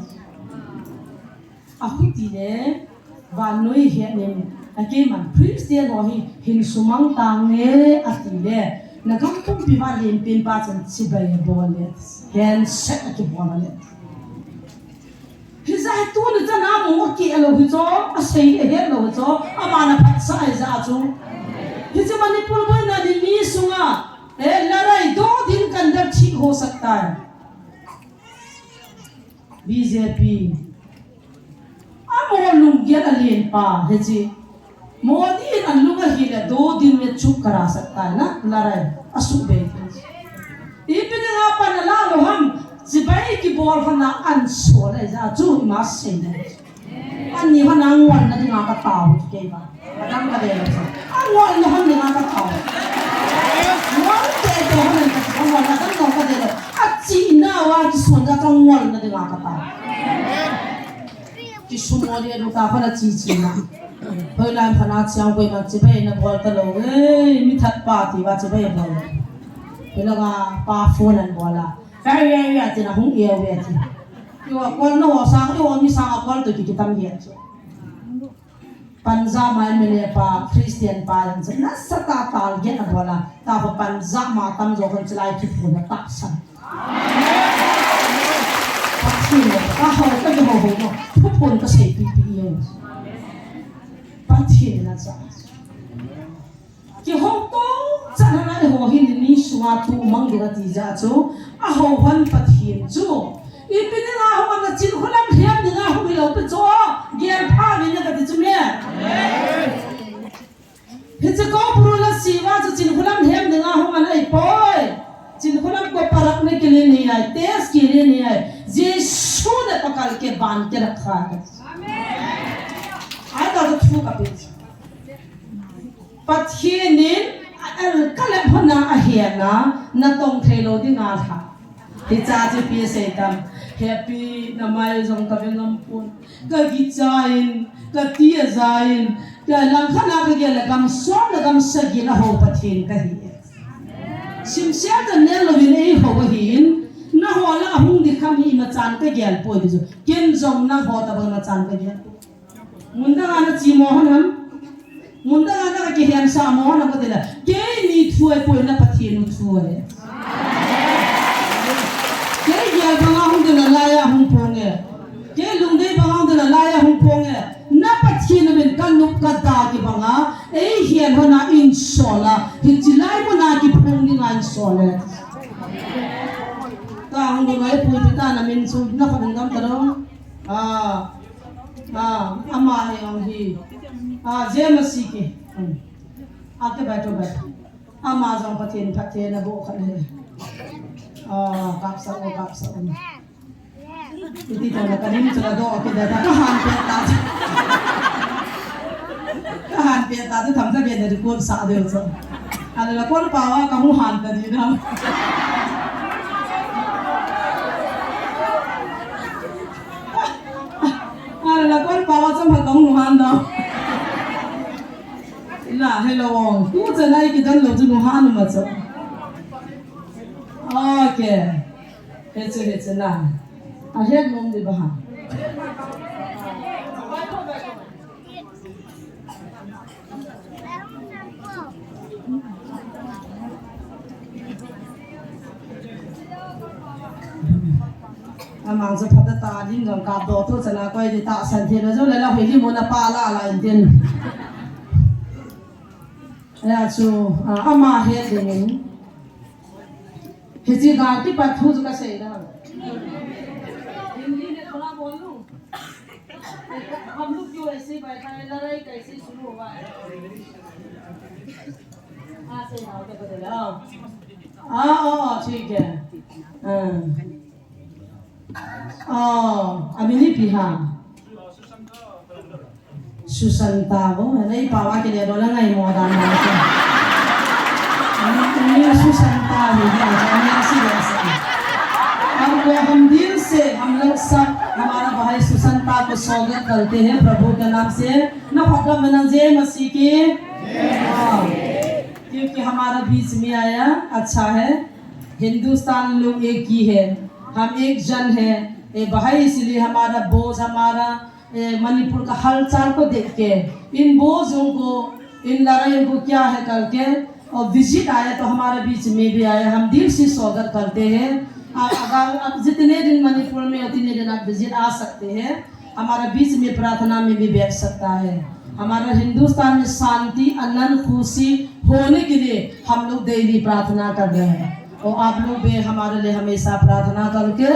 Ahuti le, vannoi het nin, a keiman Christian ho hi hin sumang tange ati le, na gam pumpi va lenpen pa chan chibai bol le, handshake a kibol le. Hijeh a tuni chan a mu a keh lou hi chu, a sei a het lou hi chu, aman a phatsah a hijeh a chu. Hiche Manipur boina ni mi sunga, eh, लड़ाई दो दिन के अंदर ठीक हो सकता है। BJP. Amo lunggel alen pa, hiche. Modi in alung ahile दो दिन में चुप करा सकता है ना, लड़ाई. Asuh bei. Ipi dinga pan ala lou ham, chibai kibol hon a ansol a hijeh a chu ima sei le. Ani hon a ngolna dinga ka tao kei ba. Adam ka de lo sa. A ngolna hon dinga ka tao. Ngol te te hon ka tao, ngolna kan no ka de lo. A chihna uva kison ka ngolna dinga ka tao. Kisumo le lu ta hon a chi chi na. Hoilam hon a chiang koima chibai na bol ta lou. Ei, mi that pa ti va chibai bol. Pela nga pa phone an bol a. Kai ya ya ti na hung ya ya ti. Yo a kol no sa, yo mi sa a kol to ki ki tam ya. Punjab ma M L A pa, Christian pa jong chu nasatah a target abol a, tahsa Punjab ma tamjo hon chulai thuphon atahsan. Pathen le, ka hou, ka hou hou mo, thuphon ka seipi pi e. Pathen in acha. Kihou tong chan a eiho hin ni sunga tumang ding ati jeh chu, ahou hon Pathen chu. Ipi dinga hung ana Chinkholam lhem dinga hung hilou pi chu, gel pha vin na kati chu me. Hiche Koubru la siva chu Chinkholam lhem dinga hung ana ahipoi. Chinkholam ko parak ne ke liye nahi aaye, test ke liye nahi aaye. यीशु ने पकड़ के बांध के रखा है। Amen. Aita chu thu kape. Pathen in a el ka le hon a ahen a, natong thei lou ding a lha. Hiche chu ipi asei tam. Happy na mai jong ka ve ngam pon. Ka gicha in, ka ti aja in, ka langkhat a ka gel le gam som le gam sagi in ahou Pathen kahi. Simsel ka nel louvin eihou ahin, nahou le ahung ding kham hi imachan ka gel poi ti chu. Ken jong nahou tabang imachan ka gel poi. Mun dang a na chi mo hon ham? Mun dang a na ka kihen sa mo hon ham ka ti le. Keini thu ahipoi na Pathen u thu ahi. Kei gel bang a hung ding a lai a hung phong e. Kei lungdei bang a hung ding a lai a hung phong e. Na Pathen u min ka nop ka da kibang a. Eihen hon a insol a. Hiche lai mun a kiphong ding a insol e. Ka hung ding a ipui pi ta na min chu na kha ding gam ta lo. Ah. Ah, ama hi jong hi. Ah, J M C K. Hmm. Ah, ke bai to bai. Ama jong Pathen phatthei na boh khat ahi. Ah, kapsa o, kapsa o. Iti to na ka lim chu la do ke da ta ka han pe ta. Ka han pe ta chu tham ta ke na record sa de chu. Ala la kon pa wa ka mu han ta di na. Ala la kon pa wa cham ha kong nu han da. La hello ong. Tu cha nai ki dan lo chu nu han ma cha. Okay. He chu he chu na. A het nom di ba ha. Amang chu phat ta lim jong kap doh tu chana koi di tahsan thei na jo le la hoi lim mo na pa la la in tin. Aya chu, ah, ama het ding in. Hiche gal kipat thu chu kasei da. Hindi में थोड़ा बोलूं? हम लोग क्यों ऐसे बैठा है, लड़ाई कैसे शुरू हुआ है? हाँ, सही बात है, बदल, हाँ। हाँ, हाँ, हाँ, ठीक है। हाँ। हाँ, अभी नहीं पी, हाँ। Susanta bo, na ipa va kile do la ngai mo dan na. Ni Susanta hi, ni si de sa. हमको हम दिल से हम लोग सब हमारा भाई सुशांता को स्वागत करते हैं प्रभु के नाम से। ना फटा में ना जय मसीह की। हाँ। क्योंकि हमारा बीच में आया, अच्छा है। हिंदुस्तान लोग एक ही है, हम एक जन है। ये भाई, इसलिए हमारा बोझ, हमारा ए, मणिपुर का हालचाल को देख के इन बोझों को, इन लड़ाइयों को क्या है करके और विजिट आया तो हमारे बीच में भी आया, हम दिल से स्वागत करते हैं। आप अगर आप जितने दिन मणिपुर में हो उतने दिन आप विजिट आ सकते हैं, हमारे बीच में प्रार्थना में भी बैठ सकता है। हमारा हिंदुस्तान में शांति, आनंद, खुशी होने के लिए हम लोग डेली प्रार्थना कर रहे हैं और आप लोग भी हमारे लिए हमेशा प्रार्थना करके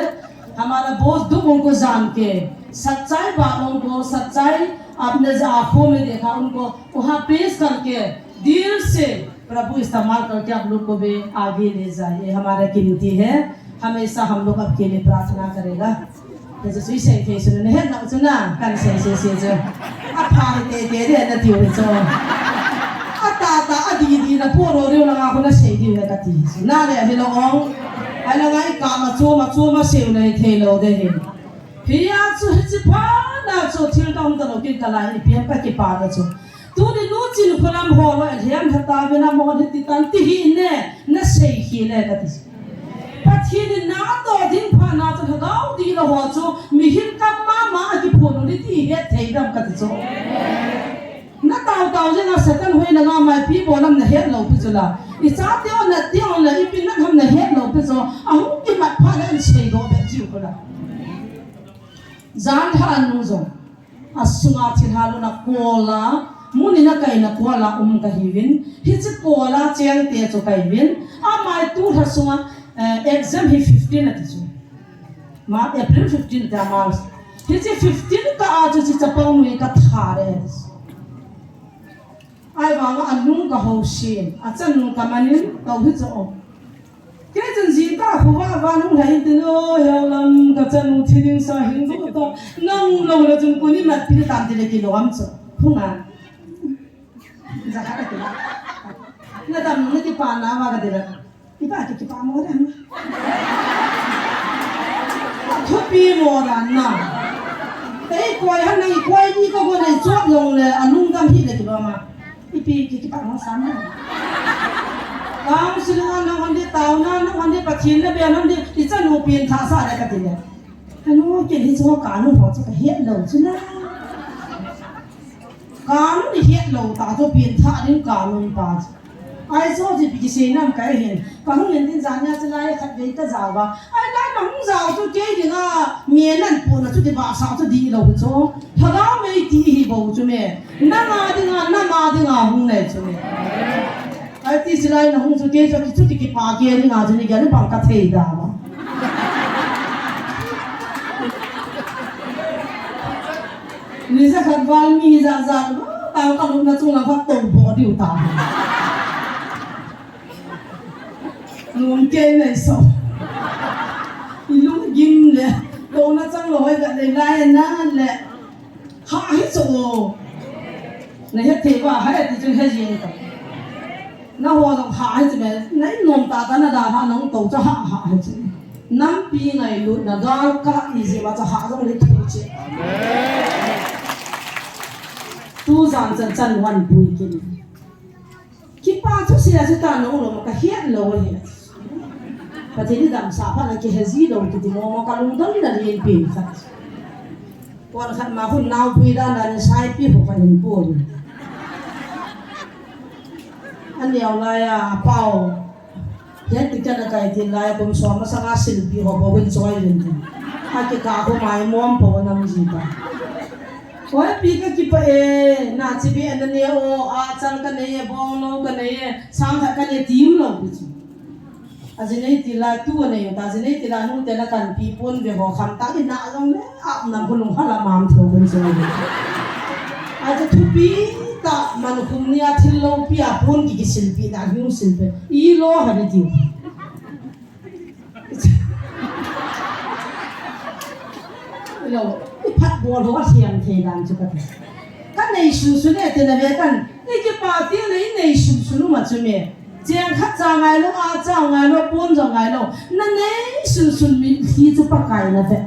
हमारा बोझ दुख उनको जान के सच्चाई वालों को सच्चाई आपने जो आंखों में देखा उनको वहाँ पेश करके दिल से प्रभु इस्तेमाल करके आप लोग को भी आगे ले जाए, हमारा कीमती है। हमेशा हम लोग आपके लिए प्रार्थना करेगा। Te chu sui sei thei chu na het nau chu na, kan sei sei sei chu. A pha hi te te de na tiu hi chu. A ta ta a di di na po ro ri na nga ko na sei di na ka ti chu. Na le hi lo ong. Ai la ngai ka ma chu ma chu ma sei na hi thei lo de hi. Hi a chu hi chi pha na chu thil ka um ta lo kin ka lai hi pian ka ki pa na chu. Tuni nu chin khulam ho lo, a liam tha ta ve na mo ni ti tan ti hi ne, na sei hi le ka ti. Pathen in na to ding pha na chu lhagao ti lo ho chu, mihem kam ma ma a ki phun u ni ti het thei dam ka ti chu. Na tau tau jeng a Satan hoi na nga mai pi bo lam na het lo pi chu la. I cha te on na te on la i pi na ham na het lo pi chu. A hung ki mat pha na an sei do be ji u ko la. Jan tha an nu jong. A sunga thil ha luna kola, muni na kaina kola um ka hiuvin, hiche kola cheng te chu ka hiuvin, amai tu lha sunga, eh, exam hi fifteen ati chu. Ma, April fifteen ta March. Hiche fifteen ka a chu chi chapang nui ka tha re. Ai vanga a lung ka ho sin, a chan lung ka manin, ka u hi chu o. Kei chun ji ta khu va va nung la in tin o, heo lam ka chanu thi ding sa hin bu ta. Nang lo la chun kuni mat pi tam ti le ki lo am chu. Khu nga. Ja kha ka ti la. Na tam na ki pa na va ka ti la. Ki pa ki ki pa mo ra na. Thu pi mo ra na. Ei koi han nang i koi ni ka go nei chuak long le a nung dam hi le ki lo ma. Ipi ki kipa hong sam na. Council na nang hon di tao na, nang hon di Pathen na bia nang di, i chanu pin tha sa le ka ti le. Anu, ke hi chu ka nu ho chu ka het lo chu na. Ka nu ni het lo ta chu pin tha ding ka nu pa chu. Ai chu ji pi ki sei nam ka hin. Ka hung in tin jan ya chu lai khat vei ka ja va. Ai lai na hung ja chu ke ding a, mi nan pu na chu ti ba sa chu di lo chu. Lhagao mei ti hi bou chu me. Nanga dinga, nama dinga hung nei chu me. Ai ti silai na hung chu kei chu kichu ti kipa kei dinga chu ni kei ni bang ka thei da ma. Ni ja khat val mi ja ja, tang ka lupna chung lang khat to bo diu ta. Lum kei nei so. I lung gim le, lona chang lo hoi ka nei lai na le. Ha hi chu. Na het thei va, ha ti chun he jin ta. Na ho jong ha hi chu me, na in nom ta ta na da ha nong to cha ha ha hi chu. Nampi ngailutna gal ka i ji ma cha ha jong le thu che. Tu jan chan chan wan pui kin. Kipa chu sia chu ta nong lo ma ka hiat lo hi. Pathen in damsah phat na kihe ji lo kiti mo mo ka lungdam na lien pen khat. Pon khat ma hun nau pui dan dan in sai pi ho ka hin pon. An neo lai a pau. Hian ti kan a kai tin lai kum sawm a sanga silpi ho bo win choi win tin. A ki ka ko mai mom po nam ji ta. Oi pi ka ki pa e, na chi bi an ne o, a chang ka nei e, bong lo ka nei e, sang khat ka nei tim lo ku chi. Ajinei tila tu anei ta, ajinei tila nu te na kan pi pon ve ho kham ta, ina jong le, a na bulung hala mam tho kun so. Aja thupi ta man khum ni a thil lo pi a pon ki kisil pi na hung sil pe. I lo ha ni ti. Lo, i phat bol ho a siam thei dan chu ka ti. Ka nei sun sun e te na ve kan, i kipa ti le i nei sun sun ma chu me. Cheng khat cha ngai lo, a cha ngai lo, pon cha ngai lo. Na nei sun sun mitlhi chu Pakai na ve.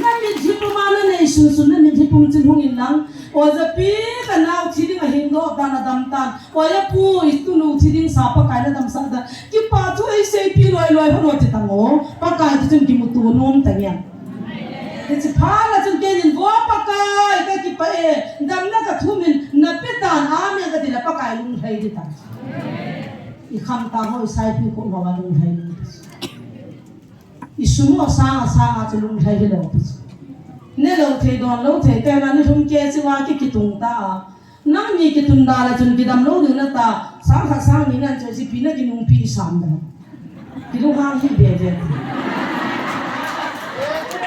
Na mitlhi pum a na nei sun sun, na mitlhi pum chin hung in lang. Oja pi ka nau thi ding a hing do, dan a dam tan. Oja pu i tu nu thi ding sa Pakai na dam sa dan. Kipa chu ei sei pi loi loi ho no ti tang o. Pakai tu chun kimutu nom tang ya. Hichi pha la chun kenin vo Pakai ka kipa e. Dam na ka thum in na pe tan a me ka ti la Pakai lung lhai di tan. I kham ta ho i sai pi ko ma wa lung lhai di. I sum o sang a sang a chu lung lhai hi lo pi. Ne lo thei don lo thei te na ni lum ke chi wa ki kitung ta. Nang ni kitun da la chun kidam lo ding na ta. Sang khat sang ni nan chu si pi na ki nung pi sam da. Ki lung hang hi be be.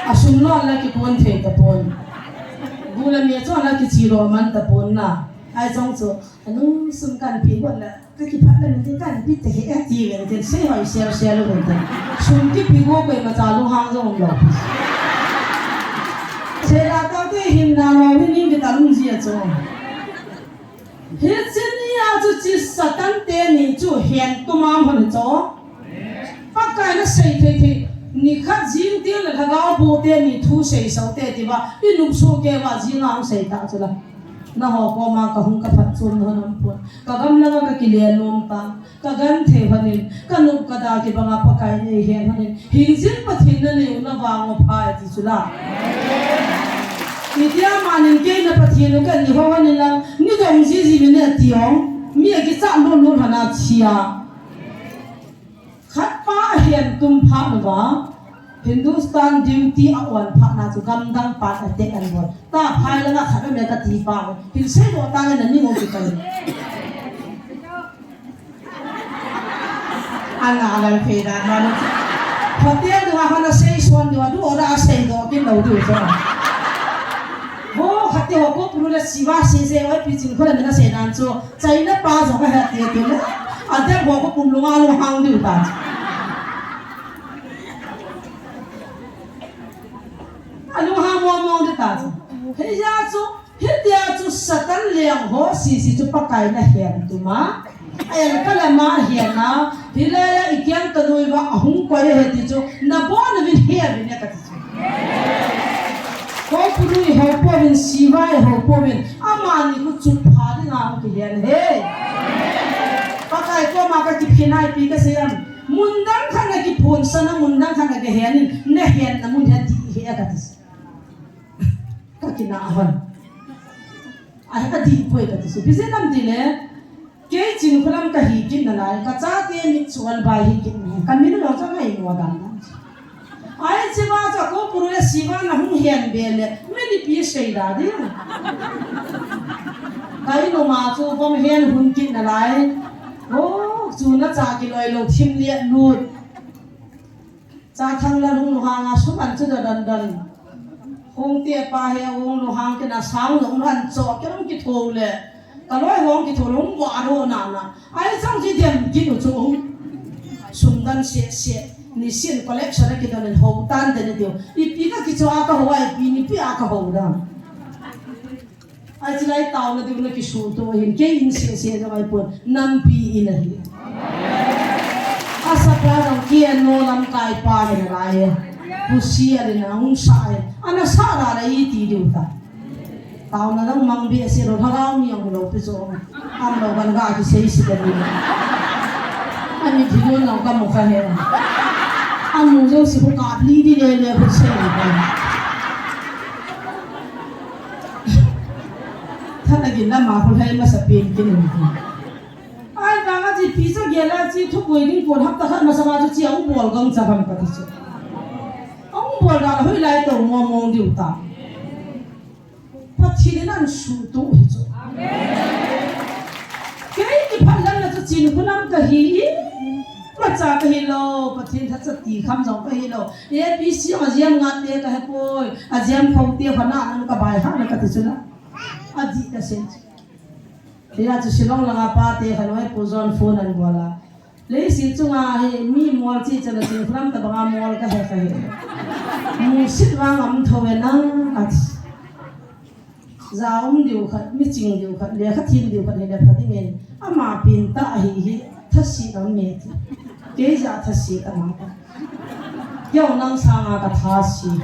A sum lo la ki kon thei ta pon. Bu la me chu la ki chi ro man ta pon na. Ai chong chu. Anu sum kan pi gon la. Ka kiphat la min te kan pi te he a ti ven te sei hoi sel sel ven te. Sum kipi go koima cha lung hang jong lo. Sei la ta te hin na lo ni ni ta lung ji a cho. Hichi ni a chu chi Satan te ni chu hen tu mam hon cho. Pakai na sei thei thei. Ni khat jing til la lhagao bu te ni thu sei sau te ti va. I nup su ke va jing a hung sei ta chu la. Na ho koma ka hung ka phat chun na hon am pon. Ka gam langa ka kile nom ta. Ka gan thei honin, ka nup ka da kibanga Pakai nei hen honin, hingjing Pathen na nei u na vang u pha e ti chu la. Nitia manin kei na Pathen u ka ni ho honin lang, ni dong ji ji min ne ti ong, mi a kicha lun lun hana chia. Khat pa a hen tum pha nu va, Hindustan duty a on pha na chu gamdang pa a te an bol. Ta phai langa khat a me ka ti pa, hin sei lo ta nge na ni ngo ki kai. Ana alal phei dan manu. Hotel dunga hana sei suan diu, adu ora a sei do kin lo diu so. Ho khati ho ko puru le siva se se oi pi chin khola mina sei dan chu. China pa jo ka hati ti le. Ade ho ko pum lunga lo hang diu ta. Alu ha mo mo de ta chu. He ya chu. Hitia chu Satan leng ho sisi chu Pakai na hen tuma. El kalama hen na. Hilaya i kiang ka nuiva ahung koi he ti chu. Na bo na vin he vin ya ka ti chu. Ko punu i ho po vin siva i ho po vin. Ama ni ku chu pha ding a hung ki hen he. Pakai koma ka kiphinai pi ka siam. Mundang khat na kiphun sana mundang khat na ka hen in. Na hen na mun hen ti he ka ti. Ka kina hon. Ai ka di poi ka ti su. Bisi nam ti le. Kei chin khulam ka hi kin na lai. Ka cha te mit suan bai hi kin na. Ka min lo cha ngai mo dan dan. Ai chi ba cha ko puru le siva na hung hen be le. Mi ni pi sei da di. Ka i no ma chu vom hen hun kin na lai. O chu na cha ki loi lo thim le lut. Cha thang la lung lu hang a su ban chu da dan dan. Hung te pa he hung lu hang ke na sang lu han cho ke hung ki tho le. Ka loi hung ki tho lu hung wa ro na na. Ai chang ji dem ki lu chu. Sum dan se se. Ni sin collection ki dan ho tan de ni dio. I pi ka ki cho a ka ho ai pi ni pi a ka ho da. Ai chi lai tau na diu na ki su to hin ke in se se na mai pon nampi in ahi. Asa pa dang ki no lam kai pa ni na lai. Pu si a le na hung sa ai. Ana sa la la i ti diu ta. Tau na dang mang bi se ro tha lau mi ang lo pi so. Am lo ban ga ki sei si ka ni. Ani thi no na ka mo ka he. Am mo jo si ko ka li di le le ko se ni. Thanagin lama khu lhai masa pen kin in. Ai, vanga chi pi cha gel a chi thupui ding pon hapta khat masa ma chu chi a u bol gang cha ham ka ti chu. A u bol da la hoi lai to mo mo diu ta. Pathen in an su tu hi chu. Kei kiphat lam na chu chin khu lam ka hi i. Cha ka hilou, Pathen thacha ti kham jong ka hilou. A B C a jam nga te ka hepoi, a jam khong te khona nan ka bai ha na ka ti chu la. A di ka sen. Tia chu Shillong langa pa te khan oi pu jon phone an bola. Leiset chunga hi mi mol chi chan a Chinkholam tabanga mol ka he ka he. Musit vang am tho ve nang a ti. Za um diu khat, mi ching diu khat, lekha thim diu khat hi le pha ding in. Ama pin ta hi hi, thasit am me ti. Kei ja thasit ama ta. Kei nang sanga ka thasit.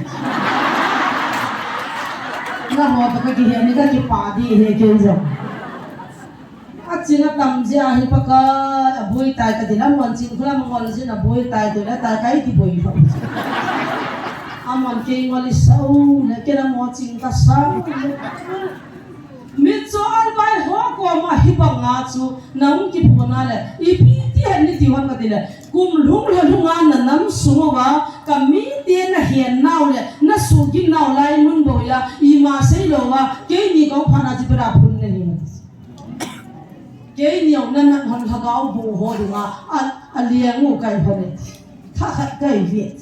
Na ho ta ka kihe ni ka kipa di he kei jong. A ching a tam jia hi Pakai, a boi tai ka ti lam wan Chinkholam ngol jin a boi tai tu le tai kai ti boi lo. A man kei ngol i sau le kei na mo ching ka sau le. Mi cho an bai ho ko ma hi banga chu na hung ki phona le. I pi ti han ni ti hon ka ti le. Kum lhung le lhunga na nam sung uva ka mi te na hen nau le na su gin nau lai mun bo ya i ma sei lo va kei ni ko pha na chi pera phun na ni. Kei niu na nat hon lhagao bu ho dinga a, a liang u kai hon e. Tha khat kai ve.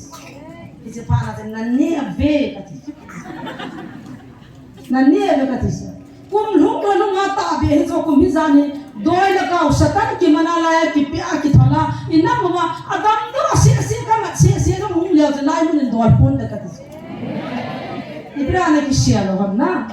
Hiche pha na te na ne ve ka ti. Na ne ve ka ti sa. Kum lhung lhung a ta ve hi cho kum hi jan hi. Doi le kau Satan kimana lai a kipe a kithola. I nam ma a dam do a se se ka mat se se ka hung leo te lai mun in doi pun da ka ti. I bra na ki sia lo ham na.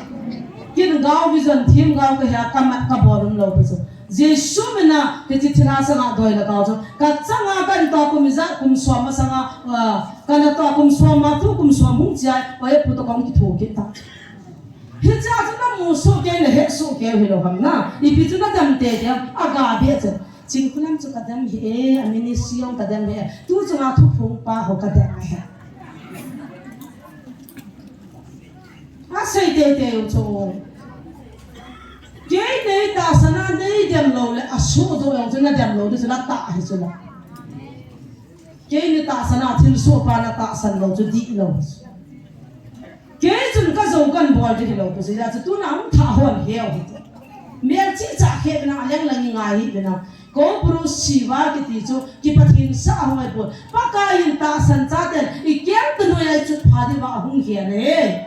Kin gao vision thim gao ka hia ka mat ka bol um lo pe chu. Jesu mina hiche thina sanga doi le kau chu. Ka changa kan to kum ijat kum som masanga, ah, kan to kum som ma thu kum som hung chai, oi pu to kong ki thu ki ta. Hiche a chu na mu su ke le he su ke hi lo ham na. I pi chu na dam te te a ga be chu. Chinkholam chu ka dam hi e, a ministry jong ka dam hi e. Tu chunga thuphong pa ho ka dam hi e. A sei tei tei u chu. Kei nei tahsan a nei dem lou le a soh doh jong chu na dem lou ding chu na tah hi chu la. Kei nei tahsan a thilsoh pa na tahsan lou chu dih lou. Kei chun ka jou kan bol ding hilou pu chu, hijeh chun tuna hung thah hon hiu hite. Melchih chah khe bena, a leng lang i ngai hi bena. Kou Puru Siva kiti chu, kipathin sa a hung ahi poi. Pakai in tahsan chaten, i keng tu noi a i chut pha diuva a hung hiu ahi.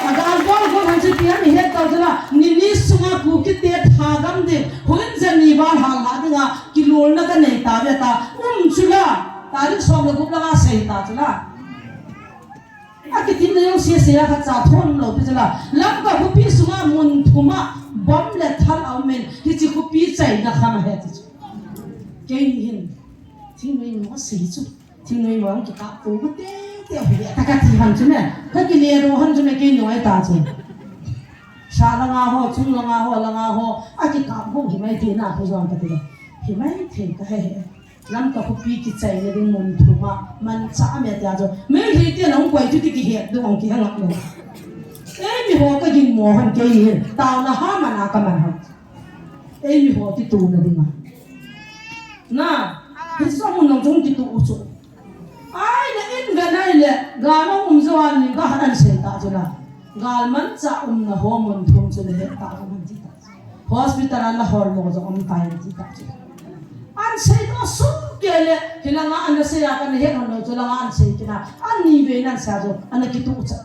A gal bol gon hon chu ipi ham i het tau chu la, ni ni sunga Kukite thagam ding, hun jani val hal ha dinga, kilolna ka nei tauve ta, um chu la, tarik som le gup langa sei ta chu la. A kitimna jong sese a khat cha thon lou pi chu la. Lamka khopi sunga mun thum a bomb le thal a um in, hiche khopi chaina kham ahi ti chu. Keini hin, thingnoi mo sei chu. Thingnoi mo kikap to bu te te ahi, ta ka ti hon chu me. Ka kile do hon chu me keini oi ta chu. Sa langa ho, chung langa ho, langa ho, a kikap ho hi mai thei na khu jong ka ti le. Hi mai thei ka he he. Lamka khopi kichaina ding mun thum a, manchah a me tia chu. Meitei te nahung koi chu ti kihet ding ong kihe ngap lou. Eimi ho ka gingmo hon kei hin, taona ha man a ka man hon. Eimi ho ti tuna dinga. Na, hiche mun nong chung ti tu u chu. Ai le in ve nai le, gal um jo an ni ka han sei ta chu na. Gal manchah umna ho mun thum chu le he ta ka man ti ta. Hospital a na hol mo jong um tai ti ta chu. An sei to sum kei le, hilanga an sei a ka na het hon lou chu langa an sei kina. An ni ve nan sa chu, an kitu cha.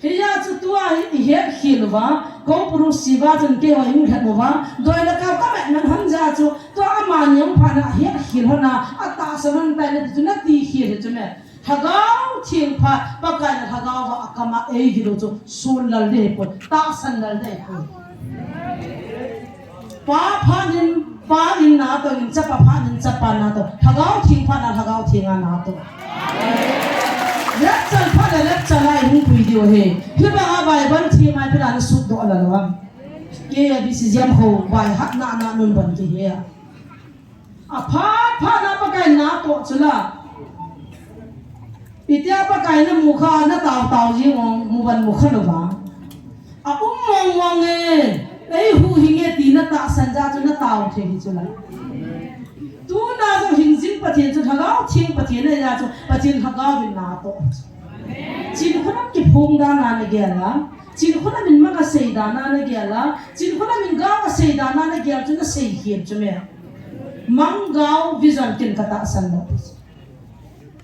Hijeh chu tua hi i het khel uva, Kou Puru Siva chun keiho i hung het uva, doi le kau ka mat man hon jeh chu, tua amani hung phat na het khel hon a, a tahsan hon tai na ti chu na ti khel hi chu me. Lhagao Theng phat, Pakai na Lhagao va a kam a ei hilou chu, sun lal ding ahi poi, tahsan lal ding ahi poi. Pa phat in, pa in na toh in, chapa phat in, chapa na toh. Lhagao Theng phat na, Lhagao Theng a na toh. Rapture phat le rapture a i hung pui diu ahi. Hibang a Bible thiem a ipi na na sut doh la lou am. Kei a B C G M ho, bai hat na na nun ban kihe a. A phat phat na Pakai na toh chu la. Itia Pakai na mu kha, na tao tao jing ong, mu ban mu kha lou va. A um mong mong e, ei huhhing e ti na tahsan jeh chu na tao thei hi chu la. Tuna jong hingjing Pathen chu Lhagao Theng Pathen ahi jeh chu, Pathen Lhagao vin na toh. Chinkholam kiphong dan a na gel a, Chinkholam in mang a sei dan a na gel a, Chinkholam in gao a sei dan a na gel chu na sei khel chu me. Manggao vision kin ka tahsan lou.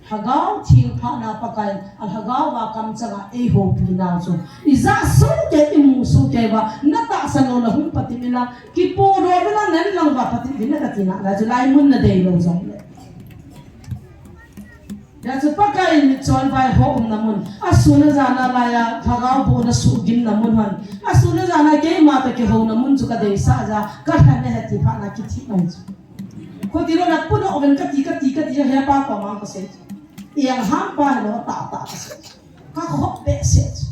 Lhagao Theng phatna Pakaiyin a Lhagao a kamchang a eihoupi nau chu. Ija soh kei, imu soh kei uva, na tahsan lou na hung patep in lang, kipodoh in lang, nang lang uva patep in lang kati nalai chu, lai mun na deilou jongle. Hijeh chun Pakaiyin mitchon vaihom na mun, asun ajan a laiya Lhagao bohna suhgim na mun hon, asun ajan a keima toh kihouna mun chu ka deisah jeh a, ka lhan ahi ti phatna kithi nai chu. Khuti lou na pudoh uvin kati, kati, kati, hepa koma kasei chu. Eng hampa hilou, tah, tah kasei chu. Ka khop behseh chu.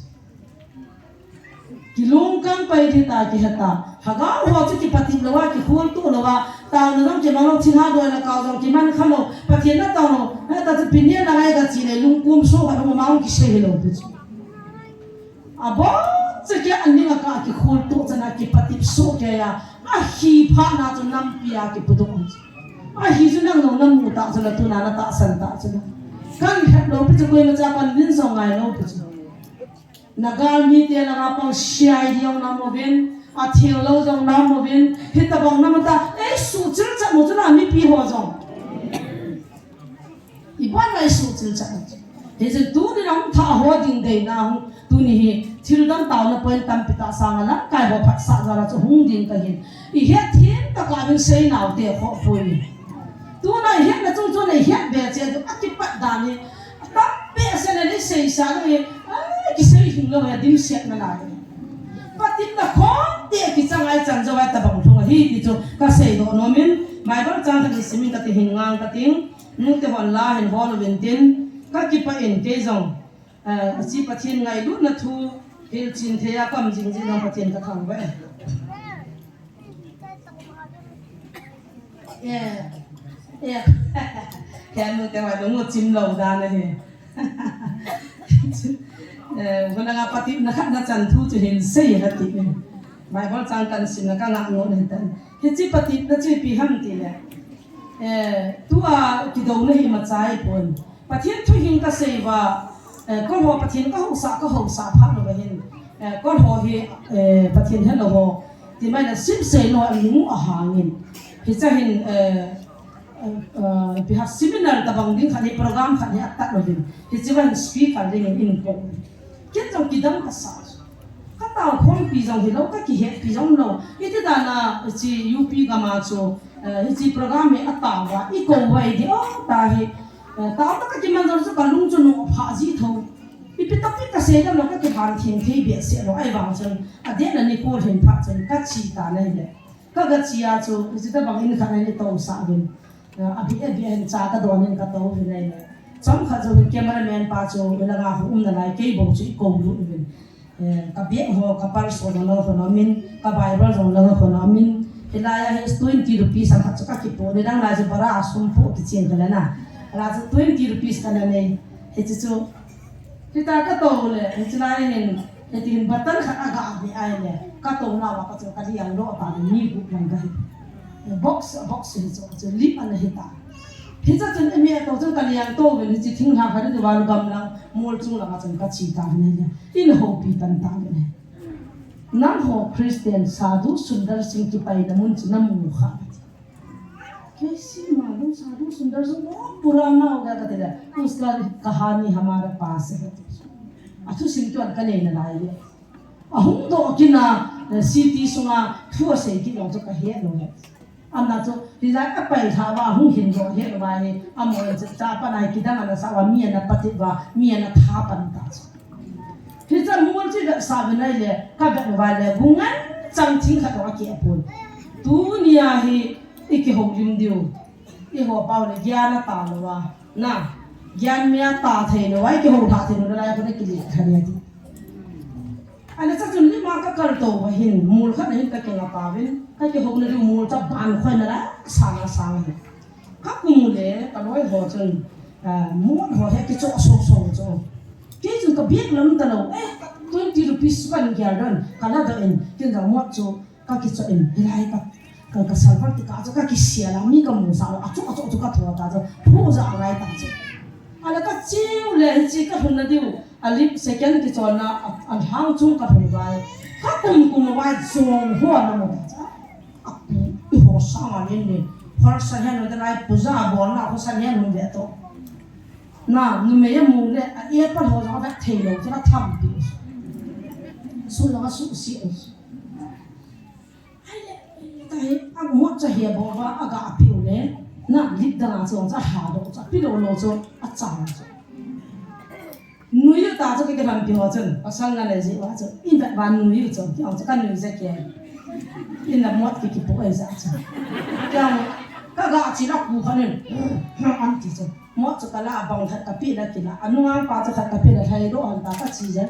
Kilungkang pai ding ta kihe ta. Lhagao ho chu kipatep lou a, kikholtoh lou a, taona jong kimang lou, thilha doi le kau jong kiman kha lou, Pathen na tao lou, hita chu pin nia na ngai kachi le lungkum so khat um a, ama hung kisei hilou pi chu. Abon cheh kei a ning a ka kikholtoh chan a kipatep soh kei a, ahi phatna chu nampi a kipudoh chu. Ahi chu nang jong na mu ta chu la, tuna na tahsan ta chu la. Kan het lou pi chu, koima cha kan din jong ngai lou pi chu. Na galmi te langa pang C I D jong na um uvin, atheng lou jong na um uvin, hitabang na um ta, eisuhchil chat u chu na mipi ho jong. Ibon na eisuhchil chat u chu. Hijeh chun tuni na hung thah ho ding deina hung, tuni hi thil dang taona point tampi tah sanga lamkai ho phatsah jal a chu hung ding kahin. Ihet them tah a hin seinau te khoh poi. Tuna ihetna chung chun ihet be cheh chu akipat dan hi. Atam behseh le ni seisa lou hi, ai, kisei hing lou hi, dimset na lai. Patepna khom te kichang a ichan jou a tabang lhung ahi ti chu kasei doh nom in, Bible chang khat sim in kati, hin ngang kati, nute hon la hin bol uvin tin, kakipah in kei jong, eh, hiche Pathen ngailutna thu, hilchen thei a ka um jing jing jong Pathen ka thangvah e. Eh, eh. Kei nute va lung u chim lou dan ahi. Eh, vana nga patepna khat na chan thu chu hin sei kati. Bible chang kan simna ka ngah ngot ahi tan. Hiche patepna chu ipi ham tile. Eh, tua kidouna hi imacha ahipon. Pathen thu hin kasei uva, eh, kol ho Pathen kahaosah, kahaosah phat uva hin, eh, kol ho hi, eh, Pathen helou ho, ti mai na simsei lou a lung u ahang in. Hiche hin, eh, eh, eh, ipi ham seminar tabang ding khat hi, program khat hi atat lou ding. Hiche uva hin speaker ding in eikou. Ken jong kidang kasa. Ka tao khompi jong hilou, ka kihetpi jong lou. Iti dan a, hiche U P gam a chu, eh, hiche program hi atao uva, eikou uva idi, o, tahi. Eh, tao ta ka kiman jong chu ka lung chu nopha ji tho. Ipi toh pi kasei dam lou, ka kihan theng thei behseh lou, ahivang chun, adeh na nikho hin phat chun, kache tan ahile. Ka, kache a chu, hiche tabang in khat a eitousah uvin. Eh, abeh, abeh in cha kadon in katou uvin ahile. Chomkhat jou hin cameraman pa chu, hilanga hung um nalai, kei bou chu eikou lut uvin. Eh, ka bag ho, ka purse ho jong lang khun a um in, ka Bible jong lang khun a um in. Hilai a hi twenty rupees ang khat chu ka kipoh, nidang lai chu bara a sum poh kichen kha le na. Hilai chu twenty rupees kana nei. Hiche chu, hitia katou le, hiche lai hin, hitin button khat aga beh ahile, katou nauva pat chu kaliang doh tan, mi gup lang kahi. Box, box hichu, chu lip ana hita. Hiche chun imi atou chun kaliang tou uvin, hiche thinglhang khat diu vang gamlang, mol chung langa chun kache tan ahile. Eihoupi pan tan ahi. Nangho Christian Sadhu Sundar Singh kipaina mun chu namu kha? Kaise malum Sadhu Sundar Singh bahut purana ho gaya kati le, uska kahani hamare paas hai. Athusim tuan kanei nalai le. Ahung doh kit na, eh, city sunga thu asei kit jong chu kahet lou le. Amna chu, hilai apailha uva, ahung hin doh het uva hi, amaho chu chapa nai kidang ana sah uva, mi ana patep uva, mi ana tha pan ta chu. Hiche mol chu vetsah uvin ahile, kavet uva le, gu ngen chang thing khat jong akeh pon. Tunia hi, ikihoulim diu. Eiho pau le, gyan atah lou uva. Na, gyan mi atah thei lou uva, ikihou lha thei lou uva, lai kona kile kha dia ti. Ahile chachun lima kakal tou uva hin, mol khat na hin kakinga pauvin, kakihouna diu mol chu ban khoi nalai, sang a sang ahi. Kakum u le, kaloi ho chun, ah, mol ho hi kichoh soh soh chu. Kei chun ka bag lam talou, eh, twenty rupees chu kahin gel doh in, kala doh in, ken jong mol chu kakichoh in, hilai ka, ka, ka salwar tikah chu kakisel a, mi kamusah lou, achoh, achoh chu katho ta chu, phu ja angai ta chu. Ahile kache u le, hiche kalhunna diu, a lip second kichonna, a, alhang chung kalhun uva, kakum kum uva, jong ho ana mu ta chu. Apu, eiho sanga nin nin. First second ho te lai puja bol na ho second ho ve to. Na, numei amu le, a apple ho jong a vet thei lou, chu ka tham pi. Su lo ka su si. Ai le, ta hi, a mo cha hi bo ba, a ga pi u le. Na, lip da na chu, cha ha do, cha pi lo lo chu, a chang chu. Nui u ta chu ki kiran pi ho chun, pasal na le ji wa chu, in vet va nui u chu, ki ong chu ka nui je ke. In la mot ki ki pu ai ja chu. Ki ong, ka ga chi la ku kha nin, an ti chu. Mot chu ka la bang khat ka pi la ki la, anu ang pa chu khat ka pi la thai do an ta ka chi je.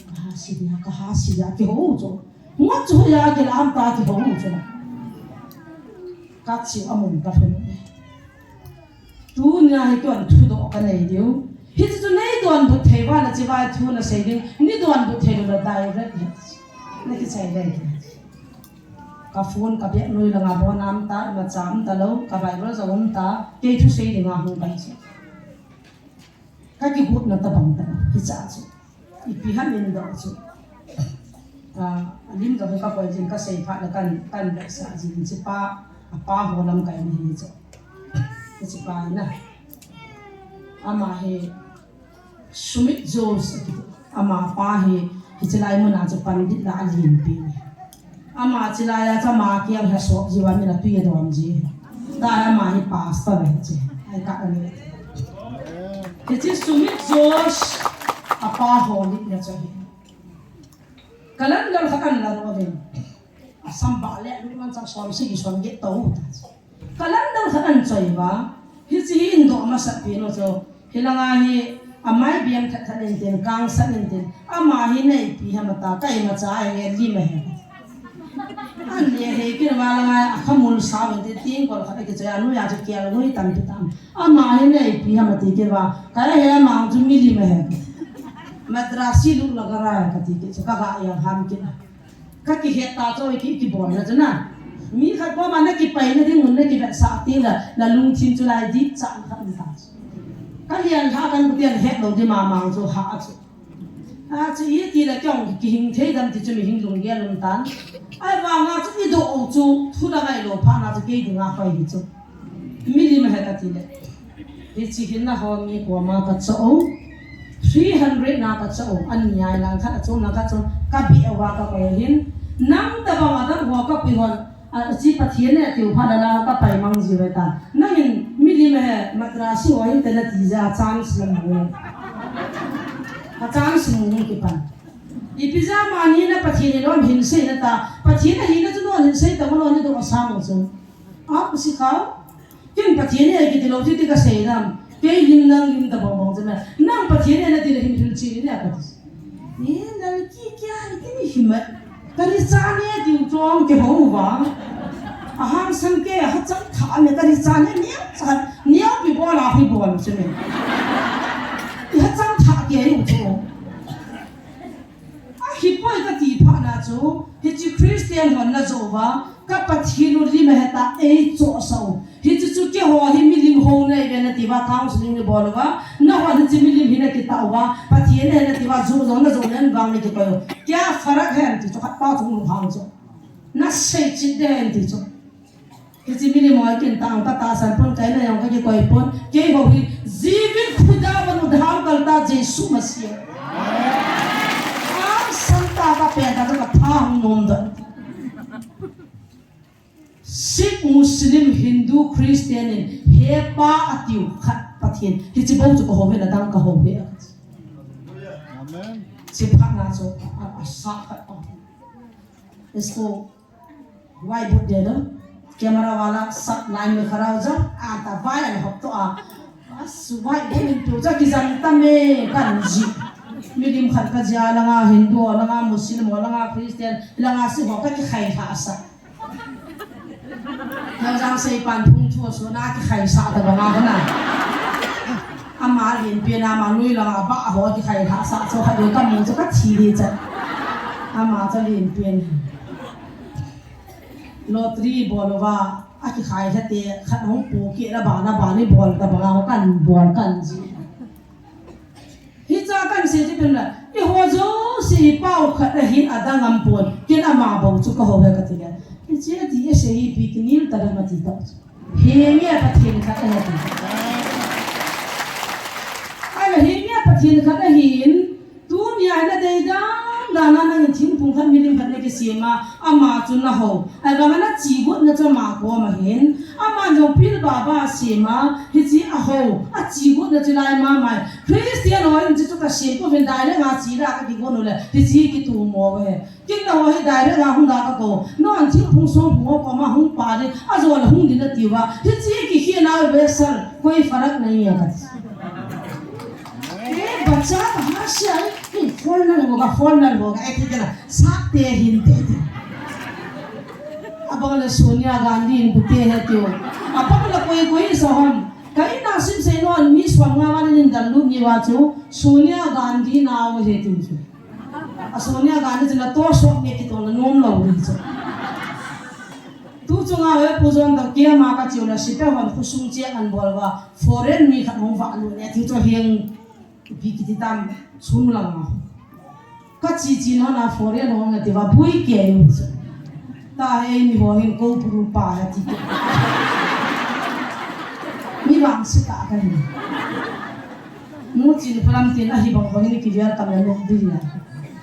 Ka ha si dia, ka ha si dia, ki ho chu. Mot chu ya ki la am ta ki ho chu. Ka chi a mun ka thun. Tunia hi keiman thudoh ka nei diu. Hichu nei donbut thei uva na chibai thu na sei ding, nei donbut thei lou na direct le. Na kichai le. Ka phone ka bag noi langa bon am ta, imacha um ta lou, ka Bible jong um ta, kei thusei dinga hung pai chu. Ka kigotna tabang ta, hicha chu. Ipi ham in doh chu. Ah, alim doh ka koi jin ka sei phat le kan, kan vetsah jin chi pa, apa ho lamkai ni hi chu. Chi pa na. Ama hi Sumit Josh, ama pa hi, hichi lai muna chu pandit la alin pi. Ama chilai a chu ama kiang he sop ji uva min a tui a dom ji. Ta ama hi pastor le chi. Ai ka ani. Hichi Sumit Josh apa ho ni na chu hi. Calendar khat an la ro vin. Asam ba le lu man chang som si ki som get to. Calendar khat an choi uva. Hichi hi in doh masat pi no chu. Hilanga hi amai biang that that in tin, kang san in tin. Ama hi nei pi ham ta, kai ma cha ai nge li ma he. An le he kin ma langa a khamul sa in tin, tin kol khat ki cha nu ya chu kial ngui tam ti tam. Ama hi nei pi ham ti ki va, kai he ama chu mi li ma he. Madrasi lu la ka ra ka ti ki chu ka ga ya ham ki. Ka kihet ta chu ki, kibol na chu na. Mi khat koma na kipai na ding mun na kivetsah ti la, na lungthim chu lai dik chan khat ni ta. Ka lian lha kan bu tian het lo di ma mang chu ha chu. A chu i ti la kyong kihing thei dam ti chu mi hing lung gel um tan. Ai vanga chu i doh u chu thu da ngai lou pha na chu kei dinga hoi hi chu. Milim he ka ti le. Hichi hin na ho mi koma ka cho. Three hundred na ka cho. An ni ai lang khat a cho na ka cho. Ka bi a wa ka ko hin. Nang ta bang a dang ho ka pi hon. A chi Pathian ne tiu pha la la ka pai mang ji ve ta. Nang in milim he Madrasi ho hin te na ti ja chance la mu. A chance mu ki pan. Ipi ja ma ni na Pathian ni lom hin sei na ta. Pathian a hi na chu lom hin sei ta mo lom ni do sa mo chu. A ku si khau. Ken Pathian e kiti lou chu ti ka sei dam. Kei lim nang lim ta bong bong chu na. Nang Pathian e na ti le hin hil chi ni a ka ti. Ni nang ki kya ni ki ni him ma. Ka ri cha ne ti u chong ke ho va. A hang san ke ha chang tha ne ka ri cha ne ni cha ni pi bol a pi bol chu ne. Ti ha chang tha ke u chu. Ahipoi ka ti phat na chu, hichi Christian hon na jo uva, ka Pathen u lim ahe ta ei cho sa u. Hichi chu keiho hi milim ho nei ve na ti uva, counseling ni bol uva, na hon hichi milim hi na kitah uva, Pathen ahe na ti uva, jo jo na jo len vang na kikoi u. Kya farak hai ti chu khat pa chu mu hang chu. Na sei chit de ti chu. Hichi milim ho kin tang ka tahsan pon, kai na jong ka kikoi pon. Keiho hi, जीवित खुदावंद उद्धारकर्ता यीशु मसीह. Tahsan ta ka pen ta ka tha hung nom da. Sikh, Muslim, Hindu, Christian in he pa a tiu khat Pathen. Hichi bou chu ka hou ve na dang ka hou ve. Amen. Chi phat na chu a, a sa khat pa. Isko Whiteboard de do. Camera wala sab line mein khara ho jao. Ata vai an hop to a. Bas whiteboard in tu ja ki jan ta me kan ji. Milim khat ka jia langa Hindu, langa Muslim, langa Christian, langa Sikh ho ka kikhai lha sa. Langa jang sei pan phung thu so na kikhai sa ta banga na. Ama lin pe na ma nui langa ba ho kikhai lha sa so kha de ka mu so ka thi de cha. Ama cha lin pe. Lottery bol uva, akikhai lha te, khat hung pu kit la bana bani bol ta banga ho kan bol kan ji. Hicha kan sei ti pen la, eiho jouse i pau khat ahin adang am pon, ken ama bou chu ka hou ve ka ti le. Hiche ti e sei ipi kinel ta dam ati ta. Henge Pathen khat ahi. Ahile henge Pathen khat ahin, tunia hi nadei dan dan a nangin thingphung khat milim khat nakisem a, ama chu nahou. Ahivanga nachigotna chu ama koma ahin, ama jong pilba ba asem a, hiche ahou, achigotna chu lai mama ahi. Christian ho in chu kasem pouvin direct a chila kakigon u le, hiche kitumo uve. Kin na ho hi direct a hung ga kakou. Non thingphung songphung ho koma hung pa ding, ajo le hung ding nati uva. Hiche kikhel nau ve sir, koi farak nahi hai kati. Eh, bacha ka ha sia, eh, foreigner ho ga, foreigner ho ga, eh, kikena, sakte hinte ti. Abang le Sonia Gandhi in pute he tiu. Abang le koi koi sa ham. Kaina simsei non mi som nga val in dal lut ni uva chu, Sonia Gandhi nau he tiu chu. A Sonia Gandhi chu natoh sot nge kitong na nom lou ding chu. Tu chunga he Pu John Dang kia ma kachiu le sipa hon khosung cheng anbol uva foreign mi khat hung valut ne ti chu heng ipi kiti tam sung langa. Kachi chi nona foreign hung ati uva bui ke u chu. Tahe mi ho hin Koupuru pa he ti. Mi vangse tah kahi. Nu Chinkholam tin ahi bang bang in kivel tam le lok ding a.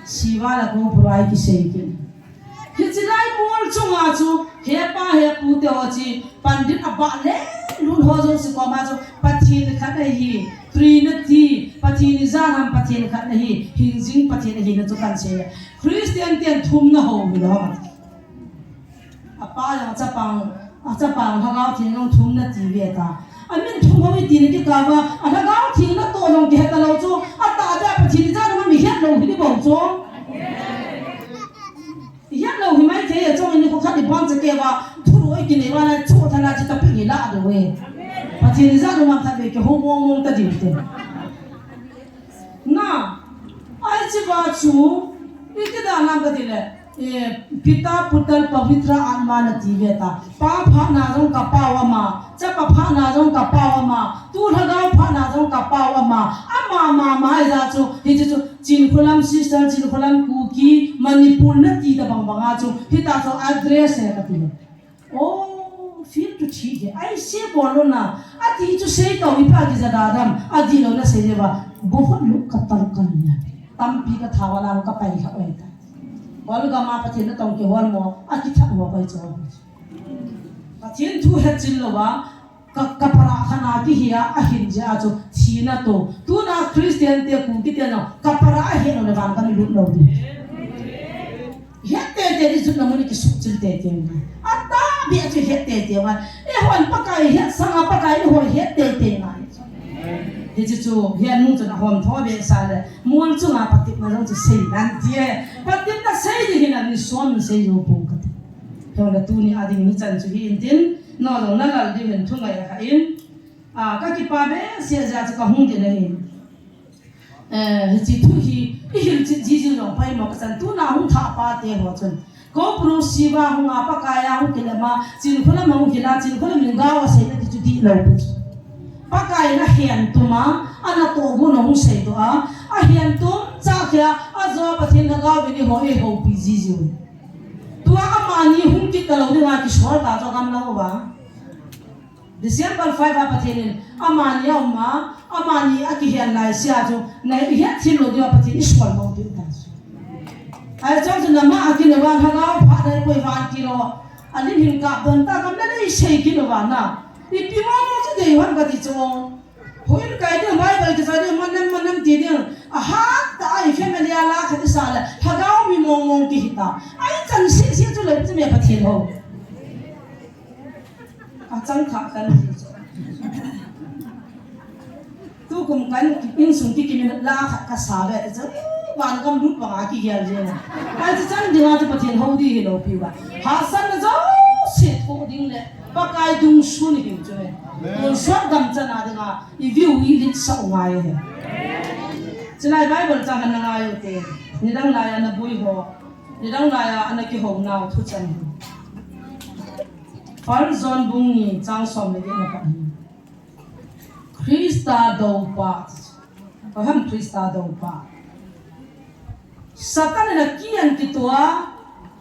Siva le Koupuru a ikisei kit. Hiche lai mol chunga chu, hepa hepu te ho chu, pandit abah le lut ho jouse koma chu, Pathen khat ahi, Trinity, Pathen ijat ham Pathen khat ahi, hingjing Pathen ahina chu kahin sei. Christian ten thum nahou hilou ham. Apa jong chapang, achapang Lhagao Theng jong thum nati ve ta. Amin thum hou iti nakikah uva, a Lhagao Theng natoh jong kihe talou chu, atahbeh a Pathen ijat ham ihet lou hi ding bou chu. Ihet lou hi maithei e, chong in nikho khat iboncha kei uva, thuroi kinei uva le, chu thala chu topic hi la diu e. Pathen ijat ham khat ve kihou mong mong ta diu te. Na, ahi chiva chu, iti dan ham kati le, eh, Pita, Puta, Pavitra Atma nati ve ta. Pa phatna jong ka Pau ama, Chapa phatna jong ka Pau ama, Tu Lhagao phatna jong ka Pau ama, ama, ama, ama, ahi jeh chu, hiche chu, Chinkholam sister, Chinkholam Kuki, Manipur nati ta bang banga chu, hita chu address he kati le. Oh, feel to thi ke. Ahi se bol lou na. Ati chu sei tau ipi a kija da dam. Adih lou na sei le uva. Bahut lou ka tal kan na. Tampi ka tha uva lang ka pai kha oi ta. Bol gam a Pathen natong kihol mo. Akitha mo pai chu. Pathen thu hetchen lou uva. Ka, ka para khana kihi a, ahin jeh a chu thina toh. Tuna Christian te Kuki te na, ka para ahet lou le vang kahin lut lou ding. Het tete ding, jutna mun kisuhchil tete ngai. Atahbeh chu het tete ngai. Eihon Pakai het sanga Pakai in eiho het tete ngai. Hiche chu, hiche nu chun ahom tho be sa le, mol chunga patepna jong chu sei nan ti e. Patepna sei ding hi nan ni som sei jou pong kati. Hijeh a tuni a ding ni chan chu hi in tin, nang jong nalal diu hin thungai a kha in. A, kakipa behseh jeh a chu kahung ding ahi. Eh, hiche thu hi, ihil cheh jiji jong pai mo kachan tuna hung thah pa te ho chun. Koupuru siva hung a Pakai a hung kilem a, Chinkholam a hung hil a, Chinkholam in gao asei na ti chu dihlou pi chu. Pakai in ahen tum a, anatoh gun a hung sei doh a, ahen tum chah khia, ajo Pathen Lhagao in eiho, eihoupi jiji u. Tua amani hung kit talou ding a kisol ta chu agam lou uva. December five a Pathen in amani aum a, amani akihen lai sia chu, na ihet thim lou diu a Pathen isol lou diu ta chu. Ahi chang chu nama akilou a, Lhagao phat dai koi van kilou. Alim hin kap don ta kam le nei sei kilou va na. Ipi mo mo chu dei hon kati chu. Houin kai ding, Bible kisa ding, manam manam ti ding. Ahat ta a i family a la khat isa le, Lhagao mi mong mong kihi ta. Ahi chan seh seh chu lou chu me Pathen ho. Achang kha kan ti chu. Tukum kan insung kikim in la khat kasa ve ti chu. Van gam lut banga kigel jeng. Ahi chu chan ding a chu Pathen ho ding hilou pi uva. Hahsatna jouse thoh ding le Pakai dungsun hi chu e. Tonsot gam chan a ding a i view i litsah u ngai e. Chulai Bible chang hin na ngai u te. Nidang lai a naboi ho. Nidang lai a nakihou nau thuchang hi. First John bung ni chang som le get na pat hi. Christa doupa. Koi ham Christa doupa. Satan in akian kitoh a,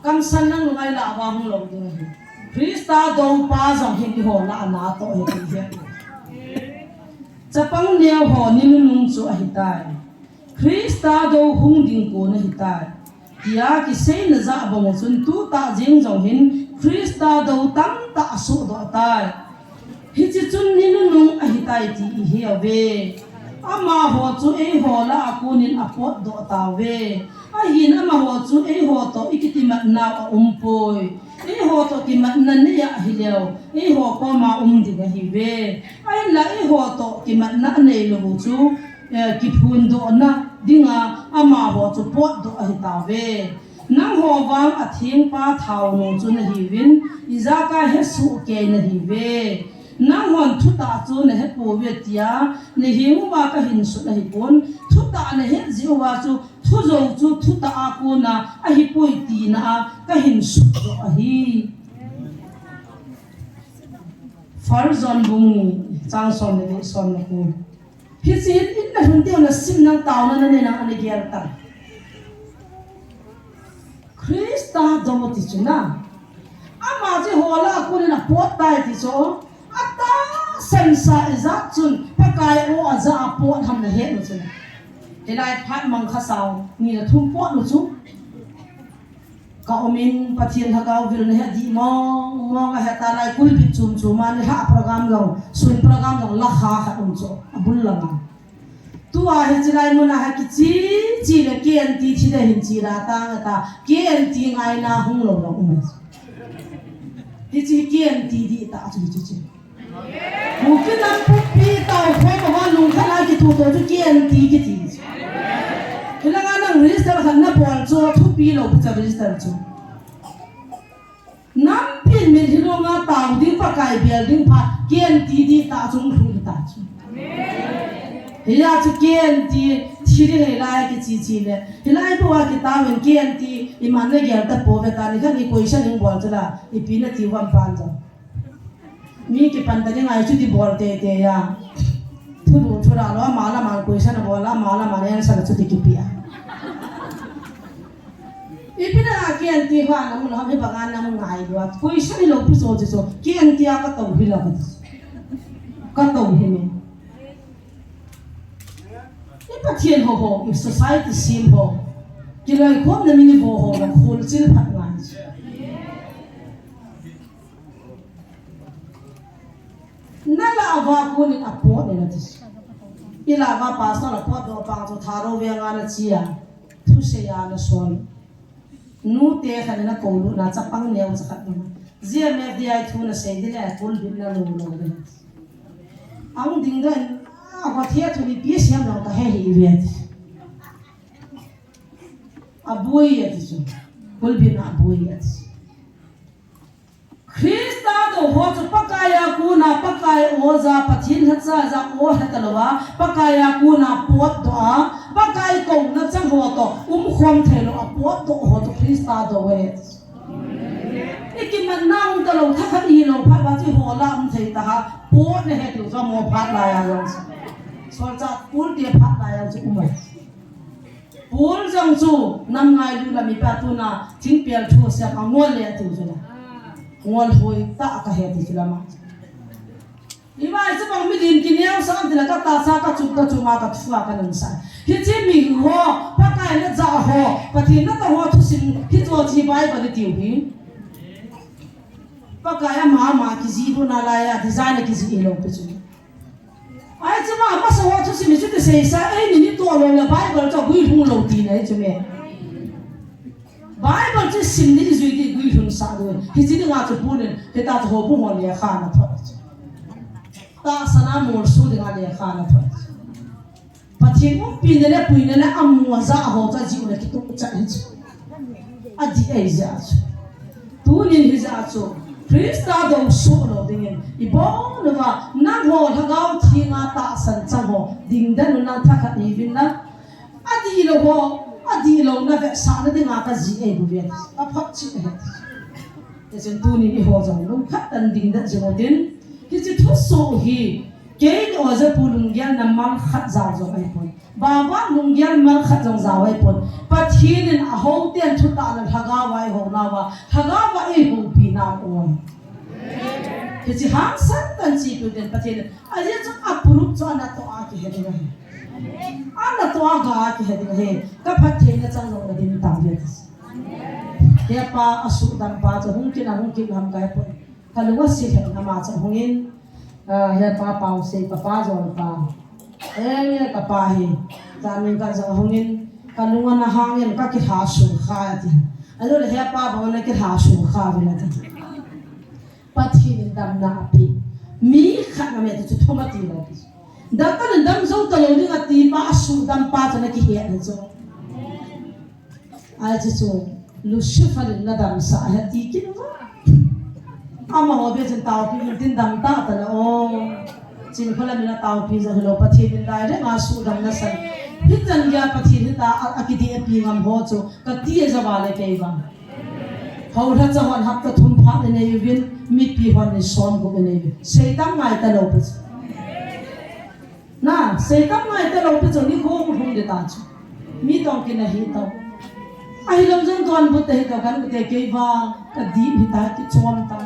kamsan nang lungai lah uva hung lou ding ahi. Christa dou pa jong hin eiho lah a natoh ahi ti hi. Chapang neo ho ni nunung chu ahitai. Christa dou hung ding kon ahitai. Tia kiseina jah bang chun tutah jeng jong hin Christa dou tamtah asohdoh tai. Hiche chun ni nunung ahitai ti ihet uve. Amaho chu eiho lah a konin apotdoh tauve. Ahin amaho chu eiho toh ikimatnau aumpoi. Eiho toh kimatna nei ahileh, eiho koma um ding ahiuve. Ahinlah eiho toh kimatna aneilou chu, eh, kiphondohna dinga amaho chu potdoh ahitauve. Nangho vang athengpa thao nung chu nahiuvin, ijakai hesoh kei nahiuve. Nanghon thutah chu nahepouve tia nahenguva kahin sut ahipon, thutah nahet jeh uva chu thujou chu thutah a kona ahipoi tina a kahin sutdoh ahi. First John bung ni chang som le li, som le ko. Hiche hin inna lhun teu nasim nang taona nanei nang ana gel tan. Christa dou ti chu na. Ama chu eiho lah a konin apot tai ti chu. Atahsan sa ijat chun Pakai o aja a pot ham nahet u chu. Hilai phat mang kha sao ni le thum pot u chu. Ka umin Pathen lhagao vil nahet dih mong mong ahet a lai kulbit chom chom a nilhah program jong, sun program jong lakha khat um chu abul langa. Tua hiche lai muna hi kiche che le K N T thi ding ahin che la tang ta, K N T ngaina hung lou lou um. Hiche K N T dih tah chu hiche che. Kuki nam pumpi tao khom ho lungkhat a kithuto chu K N T kiti. Hilanga nang register khat nabol chu thupi lou pi chu register chu. Nampin mit hilou nga tao ding Pakai bel ding phat K N T dih tah chu hung lhung ta chu. Hia chu K N T thi ding hilai kiche che le. Hilai bou a kitao in K N T iman nagel tapouve ta ni khan i question in bol chu la. Ipi nati uvam pan jong. Mi kipan ta ding ahi chu ti bol tei tei a. Thulu thula lou, ama le ama question abol a, ama le ama answer chu ti kipe a. Ipi na K N T ho namu lou, hibanga namu ngai lou a. Question hilou pi chu chu chu. K N T a katou hilou. Katou hi me. I Pathen ho ho, i society sem ho. Kiloikhomna mi ni vo ho, khol chil phat ngai. Nalah uva konin apot e nati. Ilah uva pastor apotdoh pang chu Thadou veng a nache a. Thusei a nasol. Nute khat in akou lut na chapang neo cha khat ding. G M F D I thu nasei ding le pulpit na lou lou ding. Ahung ding doh in, a, Pathen thu ni pi siam lou kahe hih uve ati. Aboi ati chu. Pulpit na aboi ati. Christa dou ho chu Pakai a kona, Pakai o ja, Pathen lhacha ja, o lha talou a, Pakai a kona potdoh a, Pakai kouna chang ho toh umkhom theilou a potdoh ho chu Christa dou ahi. I kimatna um talou, thakhat i hilou phat uva chu eiho lah a um thei taha, potna he tiu chu mo phat lai a jong chu. Solchah Paul te phat lai a chu um ahi. Paul jong chu nam ngailu la mipa tuna thingpel thu siam a ngol le tiu chu la. Ngol hoi tah kahi tiu chu la ma. Iva chu bang milim kineo sa ti la katahsa kachum kachum a kathu a kanun sa. Hiche mi ho, Pakai najah ho, Pathen natah ho thusim hi chu chi Bible tiu hi. Pakai ama ama kijih lou na lai a, design kijih lou pi chu. Ahi chu ma, masa ho thusim hi chu kisei sa, eini ni toh lou le Bible chu guilhung lou tina hi chu me. Bible chu sim ni jui di guilhung sa lou. Hiche dinga chu Paul in, hita chu houbung ho lekha ana thot. Tahsan a molso dinga lekha ana thot. Pathen umpina le puina le amu ajah ho chu ajih u le kitoh chat hi chu. Adih ahi jeh chu. Tunin hijeh chu. Christa dou soh lou dingin. Ibon uva nangho lhagao thenga tahsan chang ho. Dingdan u nang thakhat hiuvin lang. Adihlou ho. Adihlouna vetsahna dinga kajih ahi bouve. Aphot cheh ahi. Hichun tunin eiho jong lungkhat tah in dingdan jing utin. Hiche thusoh hi. Kei ni ojapu lunggel na mal khat jao jong ahipon. Baba lunggel mal khat jong jao ahipon. Pathen in ahou ten thutah le lhagao a eihou nauva. Lhagao a eihoupi nau ahi. Hiche hangsan tah in chepi uvin Pathen in. Ajeh chu a proof chu anatoh a kihe ding ahi. Anatoh a ga a kihe ding ahi. Ka phattheina chang jong nading tauve ati. Hepa asuhdam pa chu hung kit a hung kit lam kahe poi. Kalung asil lheh in ama chu ahungin, ah, hepa Pausei kapa jol pa. Eh, kapa hi. Janin ka jong ahungin, kalung ana hangin kakilha sukha ati. Ahilouleh hepa bang ana kilha sukha uvin ati. Pathen in damna ape. Mi khat na me chu thum ati lou pi. Doctor in dam jou talou ding ati pa asuhdam pa chu ana kihet na chu. Ahi chu, Lucifer in nadamsah ahi ti kit uva. Amaho beh chun taopi in tin dam ta ta la o. Chin kholam in ataopi jong hilou Pathen in direct a suhdam nasan. Hichan geiya Pathen hita a, akidih api ngam ho chu kati a jao le kei vang. Houlhacha hon hapta thum phat inei uvin, mipi hon ni som gup inei uvin. Seitam ngai talou pi chu. Na, seitam ngai talou pi chu nikho hung hung ding ta chu. Mi tong kin ahi tau. Ahilou jong donbut te hi tau kan te kei vang kadih hita kichom ta.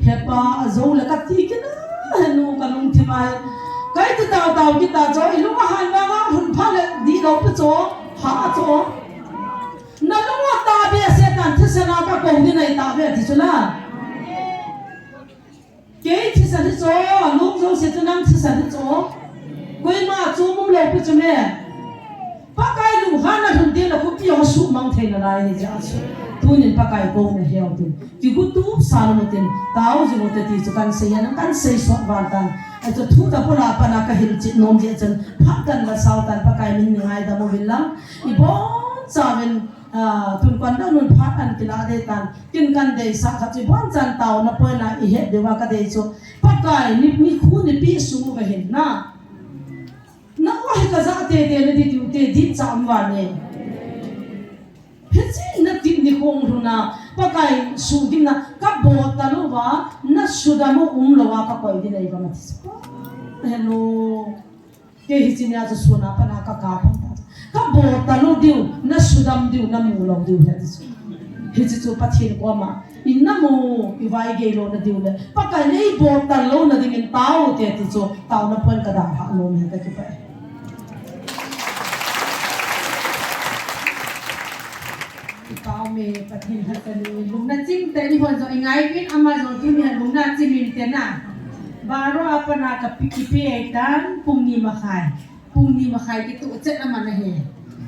Hepa ajou le kati kin a henu kalungthim a. Kaiti tao tao kit ta chu, ilung ahan vang a hun pha le dih lou pi chu. Ha chu. Nalung ata behseh tan thisan a kakou ding ahi tave ti chu la. Kei thisan hi chu, lung jouse chu nang thisan hi chu. Koima chu mum lou pi chu me. Pakai lunghanna lhun ding le khopi jong asuhmang thei nalai ahi jeh a chu. Tunin Pakai kouna heu tin. Kigotup sa namu tin. Tao jing ute ti chu kahin sei a, kahin sei sot val tan. Ahi chu thu tapula pat a kahil chih nom jeh chun. Phat kahin la sao tan Pakai min ngaidam uvin lang. Ibonchauvin Ah, tun kon dang nun phat an kila dei tan. Kin kan deisah khat chu iboncha'n taona point a ihet diu a kadei chu. Pakai ni, nikho nipi sung uva hin na. Nangho hi kaja tei tei nadi diu te ding cha um vale. Hiche natip nikho hung lhun a. Pakai sugimna kabol talou va. Nasudam u umlou a kakoi ding ahi vang ati chu. Hello. Kei hiche nia chu sun a pat a kakap hon ta. Kabol talou diu, nasudam diu, namu lou diu ahi ti chu. Hiche chu Pathen koma, inamu, ivaigei louna diu le. Pakai in eibol talouna dingin tao te ti chu, taona point kadalhah nom e kakipah e. Kipah ume, Pathen lhacha ni, lungna ching tah in eihon jong ingai uvin, ama jong tunia lungna chim inte na. Baro a pat a kapi, kipe ahitan, pung ni makhai. Pung ni makhai kitoh chet aman ahi.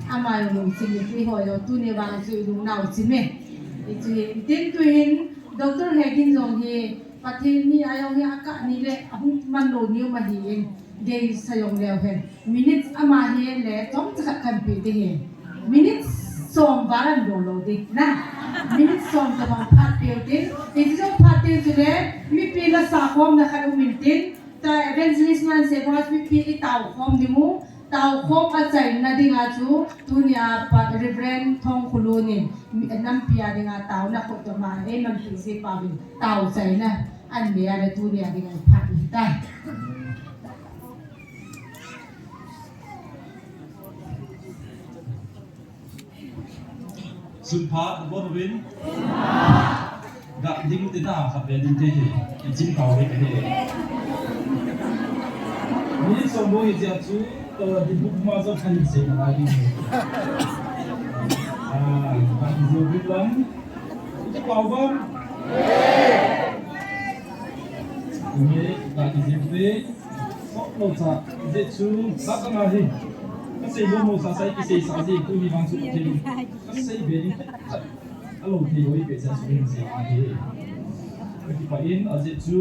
Ama jong lungchim inte, eiho jong tunia vang chu ilungnau chim e. Hichu hi, tin tuhin, Doctor Hegin jong hi, Pathen ni a jong hi akah ni le, ahung man lou ni um ahin. Gei sa jong leu hen. Minutes ama hi le chomcha khat kahin pe ding ahi. Minutes som val ahin lou lou ding. Na. Minutes som tabang phat peu ding. Hiche jong phat ding chule mipi lasa khomna khat um intin. Tua evangelist man se boss mipi i tao khom ding u. Tao khom achaina dinga chu tunia pat Reverend Thongkhulun in mi, nampi a dinga taona khut toma eimanpi jeh pa vin tao chaina ahin nei a le tunia dinga phat u hitai. Sunphat, bon uvin. Ga ding te na khat ve ding te hi. I chim tau ve te hi. Minute som bou hi jeh chu, eh, di buk ma jong khan sei na lai ding hi. Ah, ga ding buk lang. Ki pau bang. Ni, ga ding te. Sok lo cha, jeh chu, sa ka nga hi. Ka sei lo mo sa sa, ki sei sa jeh, tu hi vang chu ka thei. Ka sei be ding khat. A lo thei lo i be cha su ding sei a hi. Ka kipah in, ajeh chu,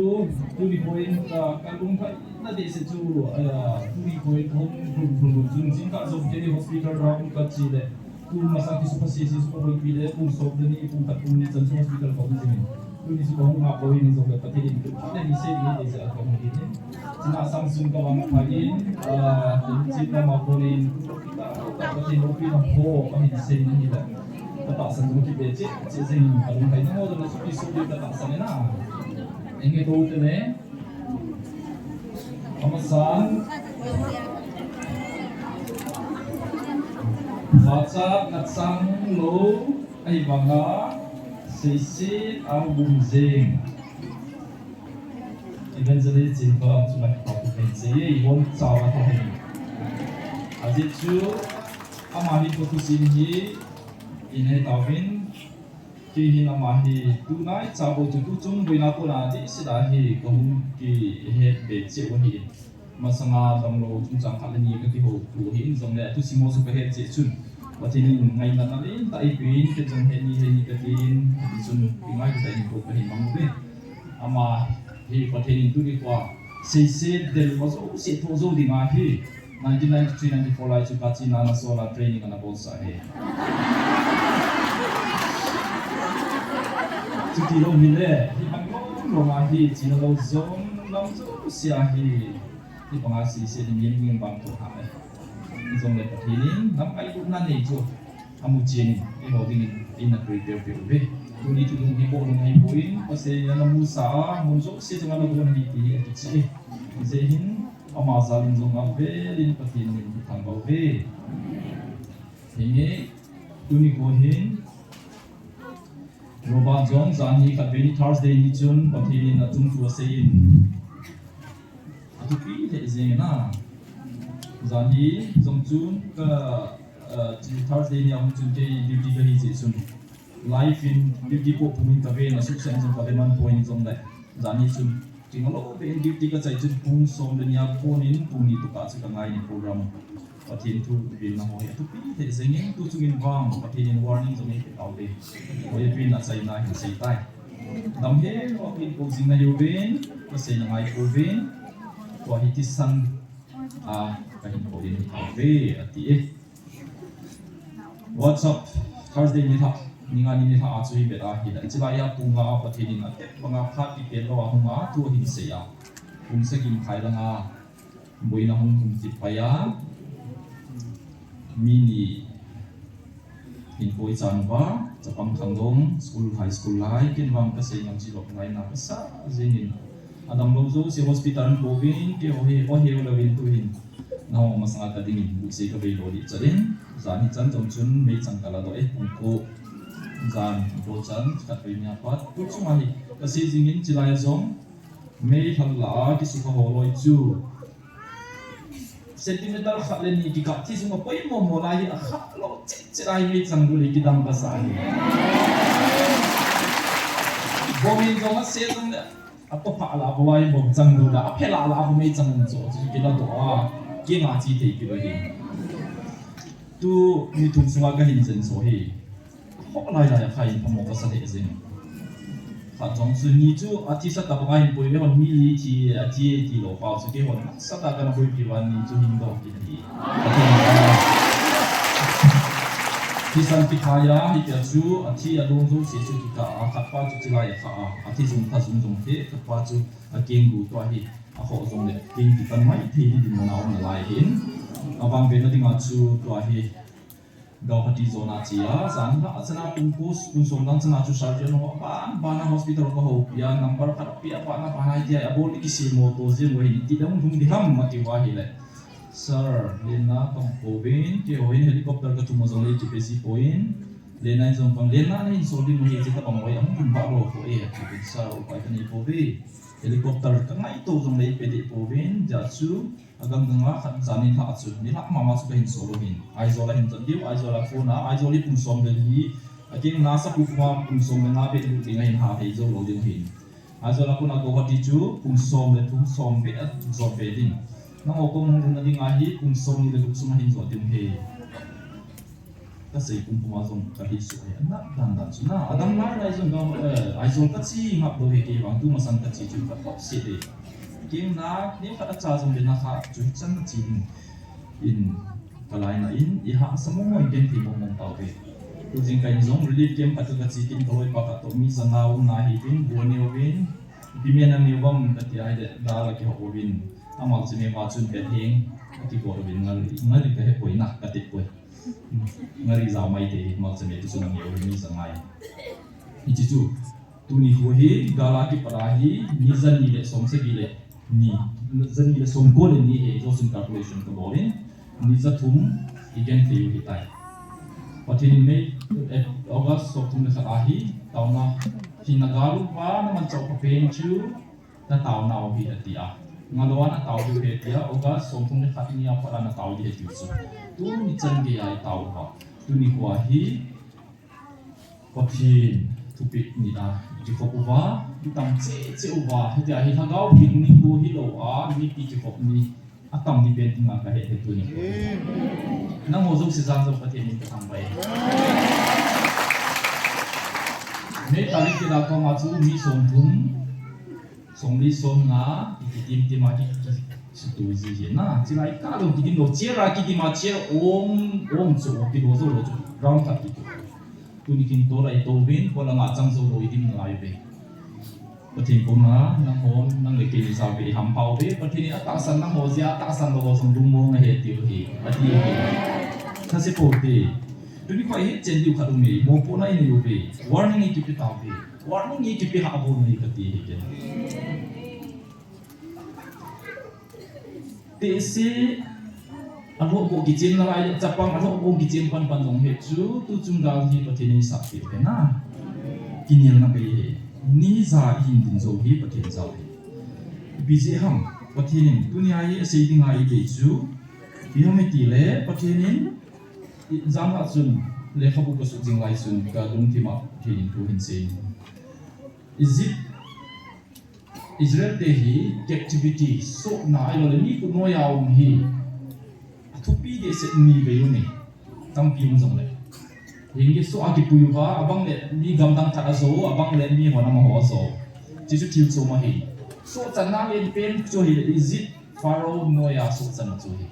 tuni point ka, ka lung ka na de se chu, aya, tuni point hong, hong, hong, hong, jing jing ka jong ke ni hospital round ka chi le. Kum masa kisu pha sese su pha boipi le, kum som le ni, kum khat kum ni chan su hospital ka um jingin. Tuni chu ka hung ngap lou in jong le Pathen in tu pha le ni sei ni te jeh a ka hung in. Chuna sang sun ka vang pha in, ah, in chin ka ma ko in, ta, ta Pathen loupina ho ka hin sei ni le. Ka tahsan jong kipe cheh, cheh jing ka lung kai na mo jong le suki suki ka tahsan e na. Enge ko te le. Amasan, phacha nachang lou, ahivanga, seiset a um jing. Evangelist Chinpa chunga kipathu kahin sei e, ibon chawa tho hin. Ajeh chu, ama hin pathu sin hi, inai tauvin, kei hin ama hi, tunai cha bou chu tuchung boina kona dihset a hi, kahung kihet be cheh u ahi. Masanga damlou chungchang khat le ni kakihou u ahin, jongle athusim ho chu kahet cheh chun, Pathen in ngaina nalentah eipeh in, kei jong heni heni katin, hiti chun, kingai kitah in ko kahin mang uve. Ama hi Pathen in tuni khoa, seise del ma jouse thoh jou ding ahi. Nineteen ninety-three ninety-four lai chu Kachina nasola training ana bolsah e. Chuti lou hile, hi bang lom lom a hi, China lou jong lam jouse a hi, hi banga seise ding in bang tho ha e. Jongle Pathen in lam ngailutna nei chu amu chen in, eiho dingin eina prepare peh uve. Tuni thu ding hi bol lou ahipoi, pasal in ana musa a, mun jouse chunga ana gon ahi ti hi akicheh e. Hijeh hin, ama jal in jong avel in Pathen min hi thangvah uve. Henge, tuni kho hin, Robert jong, jan hi khatvei ni Thursday ni chun, Pathen in achung thu asei in. Athupi lheh jeng in a. Jan hi jong chun ka, ah, Thursday ni a hung chun kei duty kahi jeh chun. Live in duty poh pum in kaven, asuhset in jong kave man poi in jongle. Jan hi chun, kingailou be in duty kachai chun pung som le ni a kon in pung ni tokah chu kangai in program. Pathen thu vilna ho hi athupi lheh jeng in, tu chung in vang Pathen in warning jong eipeh tauve. Hoi pin achaina hin sei tai. Dam helou a kahin kou jing nahiuvin, kaseina ngai pouvin. Tua hi thisan a kahin kou ding ahitai, ati e. WhatsApp, Thursday nilhah, ni nga ni nilhah a chu hi bet ahi le. Chulai a pung nga a Pathen in atep banga phat kipel lou a hung a thu ahin sei a. Pung sagi makhai langa boina hung um kit pai a, mi ni hin koi chan uva, chapang khangdong, school, high school lai, ken vang kasei ngam chilou lai na kasa jeng in. Adamlou jouse hospital in kouvin, keiho hi, o heu louvin tu hin. Nangho masanga kading in, buhsei kavei lou ding chan in. Jan hi chan jong chun, meichang kaladoh e, pung ko. Jan, do chan, khatvei ni a pat. Tu chunga hi, kasei jing in chulai a jong, meithal lah a kisukha ho loi chu. Centimeter khat le ni kikap thi sung a poimo mo lai hi akha lou chet chet a hi meichang lut le kidang kasa hi. Bom in jong ase jong le, ato pha lah a bom a hi bom chang lut a, aphe lah lah a bom meichang lut chu, chu kiladoh a, kinga chi thei kit u hi. Tu ni thum sunga kahin jen so hi. Ho lai lai a kha in phamo kasa lheh jeng. Khat jong chu ni chu athisa tabang a hin pui ve hon mi li thi athi ti lou pau chu keihon sata kana boipi uva ni chu hin dong kit ahi. Thisan kikhai a hitia chu athi alung jouse chu kikah a khat pa chu chulai a kha a athi jung tha jung jong the khat pa chu akeng gu tua hi akhoh jongle keng kitan mai thei hi dinmun a um nalai hin. Avang vena dinga chu tua hi Guwahati zone a che a, jan lhah a chana pung ko, pung som lang chana chu surgeon ho aban ban a hospital kahoupi a, number khat ape a, aban a ban a, hitia abol le kisei mo to jeng u ahin, iti dang lhung ding ham ati uva ahile. Sir, lenna kamu pouvin, keiho hin helicopter kathum a jongle kipe ji poi. Lenna in jong kang, lenna nahin sol ding u ahi, hiche tabang hoi ahung lhun vah lou kho e, ati uvin, sir, upai kanei pouve. Helicopter kangaito jongle ipe deh pouvin, hijeh chun, Agang ganga khat jan nilhah a chu, nilhah mama chu kahin sol u ahin. Aizawl a hin jon diu, Aizawl a kona, Aizawl hi pung som le li, akeng na Sakupum a pung som le nga beh lut ding ahin ha thei jou lou ding ahin. Aizawl a kona Guwahati chu pung som le thum som beh a jot be ding. Nangho koma hung lhunna dinga hi pung som ni le gup sung a hin jot ding ahi. Kasei pumpum a jong kahi suh ahi, anat dan dan chu na, adang lai lai jong ka, eh, Aizawl kache ngap lou hi kei vang, tu masang kache chu ka thop se de. Kei na, ni khat acha jong le na kha, chu hichan na che ding in, ka lainat in, i hahsa mong mong, i genthei mong mong tauve. Tu jingkah in jong relief camp khat ka che kin ka loipa khat toh mi janga um na hi tin, bu aneo vin, ipi men aneo vem kati ahile, dal a kihop uvin, amal cheme va chun betheng, akigol uvin ngal, ngal ka he poi na, kati poi. Ngari jao mai te hi, malchame tu chu nang neo hi mi janga hi. Hiche chu, tuni khu hi, gal a kipat a hi, ni jani le som sagi le ni, jani le som ko le ni hi, Josephson calculation ka bol in, ni ja thum, i genthei u hitai. Pathen in May, eh, August, som thum le khat a hi, taona, hinna gal uva, na manchah u pha pen chu, Natao nau hi ati a. Ngalou a natao diu ahi tia, August somthum le khat ni a pat a natao diu ahi tiu chu. Tuni chan gei a itao uva. Tuni khoa hi Pathen thupeh ni a kikhop uva, itang cheh cheh uva, hitia hi Lhagao Theng nikho hilou a, mipi kikhop ni atam ni pen dinga kahe ahi tuni. Nangho jouse jal jong Pathen min kathangvah e. May tarik kida koma chu mi somthum, somli somnga, kitim tim a ki, ki, sutu ji hi na. Chilai kah lou kitim lou, chair a kitim a, chair ong, ong chu, kilo jou lou chu, round khat kitim. Tuni kin tolai touvin, kolang a chang jou lou idim nalai uve. Pathen koma, nanghon, nang le kei ni jal uve, ihampha uve, Pathen in atahsan nangho jeh a, atahsan lou ho jong lungmong ahi tiu ahi, ati ahi. Thase pou te. Tuni khoa hi chen diu khat um e, mopohna inei uve, warning ikipe tauve. Warning ikipe hah bou ahi kati ahi ken. Tehse, alhoh bou kichen nalai, chapang alhoh bou kichen pan pan jong hi chu, tuchung gal hi Pathen in eisah peh u ahi na. Kinelna bei ahi. Ni ja ihin ding jou hi Pathen jal ahi. Ipi jeh ham, Pathen in tunia hi asei dinga eidei chu, ipi ham itile, Pathen in, i, janlhah chun, lekhabu kasut jing lai chun, kalungthim a Pathen in thu ahin sei in. Egypt, Israel te hi captivity, sohna ahilouleh mi khut noiya um hi athupi dehset ni vei u ahi. Tampi um jongle. Hinge soh a kipui uva, abang le mi gamdang khat ajou, abang le mihon amaho ajou. Chuchu thil chom ahi. Sohchanna lenpen chu ahile Egypt Pharaoh noiya sohchan chu ahi.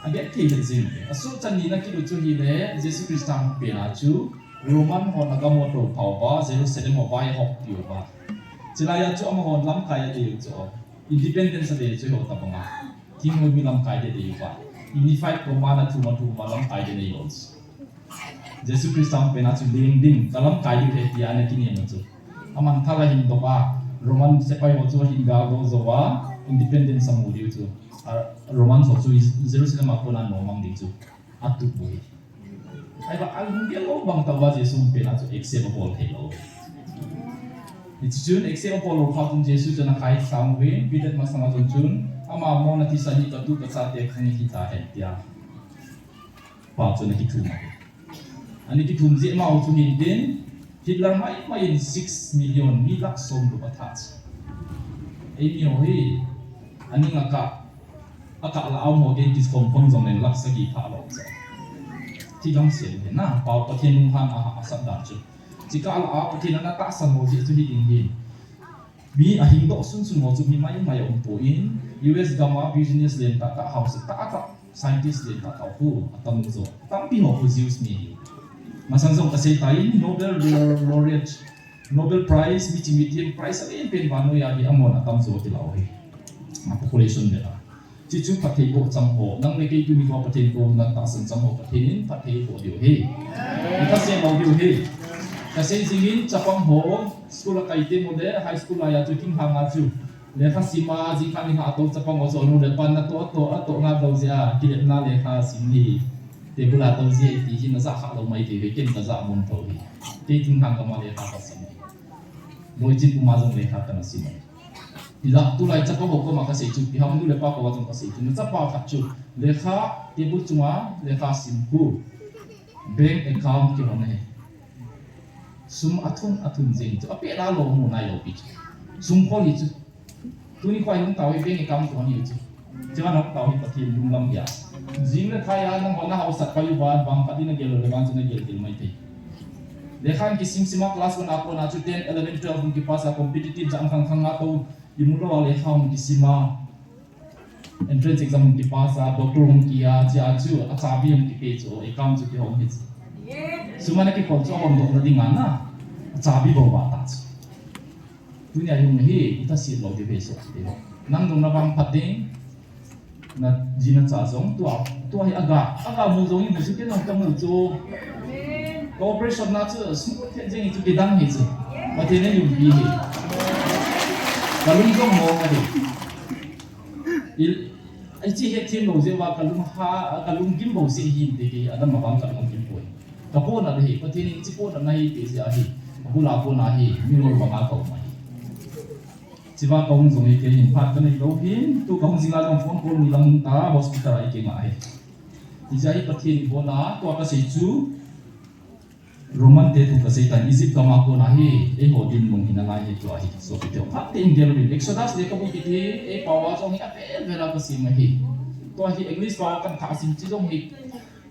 Aget thei lheh jing. Asohchan nina kilut chu ahile Jesu Christa hung pena chu Roman hon agam u atoupha uva, Jerusalem ho vaihop peh uva. Chulaiya chu amahon lamkai adei u chu, independence adei chu hiho tobanga. Thingnoimi lamkai ding adei uva. Unified command athum athum uva lamkai ding aneilou chu. Jesu Christa hung pena chu leng ding, kalamkai diu ahi tia ana kinem u chu. Amanthal ahin doh a, Roman sepai ho chu ahin galdo jou a, independence amu diu chu. A, Roman ho chu Jerusalem a kona nomang ding chu atup u ahi. Ahivang alunggel lou bang tah uva Jesu hung pena chu accept abol theilou. Hiche chun accept abol lou phat chun Jesu chun akhai sang uvin, Peter masanga chun chun, ama mona thisan hi katu kachate khang hi tahen tia. Pa chun akithum ahi. Ana kithum jeh ma u chu hintin, Hitler maimai in six million, mi lakh som gup athat. Eimi ho hi, aning akah, akah lah a um ho gei kikhom khom jongleng lakh sagi thah lou chu. Thi gamsel u ahi na, Pa Pathen lunghan a, asat dan chu. Chukah lah a Pathen in ana tahsan ho jeh chu hiding ahi. Mi ahing doh sunsun ho chu mi maimai aumpoi, U S gam a business lentah tah, house tah tah, scientist lentah tah khu atam jo. Tampi ho khu Jews mi ahi. Masang jong kasei tai, Nobel laureate, Nobel Prize, miching mithem prize alen pen vannoi a hi amahon atam jo kilah u ahi. A population le a. Chuchu phatthei boh chang ho, nang le kei tuni khoa Pathen kouna tahsan chang ho, Pathen in phatthei boh diu ahi. Ithase lou diu ahi. Kasei jingin chapang ho, school a kai teng uleh, high school laiya chu thinglhang a chu lekha sim a, jingkah nikhat atou chapang ho chu anu le pan natoh, atoh, atoh ngal lou jeh a, kilepna lekha sim hi. Table a tou jeh a iti hi najah kha lou mai thei uve, ken kajah mun thou ahi. Kei thinglhang gam a lekha kasim ahi. Boichin puma jong lekha kana sim ahi. Hijeh a tulai chapa ho koma kasei chu, ipi ham nu le pa koma jong kasei chu, nachapa khat chu lekha table chunga lekha sim khu bank account kihon ahi. Sum athum athum jeng chu apeh a lou mu nailou pi chu. Sum khol hi chu. Tuni khoa hung tao hi bank account kihon hi chu. Chuin hung tao hi Pathen lunglam ahi. Jing le thai a nangho nahaosat pai uva, vangphat in nagel lou le vang chu nagel gel mai thei. Lekha hung kisim sim a class one a kona chu ten, eleven, twelve hung kipass a competitive jat khang khang a tou imu lou a lekha hung kisim a entrance exam hung kipass a doctor hung kia, chea chu achabi hung kipe chu account chu kihong hi chu. Sum ana kikhol chu ahon doh na ding a na. Achabi bou va ta chu. Tunia hung hi, ithase lou diu ahi soh ti. Nang jong navangphat ding, naji nacha jong, tua, tua hi aga, aga mu jong imu chu kei jong kamu chu. Cooperation na chu, smooth thei jeng hi chu kidang hi chu. Pathen in eiumpi hi. Kalung jong mong ahi. I, ichi hetthem lou jeh uva kalung ha, kalung gim bou seh hinte kei, adam avang kalung gim poi. Kapohnat ahi, Pathen in hiche pohnat nahi ti jeh ahi. Abul a kona hi, mingol banga kaum ahi. Tua kahung jong hi kei hin phat kanei lou hin, tu kahung jing lai jong phone call ni lang ta, hospital a hi kei nga hi. Hijeh a hi Pathen in abol a, tua kasei chu Roman te thu kasei tan, Egypt gam a kona hi, eiho dinmun hi nalai hi tua hi. So, kiti phat tah in gel uvin, Exodus lekhabu kiti, eipao a jong hi avel vel a kasim ahi. Tua hi English pao a kathah sim chu jong hi,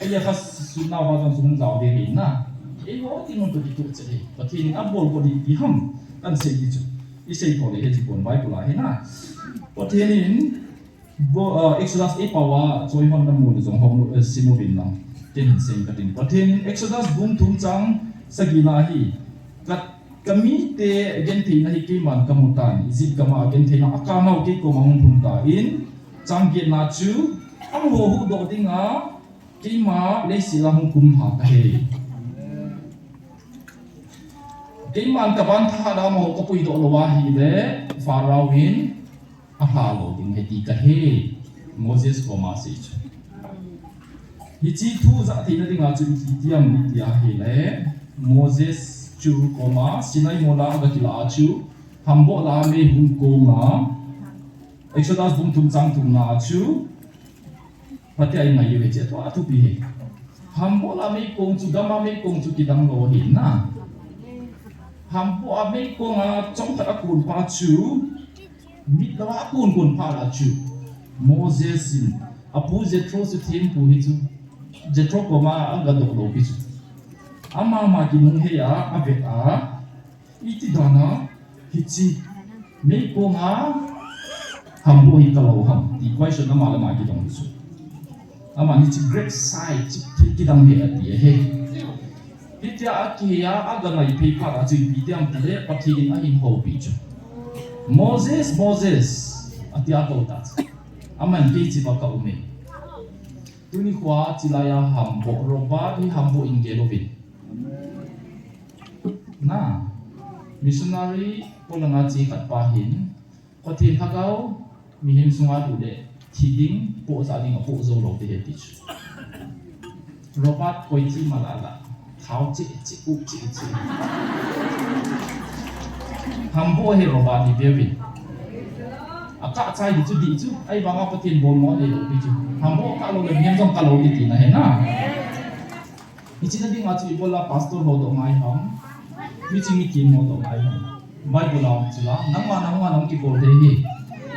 ei lekha simnau ho jong chu hung jao ding ahi na. Eiho dinmun toh kitoh cheh ahi. Pathen in abol bol hi ipi ham, kasei hi chu. Isei thou le hi chu kon Bible a hi na. Pathen in Bo, ah, Exodus eipao a, choi hon namu le jong hom, eh, sim uvin lang. Ken hin sei katin. Pathen in Exodus bung thum chang sagi na hi. Ka, kamite gentheina hi keiman kamu tan. Egypt gam a gentheina akanau kei koma hung lhung tan. Chang get na chu, amaho huhdoh dinga, keima leiset a hung kumlha kahi. Keiman kaban thahat a amaho kapuidoh lou ahile, Pharaoh in alha lou ding ahi ti kahe, Moses koma asei chu. Hiche thu jah theina dinga chu iti tiam iti ahile, Moses chu koma Sinai mol a aga kilah a chu, hamboh la mei hung kong a, Exodus bung thum chang thum na a chu, Pathen in angai u ahi chu, tua thupi ahi. Hamboh la mei kong chu, gam a mei kong chu kidang lou ahi na. Hamboh a mei kong a chomkhat akon pa chu, mit lou a akon kon pa la chu, Moses in, apu Jethro chu thempu ahi chu. Jethro koma aga doh lou pi chu. Ama ma kinunghei a, avet a, iti dan a, hiche mei kong a hamboh hi kalou ham, ti question ama le ama kidong chu. Aman hiche gravesite chu thil kidang ahi ati ahi. Hitia akihei a, aga ngai phei phat a chu ipi ti ham tile, Pathen in ahin houpi chu. Moses, Moses, atia akou ta chu. Aman kei hichea ka um e. Tuni khoa chilai a hamboh, Robert hi hamboh in gel uvin. Na, missionary polanga che khat pa hin, Pathen lhagao, mihem sunga lut le, thi ding, pohjah ding, apoh jou lou ding ahi ti chu. Robert koi thi malala, thao cheh cheh, uh cheh cheh. Hamboh ahi Robert hi veuvin. Akah chai ding chu dih chu, ahivanga Pathen bolmo neilou ding chu. Hamboh akah lou le, mihem jong kah lou ding tina ahi na. Hiche na dinga chu ibola pastor ho doh ngai ham. Miching mithem ho doh ngai ham. Bible a um chu la, nangma nangma nang kibol thei ahi.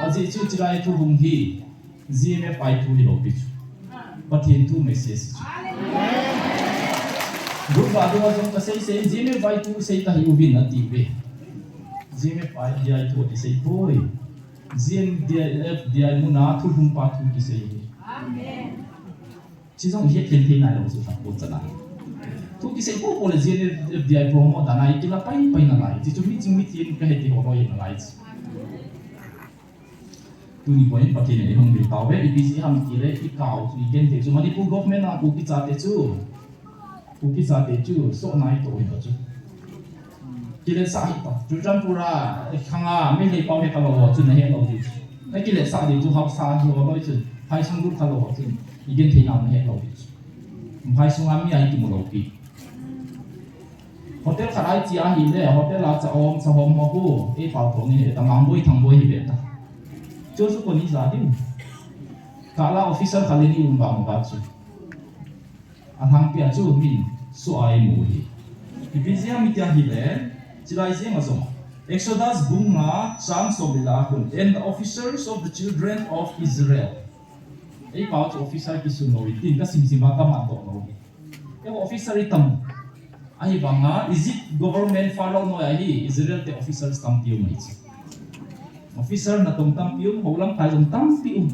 Ajeh chu chilai thu hung hi, G M F I thu hilou pi chu. Pathen thu message chu. Group a dinga jong kasei sei, G M F I thu sei tahih uvin ati uve. G M F I, F D I thu kisei poi. G M F D I, F D I muna thulhun pa thu kisei uve. Amen. Chujong ihet thei thei nailou chu khat po chana. Thu kisei popo le G M F D I promote dan a ikila pai pai nalai. Chuchu miching mithem kahe ti ho loi nalai. Tuni khoa hin Pathen in eihung vil tauve, ipi jeh ham tile, ikah u chu, igenthei chu, Manipur government a Kuki chate chu. Kuki chate chu, soh nai toh hi chu. Kiletsah hih ta. Churachandpur a, khanga, Meitei pau hi kalou ho chu nahet lou ding chu. Nakiletsah ding chu haosa hi ho loi chu. Phaisung lut kalou ho chu. Igenthei nau nahet lou ding chu. Phaisung a mi a ikimu lou pi. Hotel khat a iche ahile, hotel a cha om, cha hom ho hu. Eipao thong in heta, Mangboi, Thangboi hi ve ta. Chu chu koni ja ding. Kah la officer khat le ni um vang uva chu. Alhangpi a chu min soh a imu hi. Ipi jeh ham iti ahile, chilai jeng a jong. Exodus bung nga chang som le li a kon. And the officers of the children of Israel. Eipao chu officer kisun lou hi tin kasim sim a kamat doh lou hi. Eiho officer itam. Ahivanga Egypt government Pharaoh noi a hi Israel te officers tampi um ahi chu. Officer natong tampi um, houlamkai jong tampi um.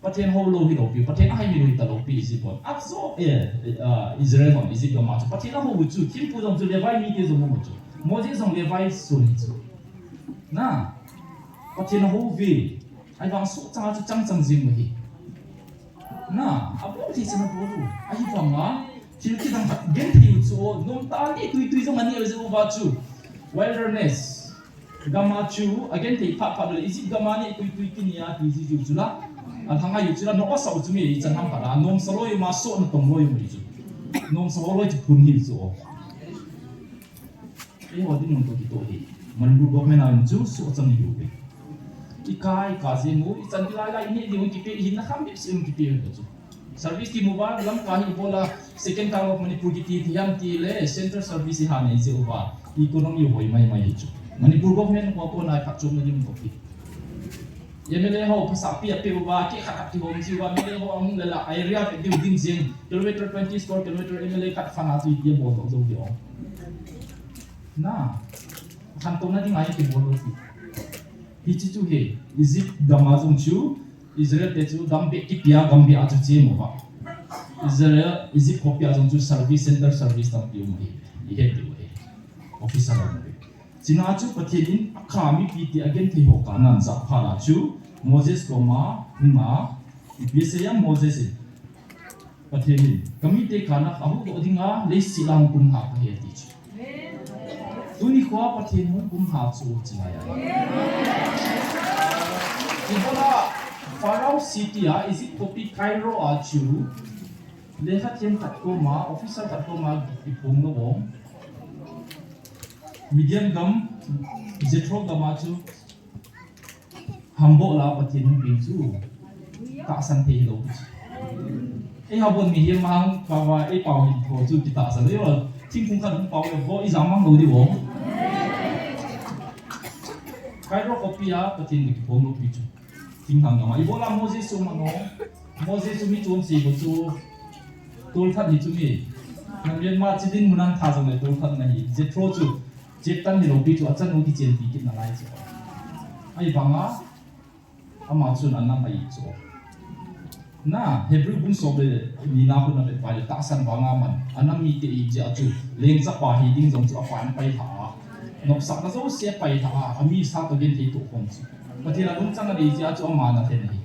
Pathen hou lou hilou pi, Pathen ahaimil u hita lou pi Egypt hon. Akjo, eh, eh, ah, Israel hon Egypt gam a chu. Pathen ahou u chu, thempu jong chu Levi mite jong um u chu. Moses jong Levi son hi chu. Na, Pathen ahou uve. Ahivang soh chang a chu chang chang jing u ahi. Na, abol thei chan abol u. Ahivanga, thil kidang khat genthei u chu, nomtah a neh tui tui jong aneh u jeh uva chu. Wilderness. Gam a chu, agenthei phat phat le Egypt gam a neh tui tui kineh a ti ji jiu chu la. Alhang a jiu chu la, nasa u chu mi ichan ham phat a, nomsa loi um a, soh natong loi um ahi chu. Nomsa ho loi chu phun hi chu. Eiho dinmun toh kitoh hi. Manipur government a um chu suhchang ihiuve. Ikai, ikai jeng u, ichan lai lai ineh diu kipe, ihinna kham bep seh kipe u chu. Service kimu uva, Lamka hi ibola, second town of Manipur kiti, ti ham tile, central service iha nei jeh uva, economy hoi mai mai hi chu. Manipur government ho kona phatchomna ding toh hi. M L A ho phasah pi ape uva, keh khat khat kihom ji uva, M L A ho ahung le la, area pe diu ding jeng, kilometer twenty square kilometer M L A khat fund a chu iti bol doh jou diu. Na, khantouna dinga hi kibol lou pi. Hiche chu hi, Egypt gam a jong chu, Israel te chu gam beh kipia, gam beh a chu che mo uva. Israel, Egypt khopi a jong chu service, central service tampi um ahi. Ihet diu ahi. Officer um ahi. Chuna chu Pathen in akha mipi te agenthei ho kana ajah phat a chu Moses koma hunga, ipi asei em Moses in, Pathen in, kamite kana ahuhdoh dinga leiset a hung kumlha kahi ati chu. Tuni khoa Pathen hung kumlha chu chilai a. Ibola Pharaoh city a, Egypt khopi Cairo a chu, lekha them khat koma, officer khat koma, iphong lou bou. Midian gam, Jethro gam a chu, Hamboh la Pathen hung peng chu. Tahsan thei lou. Ei habon mihem hang pao a, ei pao hin tho chu kitahsan lou. Thingphung khat hung pao lou, bo ijat mang lou diu. Cairo khopi a Pathen kiphong lou pi chu. Thinglhang gam a. Ibola Moses chu mano. Moses chu mi chonse bou chu. Tolthat hi chu mi. Nam yen ma chi dinmun a tha jong le tolthat na hi. Jethro chu. Cheptan hilou pi chu achanu kichenpi kit nalai chu. Ahivanga, ama chun anam a-it chu. Na, Hebrew bung som le ni na khu na vet uva le tahsan vanga man. Anam mite i-it jeh a chu, leng chapa hi ding jong chu apan apailha a. Nopsahna jouse apailha a, ami sa toh genthei toh khom chu. Pathen a lungchang anei jeh a chu ama ana lhen ahi.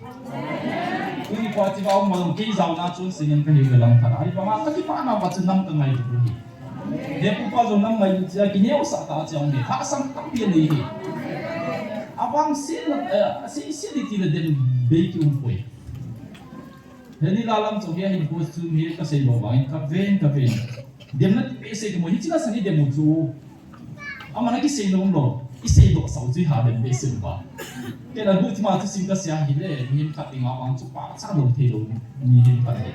Tuni khoa chiva um ma jong kei jaona chun singen kahiu ve lang khat a. Ahivanga kakipana uva chu nam kangailut u ahi. Hepu pa jong nam ngailut jeh a kineosah tah a chu aum e. Lhahsam tampi anei e. Avangsetna, eh, sei, sei ding tile dem bei kium poi. Heni la lam chu hi ahin post chu mi kasei lou vangin kaven, kaven. Demna ti behseh kimu, hiche la sani dem u chu. Aman akisei nom lou, isei doh sau chu iha dem behseh uva. Kei la bu tima chu sim kasei ahile, mihem khat dinga vang chu pachat lou thei lou mihem khat ahi.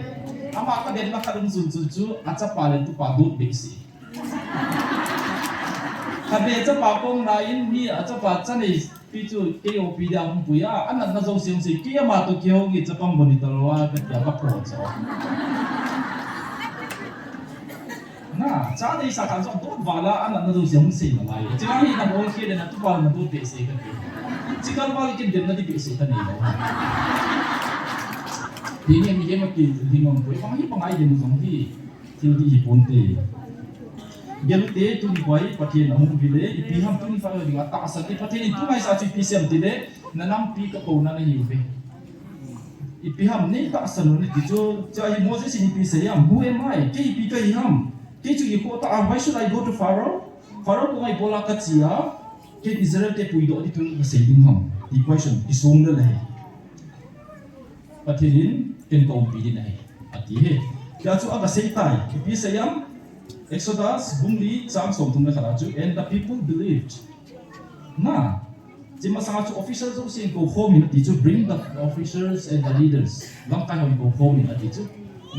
Ama kademna khat um chun chun chu, achapa le tupa dot behseh. Khatvei chapa kong lai in mi achapa chanei pi chu kei O P D a hung pui a, anatna jouse hung sei, kei ama toh kihou nge chapang boni talou a, katia kapho chu. Na, cha deisah khat jong dot vala, anatna jouse hung sei nalai. Chua hi nabol khel le natupa nadot behseh kati. Chikal val kin demna ding behseh kanei lou. Hi nge mihem a kiding um poi, bang hi bang a idem u jong hi. Thil dih hi ponte. Gel u te, tuni khoa hi Pathen ahung vil e, ipi ham tuni khoa dinga tahsan e, Pathen in tu ngaisah chu ipi asei em tile, na nampi kakouna nahiuve. Ipi ham nei tahsan u nati chu, chua hi Moses in ipi asei em, who am I? Kei ipi kahi ham? Kei chu ikhoh tah a, why should I go to Pharaoh? Pharaoh koma ibola kache a, kei Israel te puidoh ding thu kasei ding ham? Ti question kisong le le. Pathen in ken kaumpi ding ahi, ati e. Tia chu aga sei tai, ipi asei em? Exodus bung li chang somthum le khat a chu, and the people believed. Na, hiche masanga chu official jousen koukhom in ati chu, bring the officers and the leaders. Lamkai hon koukhom in ati chu.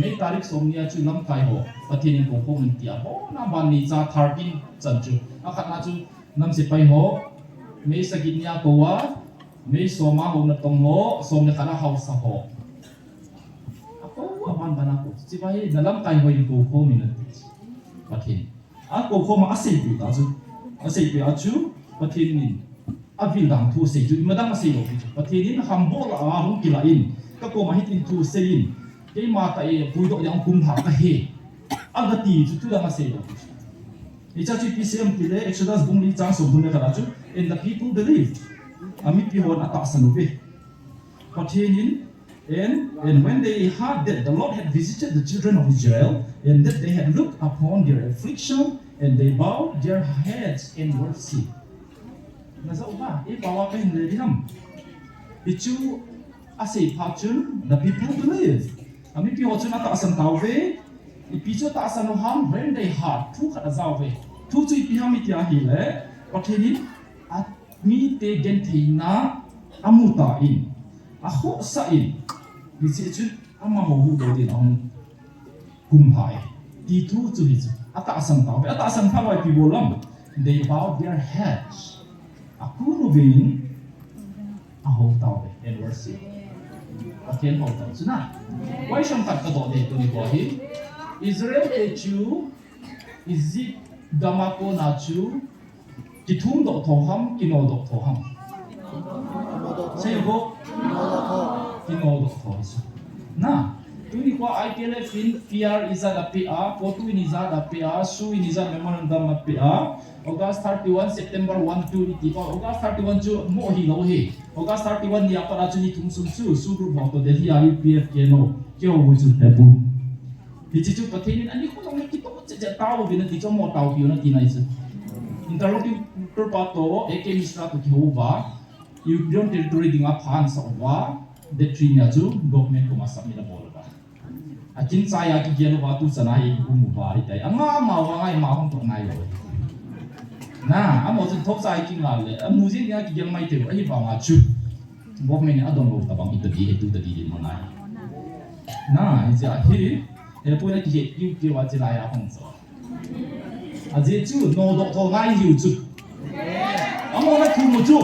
May tarik som ni a chu lamkai ho, Pathen in koukhom in tia, bona ban ni cha thirteen chan chu. Akhatna chu, nam sepai ho, May sagi ni a kou a, May som a hou natong ho, som le khat a haosa ho. Akou, aban ban a kou. Hiche va hi, na lamkai hon koukhom in ati. Pathen. Akoukhom a aseipeh ta chu. Aseipeh a chu, Pathen in. Avil dan thu asei chu, ima dang asei lou pi chu. Pathen in hamboh la a hung kilah in. Kakoma hitin thu asei in. Keima tah e, puidoh ding a hung kumlha kahi. Agati chu, tu dang asei lou pi chu. Hiche chu ipi asei em tile, Exodus bung li chang somthum le khat a chu, and the people believed. Amipi hon atahsan uve. Pathen in, and, and when they heard that the Lord had visited the children of Israel, and that they had looked upon their affliction, and they bowed their heads and worshipped. Najah uva, ipi pao a kahin le ding ham. Hichu asei phat chun, the people believed. Amipi ho chun atahsan tauve. Ipi chu atahsan u ham, when they heard, thu khat ajah uve. Thu chu ipi ham iti ahile, Pathen in mite gentheina amu tan, akhohsah in, hiche chu amaho huhdoh din ahung kum hai. Ti thu chu hichu. Atahsan tauve. Atahsan tauve ipi bol ham. They bowed their heads. Akunu vin ahou tauve. And worship. Pathen hou tau chu na. Question khat kadoh ding tuni kho hi. Israel te chu Egypt gam a kona chu kithumdoh tho ham, kinodoh tho ham? Seiyo. Kinodoh tho. Na, tuni kho I P L F in P R ijat apeh a, CoTU in ijat apeh a, SoO in ijat memorandum apeh a, August thirty-one, September one, two iti kho, August thirty-one chu mo hilou hi. August thirty-one nia pat a chu ni thum sung chu, SoO group ho toh Delhi a U P F K no, keiho chu hepu. Hiche chu Pathen in ani kho jong kitoh cheh cheh taovin ati chu mo taopiu nati nai chu. Interlocutor pa toh, A K Mishra toh kihou uva, Union Territory dinga phan asah uva, date three nia chu government koma submit abol uva. Akin chai a kigel uva tuchan a hi um uva hitai. Anga ama uva ngai ma hung toh nai lou. Na, amaho chun thopcha a kingai le, amu jing nia kigel mai thei u, ahivanga chu. Government in adonlou tabang hita di, hitu ta di din mo nai. Na, hiche a hi, hepu na kihe kiu kiu a chilai a hung chu. Ajeh chu, nodoh tho ngai hiu chu. Amaho na thum u chu.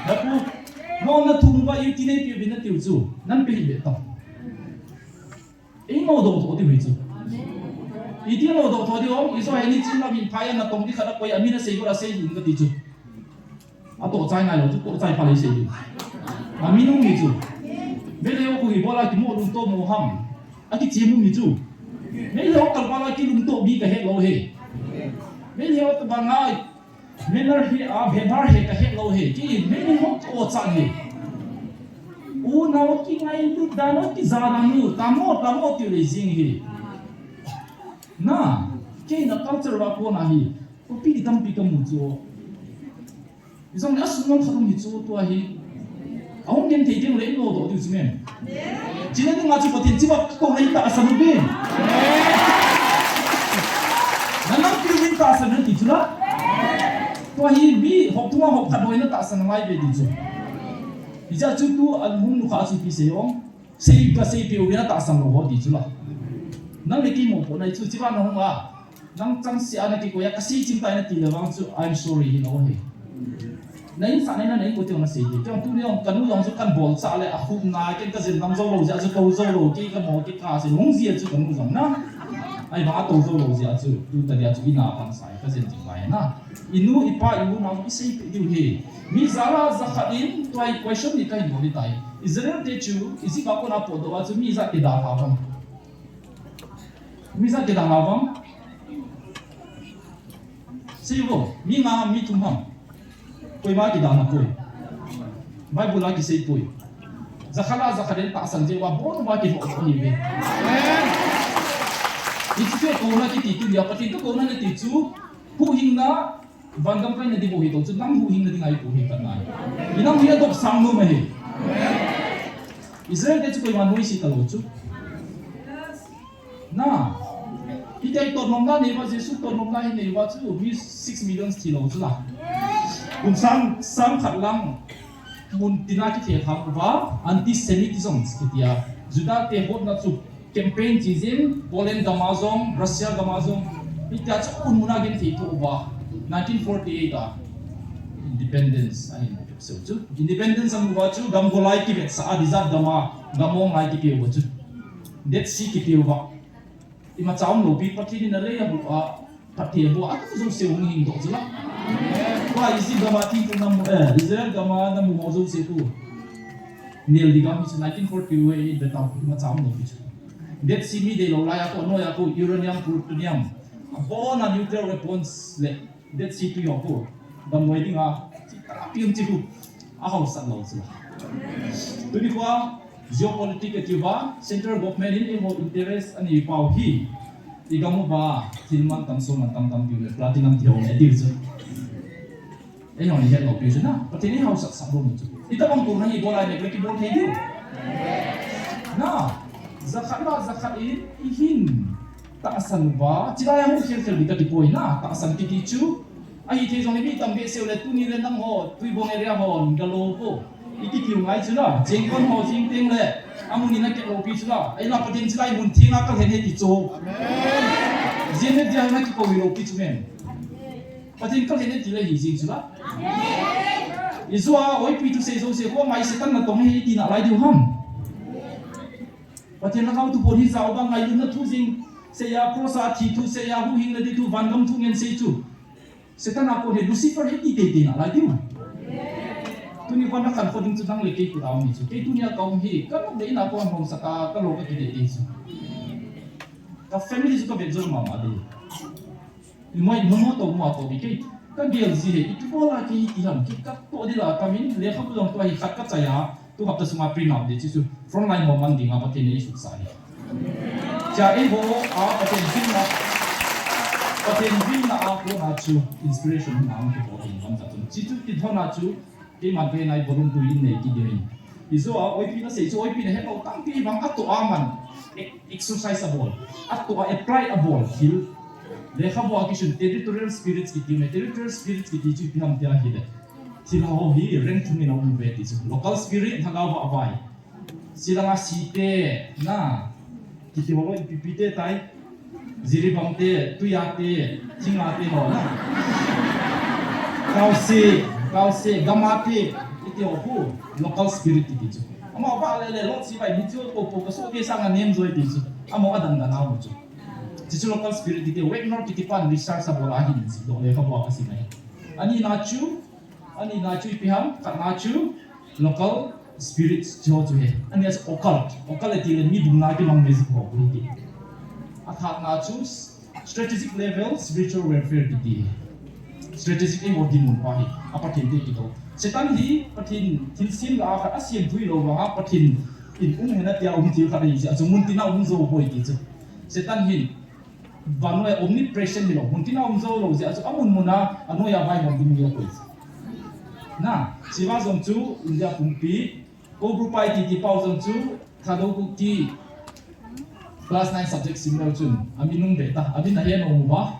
Hepu, amaho na thum uva U T neipiuvin atiu chu. Nape hih beh tao. Ei nodoh tho diu hi chu. Iti nodoh tho diu ham, ijo hi ni chin lam in phai a natong di khat a koi amin asei got a sei hih in kati chu. Atoh chai ngai lou chu, toh chai pha lei sei ding. Amin um hi chu. Meitei ho koi bol a kimo lungtoh mo ham. Akichim um hi chu. Meitei ho kalval a kilungtoh mi kahet lou hi. Meitei ho tabang a manner hi a, bebhar hi kahet lou hi. Ki Meitei ho ki-o chan hi. Unau kingailut dan u, kija dan u, tamo, tamo tiu lei jing hi. Na, keina culture a kona hi. Copy di tampi kamu chu. Ijong le asung lam khat um hi chu tua hi. Ahung genthei ding le i nodoh diu chu mem. Chule dinga chu Pathen chiva kakou le i tahsan u ve. Nanampiu in tahsan u ti chu la. Tua hi mi hop thum a hop khat bou in atahsan angai ve ti chu. Hijeh chun tu ahung nukha chu ipi sei ong. Sei, kaseipeh uvin atahsan lou ho ti chu la. Nang le kei mopohna hi chu, chiva nahung a. Nang changse a nakikoi a, kasei chim tai nati le vang chu, I'm sorry, hilou hi. Na insahna in, na inkote nasei ding. Kei jong tuni jong, kanu jong chu kabolchah le, akhupna, ken kajen nam jou lou jeh a chu, tou jou lou, kei kamo, kei kase, hung jia chu kanu jong na. Ahivang atou jou lou jeh a chu, tu tadia chu, ina kansai, kajen jing lai na. Inu, ipa, iu nau, iseipeh diu hi. Mi jala jakhat in, tua hi question ni kahin bol hitai. Israel te chu, Egypt a kona potdoh a chu, mi ijat kidalha uvam. Mi ijat kidalha uvam. Seiyo, mi nga ham, mi thum ham. Koima kidalha poi. Bible a kisei poi. Jakhat la jakhat in tahsan jeh uva, bon uva kilhoh lhoh ahiuve. Hichu chu kouna kiti tunia, Pathen toh kouna nati chu, huhhingna, Van gam kaina ding bou hi tou chu, nang huhhingna dinga ipu hi kati nai. Inam hi adopsang nom ahi. Israel te chu koiman noise talou chu. Na. Hitia hi totnomna neiuva, Jesu totnomna hi neiuva chu, mi six million thilou chu la. Kum sang, sang khat lang, mun tina kithe thang uva, antisemitism kitia. Juda te hotna chu, campaign chi jin, Poland gam a jong, Russia gam a jong, hitia chu amun mun a genthei tho uva, nineteen forty-eight a independence ahin mu pep seu chu. Independence amu uva chu, gam golai kivetsah a, desert gam a, gam ong lai kipe uva chu. Dead Sea kipe uva. Imacha umlou pi, Pathen in alei abu a, Pathen abu a, atu jouse hung hing doh chu la. Tua Egypt gam a thingphung namu, eh, Israel gam a namu ho jouse khu. Nel di gam hi chu nineteen forty-eight beta khu, imacha umlou pi chu. Dead Sea mi deilou lai a khu, noi a khu, uranium, plutonium. Abon a nuclear weapons le Dead Sea tui ho khu. Damlou dinga, chi tara pi um chi khu. Ahaosat lou chu la. Tuni kho a, geopolitics ati uva, central government in eiho interest anei pau hi. I gam uva, thil mantam, sum mantam tampiu le, platinum ti ho le, tiu chu. Eiho ni hetlou piu chu na, Pathen in haosat sah bou chu. Itobang kouna hi bol a neh le kibol thei diu. Na, jakhat la jakhat in, ihin tahsan uva, chilai a hung khel khel ding kati poi na, tahsan kiti chu, Ahithei jongle mi tam behseh u le tuni le nangho, Tuibong area ho, galo po. Iti tiu ngai chu la, Jengkon ho jing teng le, amun in akeh lou pi chu la. Ahinla Pathen chulai mun thenga kalhen e ti chu. Amen. Jeng le dia na kikou lou pi chu men. Pathen kalhen e ti le hi jing chu la. Amen. Ijeh a, oipi thusei jouse, ko mai Satan natong e iti nalai diu ham. Pathen lhagao thu pon hi jao bang ngailutna thu jing, seiya cross a thi thu, seiya huhhingna di thu, vangam thu ngen sei chu. Satan a kon hi Lucifer hi ti teitei nalai diu. Tuni kon a kan kho ding chu nang le kei kut a um hi chu. Kei tunia ka um hi, ka nop le in a kon hong sat a, ka lo ka ti teitei chu. Ka family chu ka vet jong mama di. Imoi momo to mo to bi kei. Ka gel ji he, i tu bola kei ti ham, kei ka to di la ka min, lekhabu jong to hi khat ka chai a. Tu hapta sunga print out di chu, chu frontline ho man dinga Pathen in eisut sah hi. Cha eiho a Pathen vilna, Pathen vilna a kona chu inspiration na ang kibol ding lam ta chu. Chi chu kithona chu keiman kahin nai voluntary in nei kit ding. Ijeh a oipi na sei chu oipi na helou tampi vang atoh a man e-, exercise abol. Atoh a apply abol thil. Lekhabu a kisun territorial spirits kiti me, territorial spirits kiti chu ipi ham tia hile. Thil ho hi rank thum in aum ve ti chu. Local spirit, lhagao va vai. Silanga site, na. Kiti ho lo, ipi pi te tai. Jiribam te, tuia te, thinga te ho, na. Kaose, kaose, gama te, iti ho khu, local spirit ti chu. Ama va le le, lo si vai, ni chu, po po, ka so te sanga nem joi ti chu. Ama adang dan a mu chu. Ti chu local spirit ti te, Wagner kiti pan research abol a hin si, do le ka bo ka si mai. Ani na chu, Ani na chu ipi ham, khat na chu local spirits chu chu he. Ani a chu occult, occult ti le mi bung na ki mang music ho ku ti. A that na chu strategic level spiritual warfare ti ti. Strategic e ho di mun pa hi, a Pathen te ki to. Satan hi Pathen thil sim la a khat a siam thui lo vang a Pathen in um hena tia um thil khat hi si, a chu mun tina um zo poi ti chu. Satan hin Vannoi a omnipresent hilou, mun tina um jou lou jeh a chu amun mun a, anoi a vaihom ding hilou koi. Na, chiva jong chu India pumpi, Ko Group pai ti ti pau jong chu, Thadou Kuki, class nine subject sim leu chun, ami nung be ta, ami na he nom uva.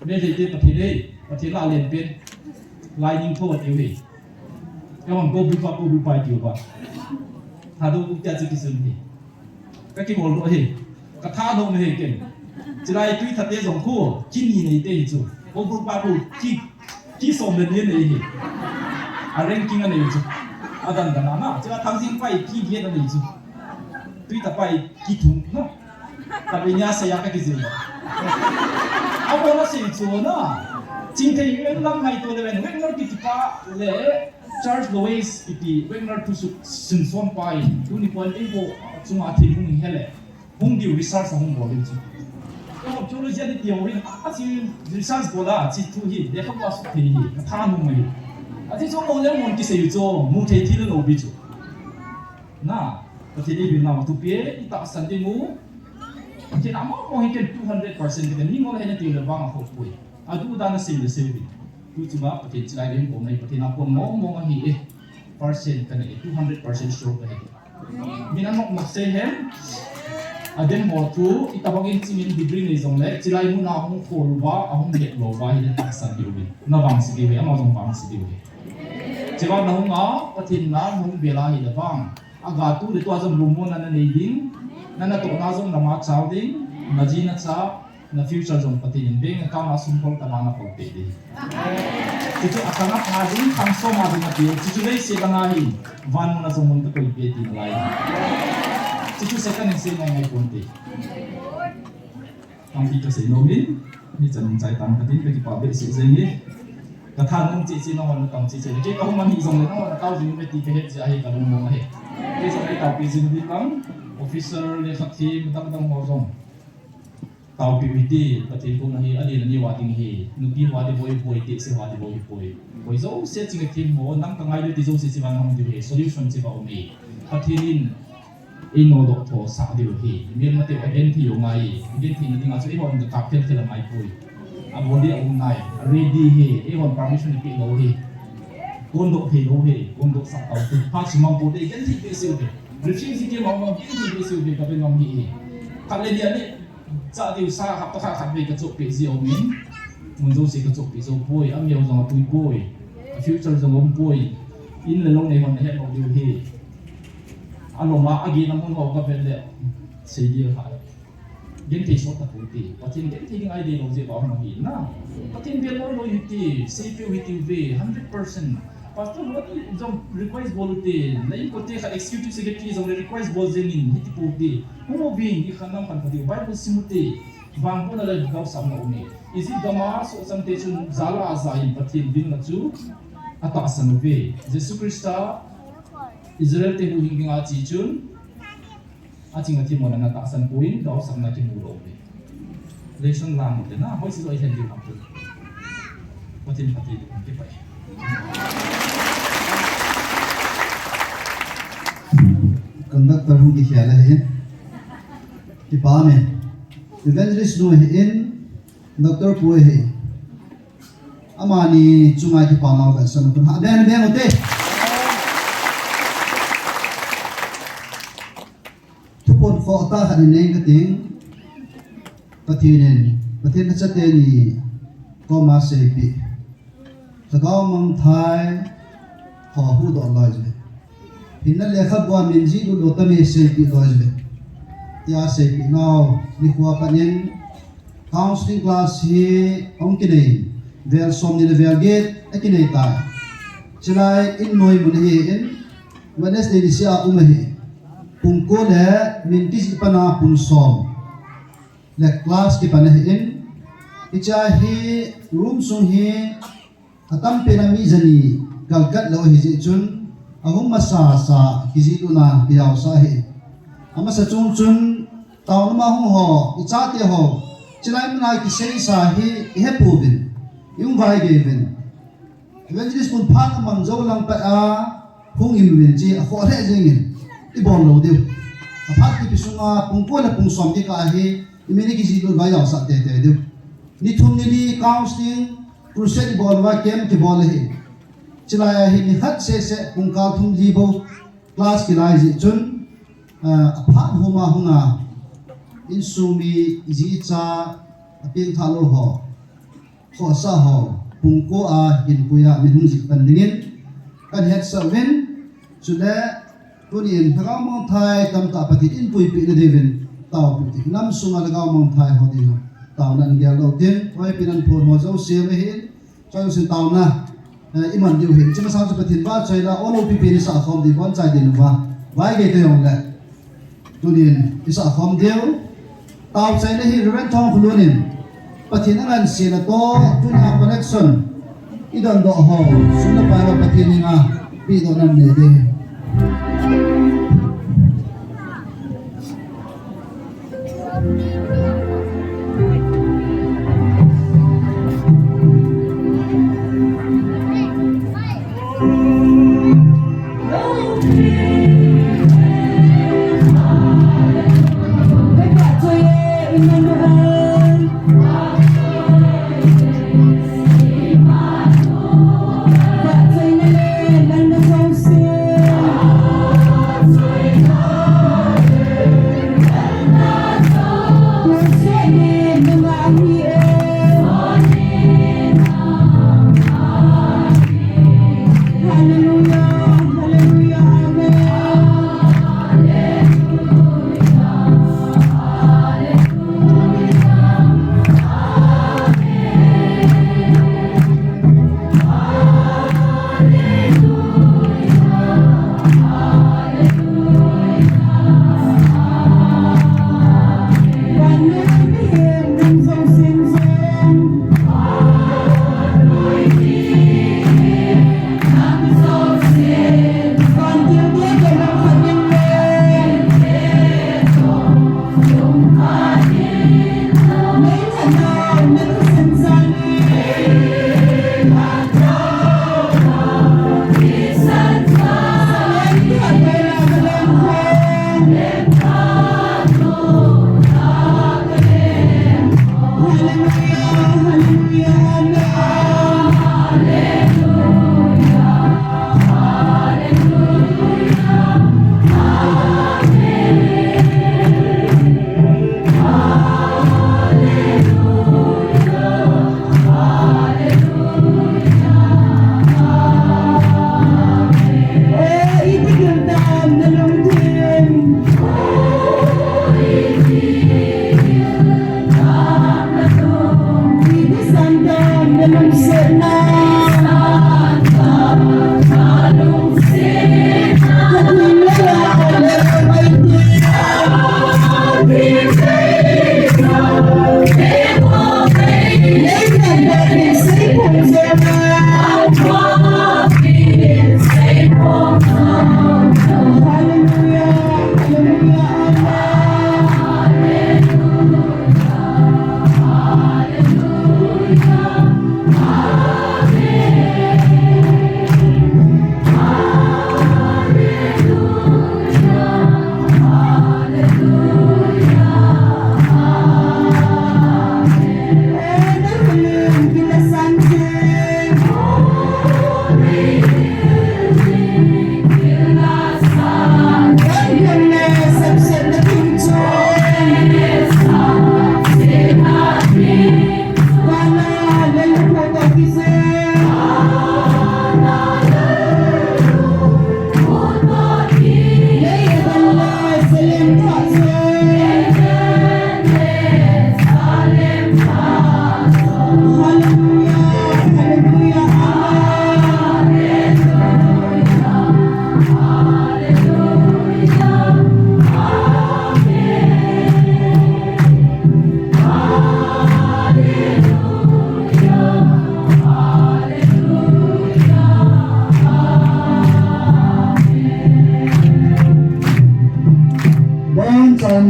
Meitei te Pathen e, Pathen la len pen, lai ning tho a tiu hi. Ka hon Ko Group pa, Ko Group pai tiu va. Thadou Kuki a chu kisun hi. Ka kibol doh hi. Ka tha doh na hi ken. Chilai tui thate jong khu, ki ni nei te hi chu. Ko Group pa khu, ki, ki som le ni nei hi. A ranking a nei chu. A dan dan a na. Chilai Thangjing pai, ki get a nei chu. Tui tha pai, ki thum, no? Ka be nia sa ya ka ki jil. A bo na sei chu na. Chingthei ven lang ngai to le ven, ven nor ki ki pa le. Charles Lewis kiti Wagner thu su-, sunson pa in, tuni pon eiho chunga thil hung hi le, hung diu research a hung bol diu chu. Eiho theology ani theory, a, a chi research bol a, chi thu hi, lekhabu a sut thei hi, ka tha nom hi. A chi chu mo le mo kisei chu, mu thei thil lo bi chu. Na, Pathen in eibilna thupi e, i tahsan ding u. Pathen a mo mo hi ken two hundred percent ken, mi ngol hena ti le vang a kho poi. A dudan a sei le sei bi. Tu chunga Pathen chilai ding ko nai Pathen a kon mong mong ahi e. Percent ka nei e, two hundred percent sure ka hi. Min a nok nok sei hen. A dem ho thu, i tabang in chingin degree nei jong le, chilai mun a hung khol uva, a hung het lou uva, hi le tahsan diu hi. Na vangse diu hi, ama jong vangse diu hi. Chivang na hung a, Pathen na hung bel a hi le vang. A ga tu le tua jong lungmonna na nei ding, na natohna jong lama chal ding, na ji na cha, na future jong Pathen in bank account a sum kol tama na kol pe ding. Chuchu a tang a pha ding, tang som a ding a ti, chuchu leiset langa hi, van mun a jong mun ka koi pe ti na lai. Chuchu Satan in sei ngai ngai pon te. Tampi ka sei nom in, mi chan chai tam ka tin ka kipa behseh jeng e. Ka tha nung che che na hon na tam che che. Kei ka hung man hi jong le na hon na tao jing ve ti ka het jeh a hi ka lungmong ahi. Kei jong kei taopi jing ding lang, officer le khat hi, dang dang ho jong. Taopi u hite, Pathen koma hi, a len a neo a ding hi. Nupi ho a ding boi, boi te se ho a ding boi, boi. Boi jouse ching a thim ho, nang ka ngai le ti jouse ching a nang ding hi. Solution ching a um hi. Pathen in, Ei nodoh tho sah diu hi. Melmate u a genthei u ngai. Genthei na dinga chu eihon ka kap khel khel a ngai poi. A body a um nai. A ready hi. Eihon permission i pe lou hi. Kon doh thei lou hi. Kon doh sah tau te. Pha sumang po te genthei pe siu te. Refugee camp a um a genthei pe siu te ka pe nom hi. Khat le dia ni. Cha diu sa hapta khat khat vei ka chop pe ji a um in. Mun jouse kachohpeh jou poi, amel jong apui poi, a future jong aum poi. In le lou nei hon nahet lou diu ahi. Alom a, agin a mun ho kavet le, sei ding ahi. Genthei sot tapoi te. Pathen genthei ding a idei lou jeh a hung hi na. Pathen bel loi loi hite, seipeh u hite uve, hundred percent. Pastor, what is jong request bol u te, na inkote khat executive secretary jong le request bol jeng in, hiti pou te. Hung uvin, ikhan nam khan khat diu, Bible sim u te, vangbohna le taosapna um e. Egypt gam a sohchang te chun jala aja in Pathen bilna chu atahsan uve. Jesu Christa Israel te huhhing dinga ache chun, aching athemmona ana tahsan poi, taosapna kimu lou uve. Lesson lang u te na, hoise joh i lhen diu ham tu. Pathen phatthei boh in, kipa e. Conductor hung kikhel ahi. Kipa me. Evangelist nu ahin, Doctor Pu ahi. Amani chunga kipa nau vetsahna pun ha beng beng u te. Thuphon khoh tah khat in nei kating. Pathen in, Pathen in achate ni koma seipeh, lhagao mangthai ho huhdoh loi jeh, hinna lekhabua min jihlut lou tah in seipeh loi jeh, tia seipeh nau nikho a pat in counseling class hi ahung kinei, vel somni le vel get akinei tai. Chulai in noi mun ahin, Wednesday niseh a um ahi. Pung ko le min kijih pan a pung som le class kipan ahin, hiche a hi room sung hi atampen a mi jani kalkat lou ahi jeh chun, ahung masa sa kijih lutna kijaosah ahi. Amasa chung chun, taona ma hung ho, ichate ho, chulai mun a kiseisa hi ihepouvin, i-um vaigei uvin. Evangelist pun phat amang jou lang pat a hung in uvin, hiche akhoh lheh jeng in, ibol lou diu. Aphat kipe sunga pung ko le pung som kikah hi imin ikijih lut uva ijaosah teitei diu. Ni thum ni li counseling crusade ibol uva, camp kibol ahi. Chulai a hi nikhat sehseh pung kal thum li bou class kilai jeh chun, ah, aphat huma hunga insung mi, iji icha, apengthah lou ho, khohsah ho, pung ko a hinpui a min hung jih pan dingin kahin hetsah uvin, chule tunin lhagao mangthai tamtah Pathen in puipeh na diuvin taopeh ute. Nam sunga lhagao mangthai ho dinga taona in gel lou tin, hoipi nan phon ho jouse ahin, choi jouse taona, eh, iman diu ahin. Hiche masang chu Pathen vahchoi la, o lopi pen isah khom diu, bonchai ding uva, vaigei te jong le. Tunin isah khom diu. Taochaina hi Reverend Thongkholun in Pathen angansena toh tunia collection idondoh ho, sum le pai ho Pathen henga pedohna nei ding.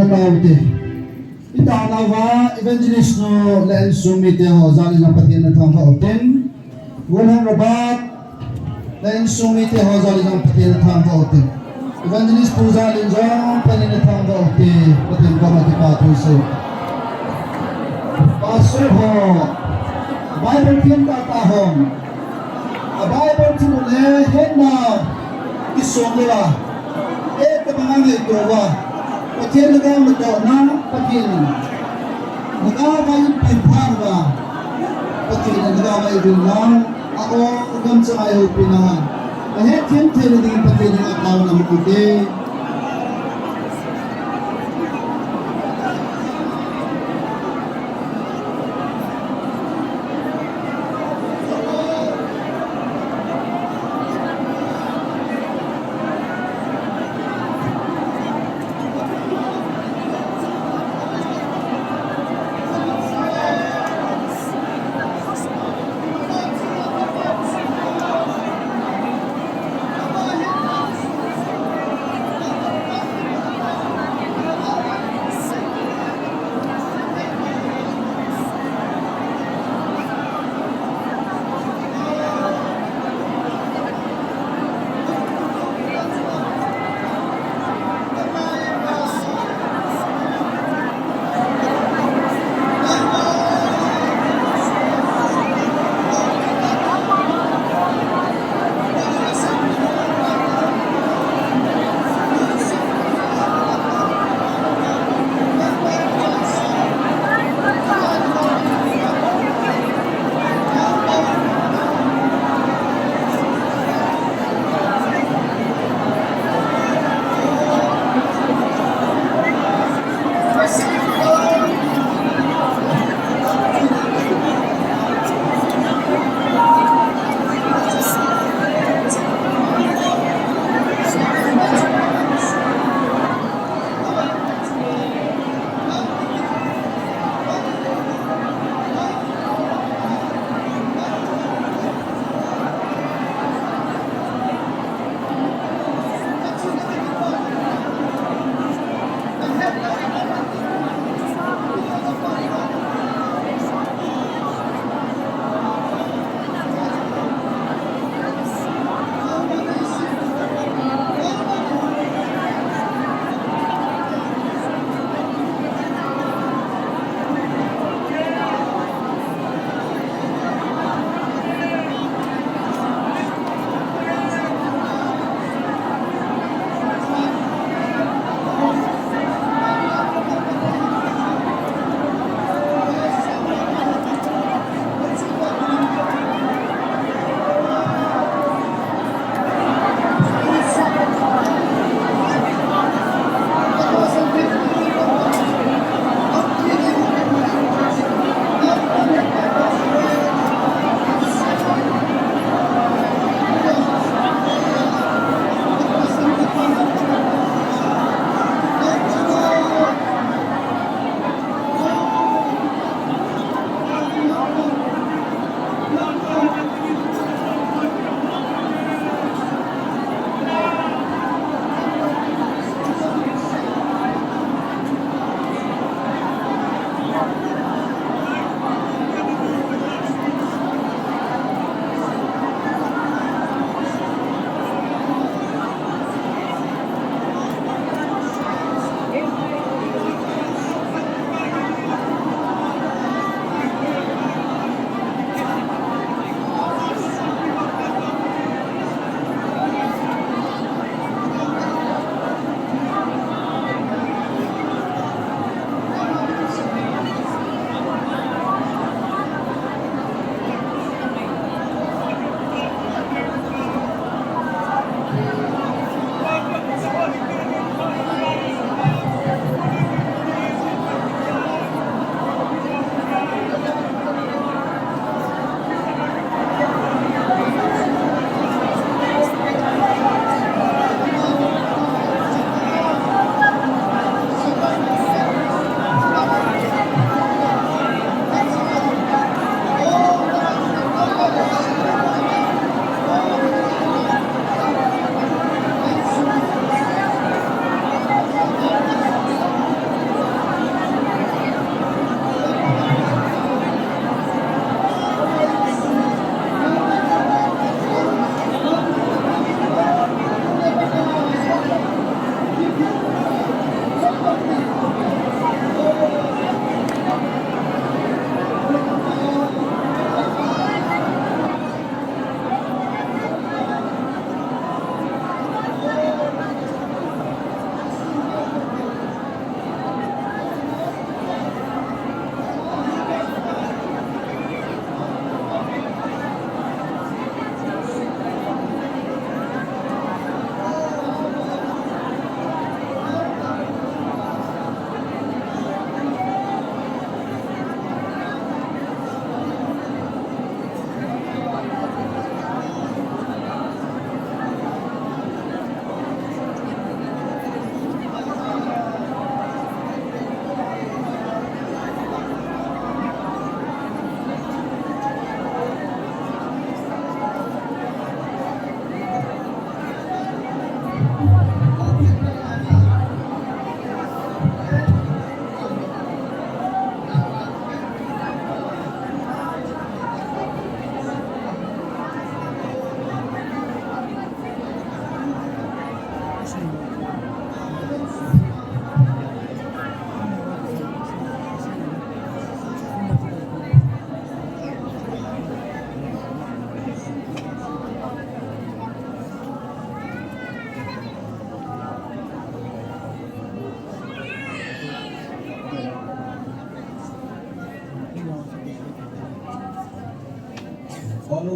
Taute. Ita nava evangelist nu le insung mite ho jal in jong Pathen na thangvah ute. Wilhelm Robert le insung mite ho jal in jong Pathen na thangvah ute. Evangelist pu jal in jong Pathen na thangvah ute. Pathen koma kipa thu seiyu. Pastor ho, Bible thiem tahtah hon, a Bible thiem le hetna kisong louva, eh, tabang a ngaito uva, Pathen na gam natohna, Pathen in na gam a eipeh phat uva, Pathen in na gam a eivil nau, a o, gam chang a eihoupi nau, ahet thiem theina dingin Pathen in ataona mu ute.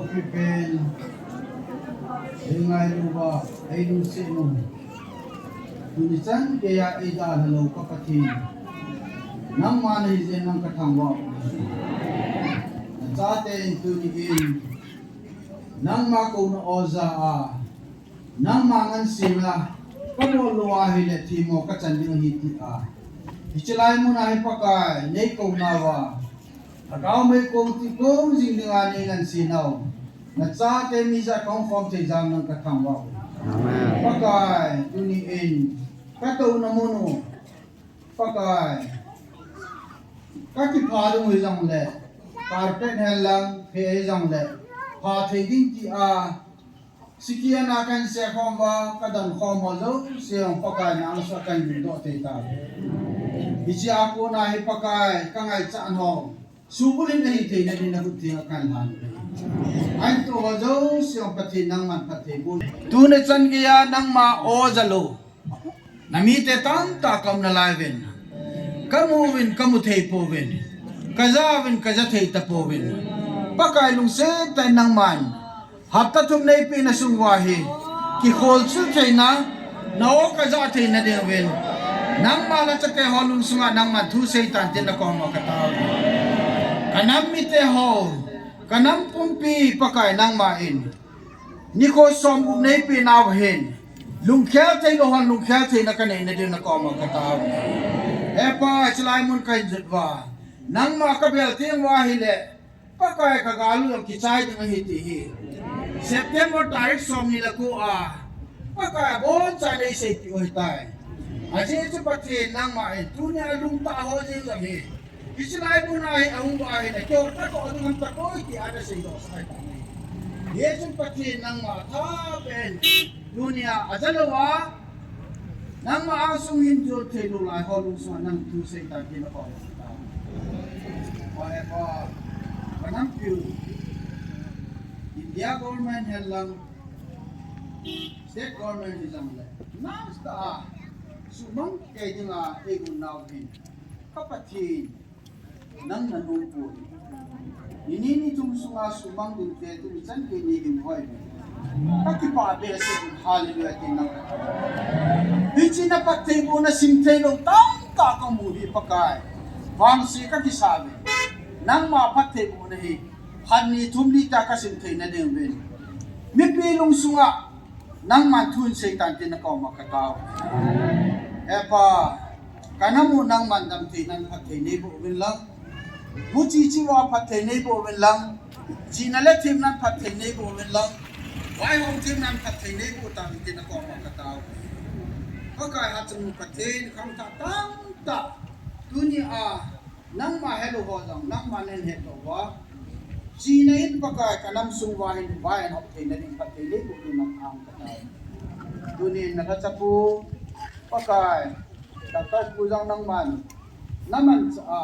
Pipen, ei ngailu uva, ei lungset u. Tuni chan geiya ei dalha lou ka Pathen. Nangma nahi jeh in nang ka thangvah u. Nachaten tuni in, nangma kouna aw ja a, nangma ngansena ka bol lou ahile themmo ka chan ding ahi tia. Hiche lai muna hi Pakai, nei kouna uva. Lhagao meikong ti kong jing dinga nei ngansena u. Nachate mi ja kong khom thei jeng nang ka thangvah u. Amen. Pakai, tuni in, ka touna mun u. Pakai, ka kipha ding u hijongle, carpet hen lang, phe hijongle, pha thei ding tia, Sikia na kan se khom uva, ka don khom ho jouse jong Pakai nang sa kan ding doh thei ta. Hiche a kona hi Pakai ka ngaichat ho. Subulin ahi thei na din na khut theng a kan lan. Ahin to ho jouse jong Pathen nangman phatthei boh. Tuni chan geiya nangma aw ja lou. Na mite tamtah ka um nalai uvin. Ka mu uvin, ka mu thei pouvin. Ka ja uvin, ka ja thei ta pouvin. Pakai lungset tah in nangman. Hapta thum nei peh na sung uva hi. Kikhol chil theina. Na aw ka ja theina ding uvin. Nangma nachate ho lung sunga nangman thu sei tan tin na koma ka tao. Ka nam mite ho. Ka nam pumpi Pakai nangma in. Nikho som gup nei peh nau hin. Lungkhel thei lou hon lungkhel theina ka nei na ding na koma ka tao. He Pa, hiche lai mun ka hin jot uva. Nangma ka bel teng uva ahile. Pakai ka gal u jong kichai ding ahi ti hi. September tarik som ni le ko a. Pakai abon cha nei seipeh u ahitai. Ajeh chu Pathen nangma in tunia lungtah ho jeng jong hi. Hiche lai muna hi ahung uva ahile, keiho ka toh ding ham takoi tia ana seidoh sah ahitai. Hichun Pathen nangma thapen, tunia aja louva, nangma angsung hin jot thei lou lai ho lungsunga nang thu sei tan tin na koma ka tao. Oi Pa, ka nampiu, India government hen lang, state government hi jong le, nangma suhmang kei dinga eigon nau hin, ka Pathen, nang na nom poi. Nini ni thum sunga suhmang ding te tuni chan gei nei hin hoi. Ka kipah behseh, hallelujah ti nang. Hiche na phattheibohna simthei lou tamtah ka mu hi Pakai. Vangse ka kisa uve. Nangma phattheibohna hi. Khat ni thum li ta ka simthei na ding uvin. Mipi lungsunga Nangman thu hin sei tan tin na koma ka tao. He Pa, ka nam u nangman damthei nan phatthei nei boh uvin lang. Muchi chiva phatthei nei boh uvin lang. Chihna le themnan phatthei nei boh uvin lang. Vaihom themnan phatthei nei boh tan tin na koma ka tao. Pakai, hachang u Pathen khangthah tamtah. Tunia Nangma helou ho jong, nangman nahin hetdoh uva. Chihna in Pakai ka nam sung uva hin vai ahin hop theina ding phatthei nei boh ding nang ang ka tao. Tunin na lhacha pu, Pakai, Doctor pu jong nangman, na manchah a,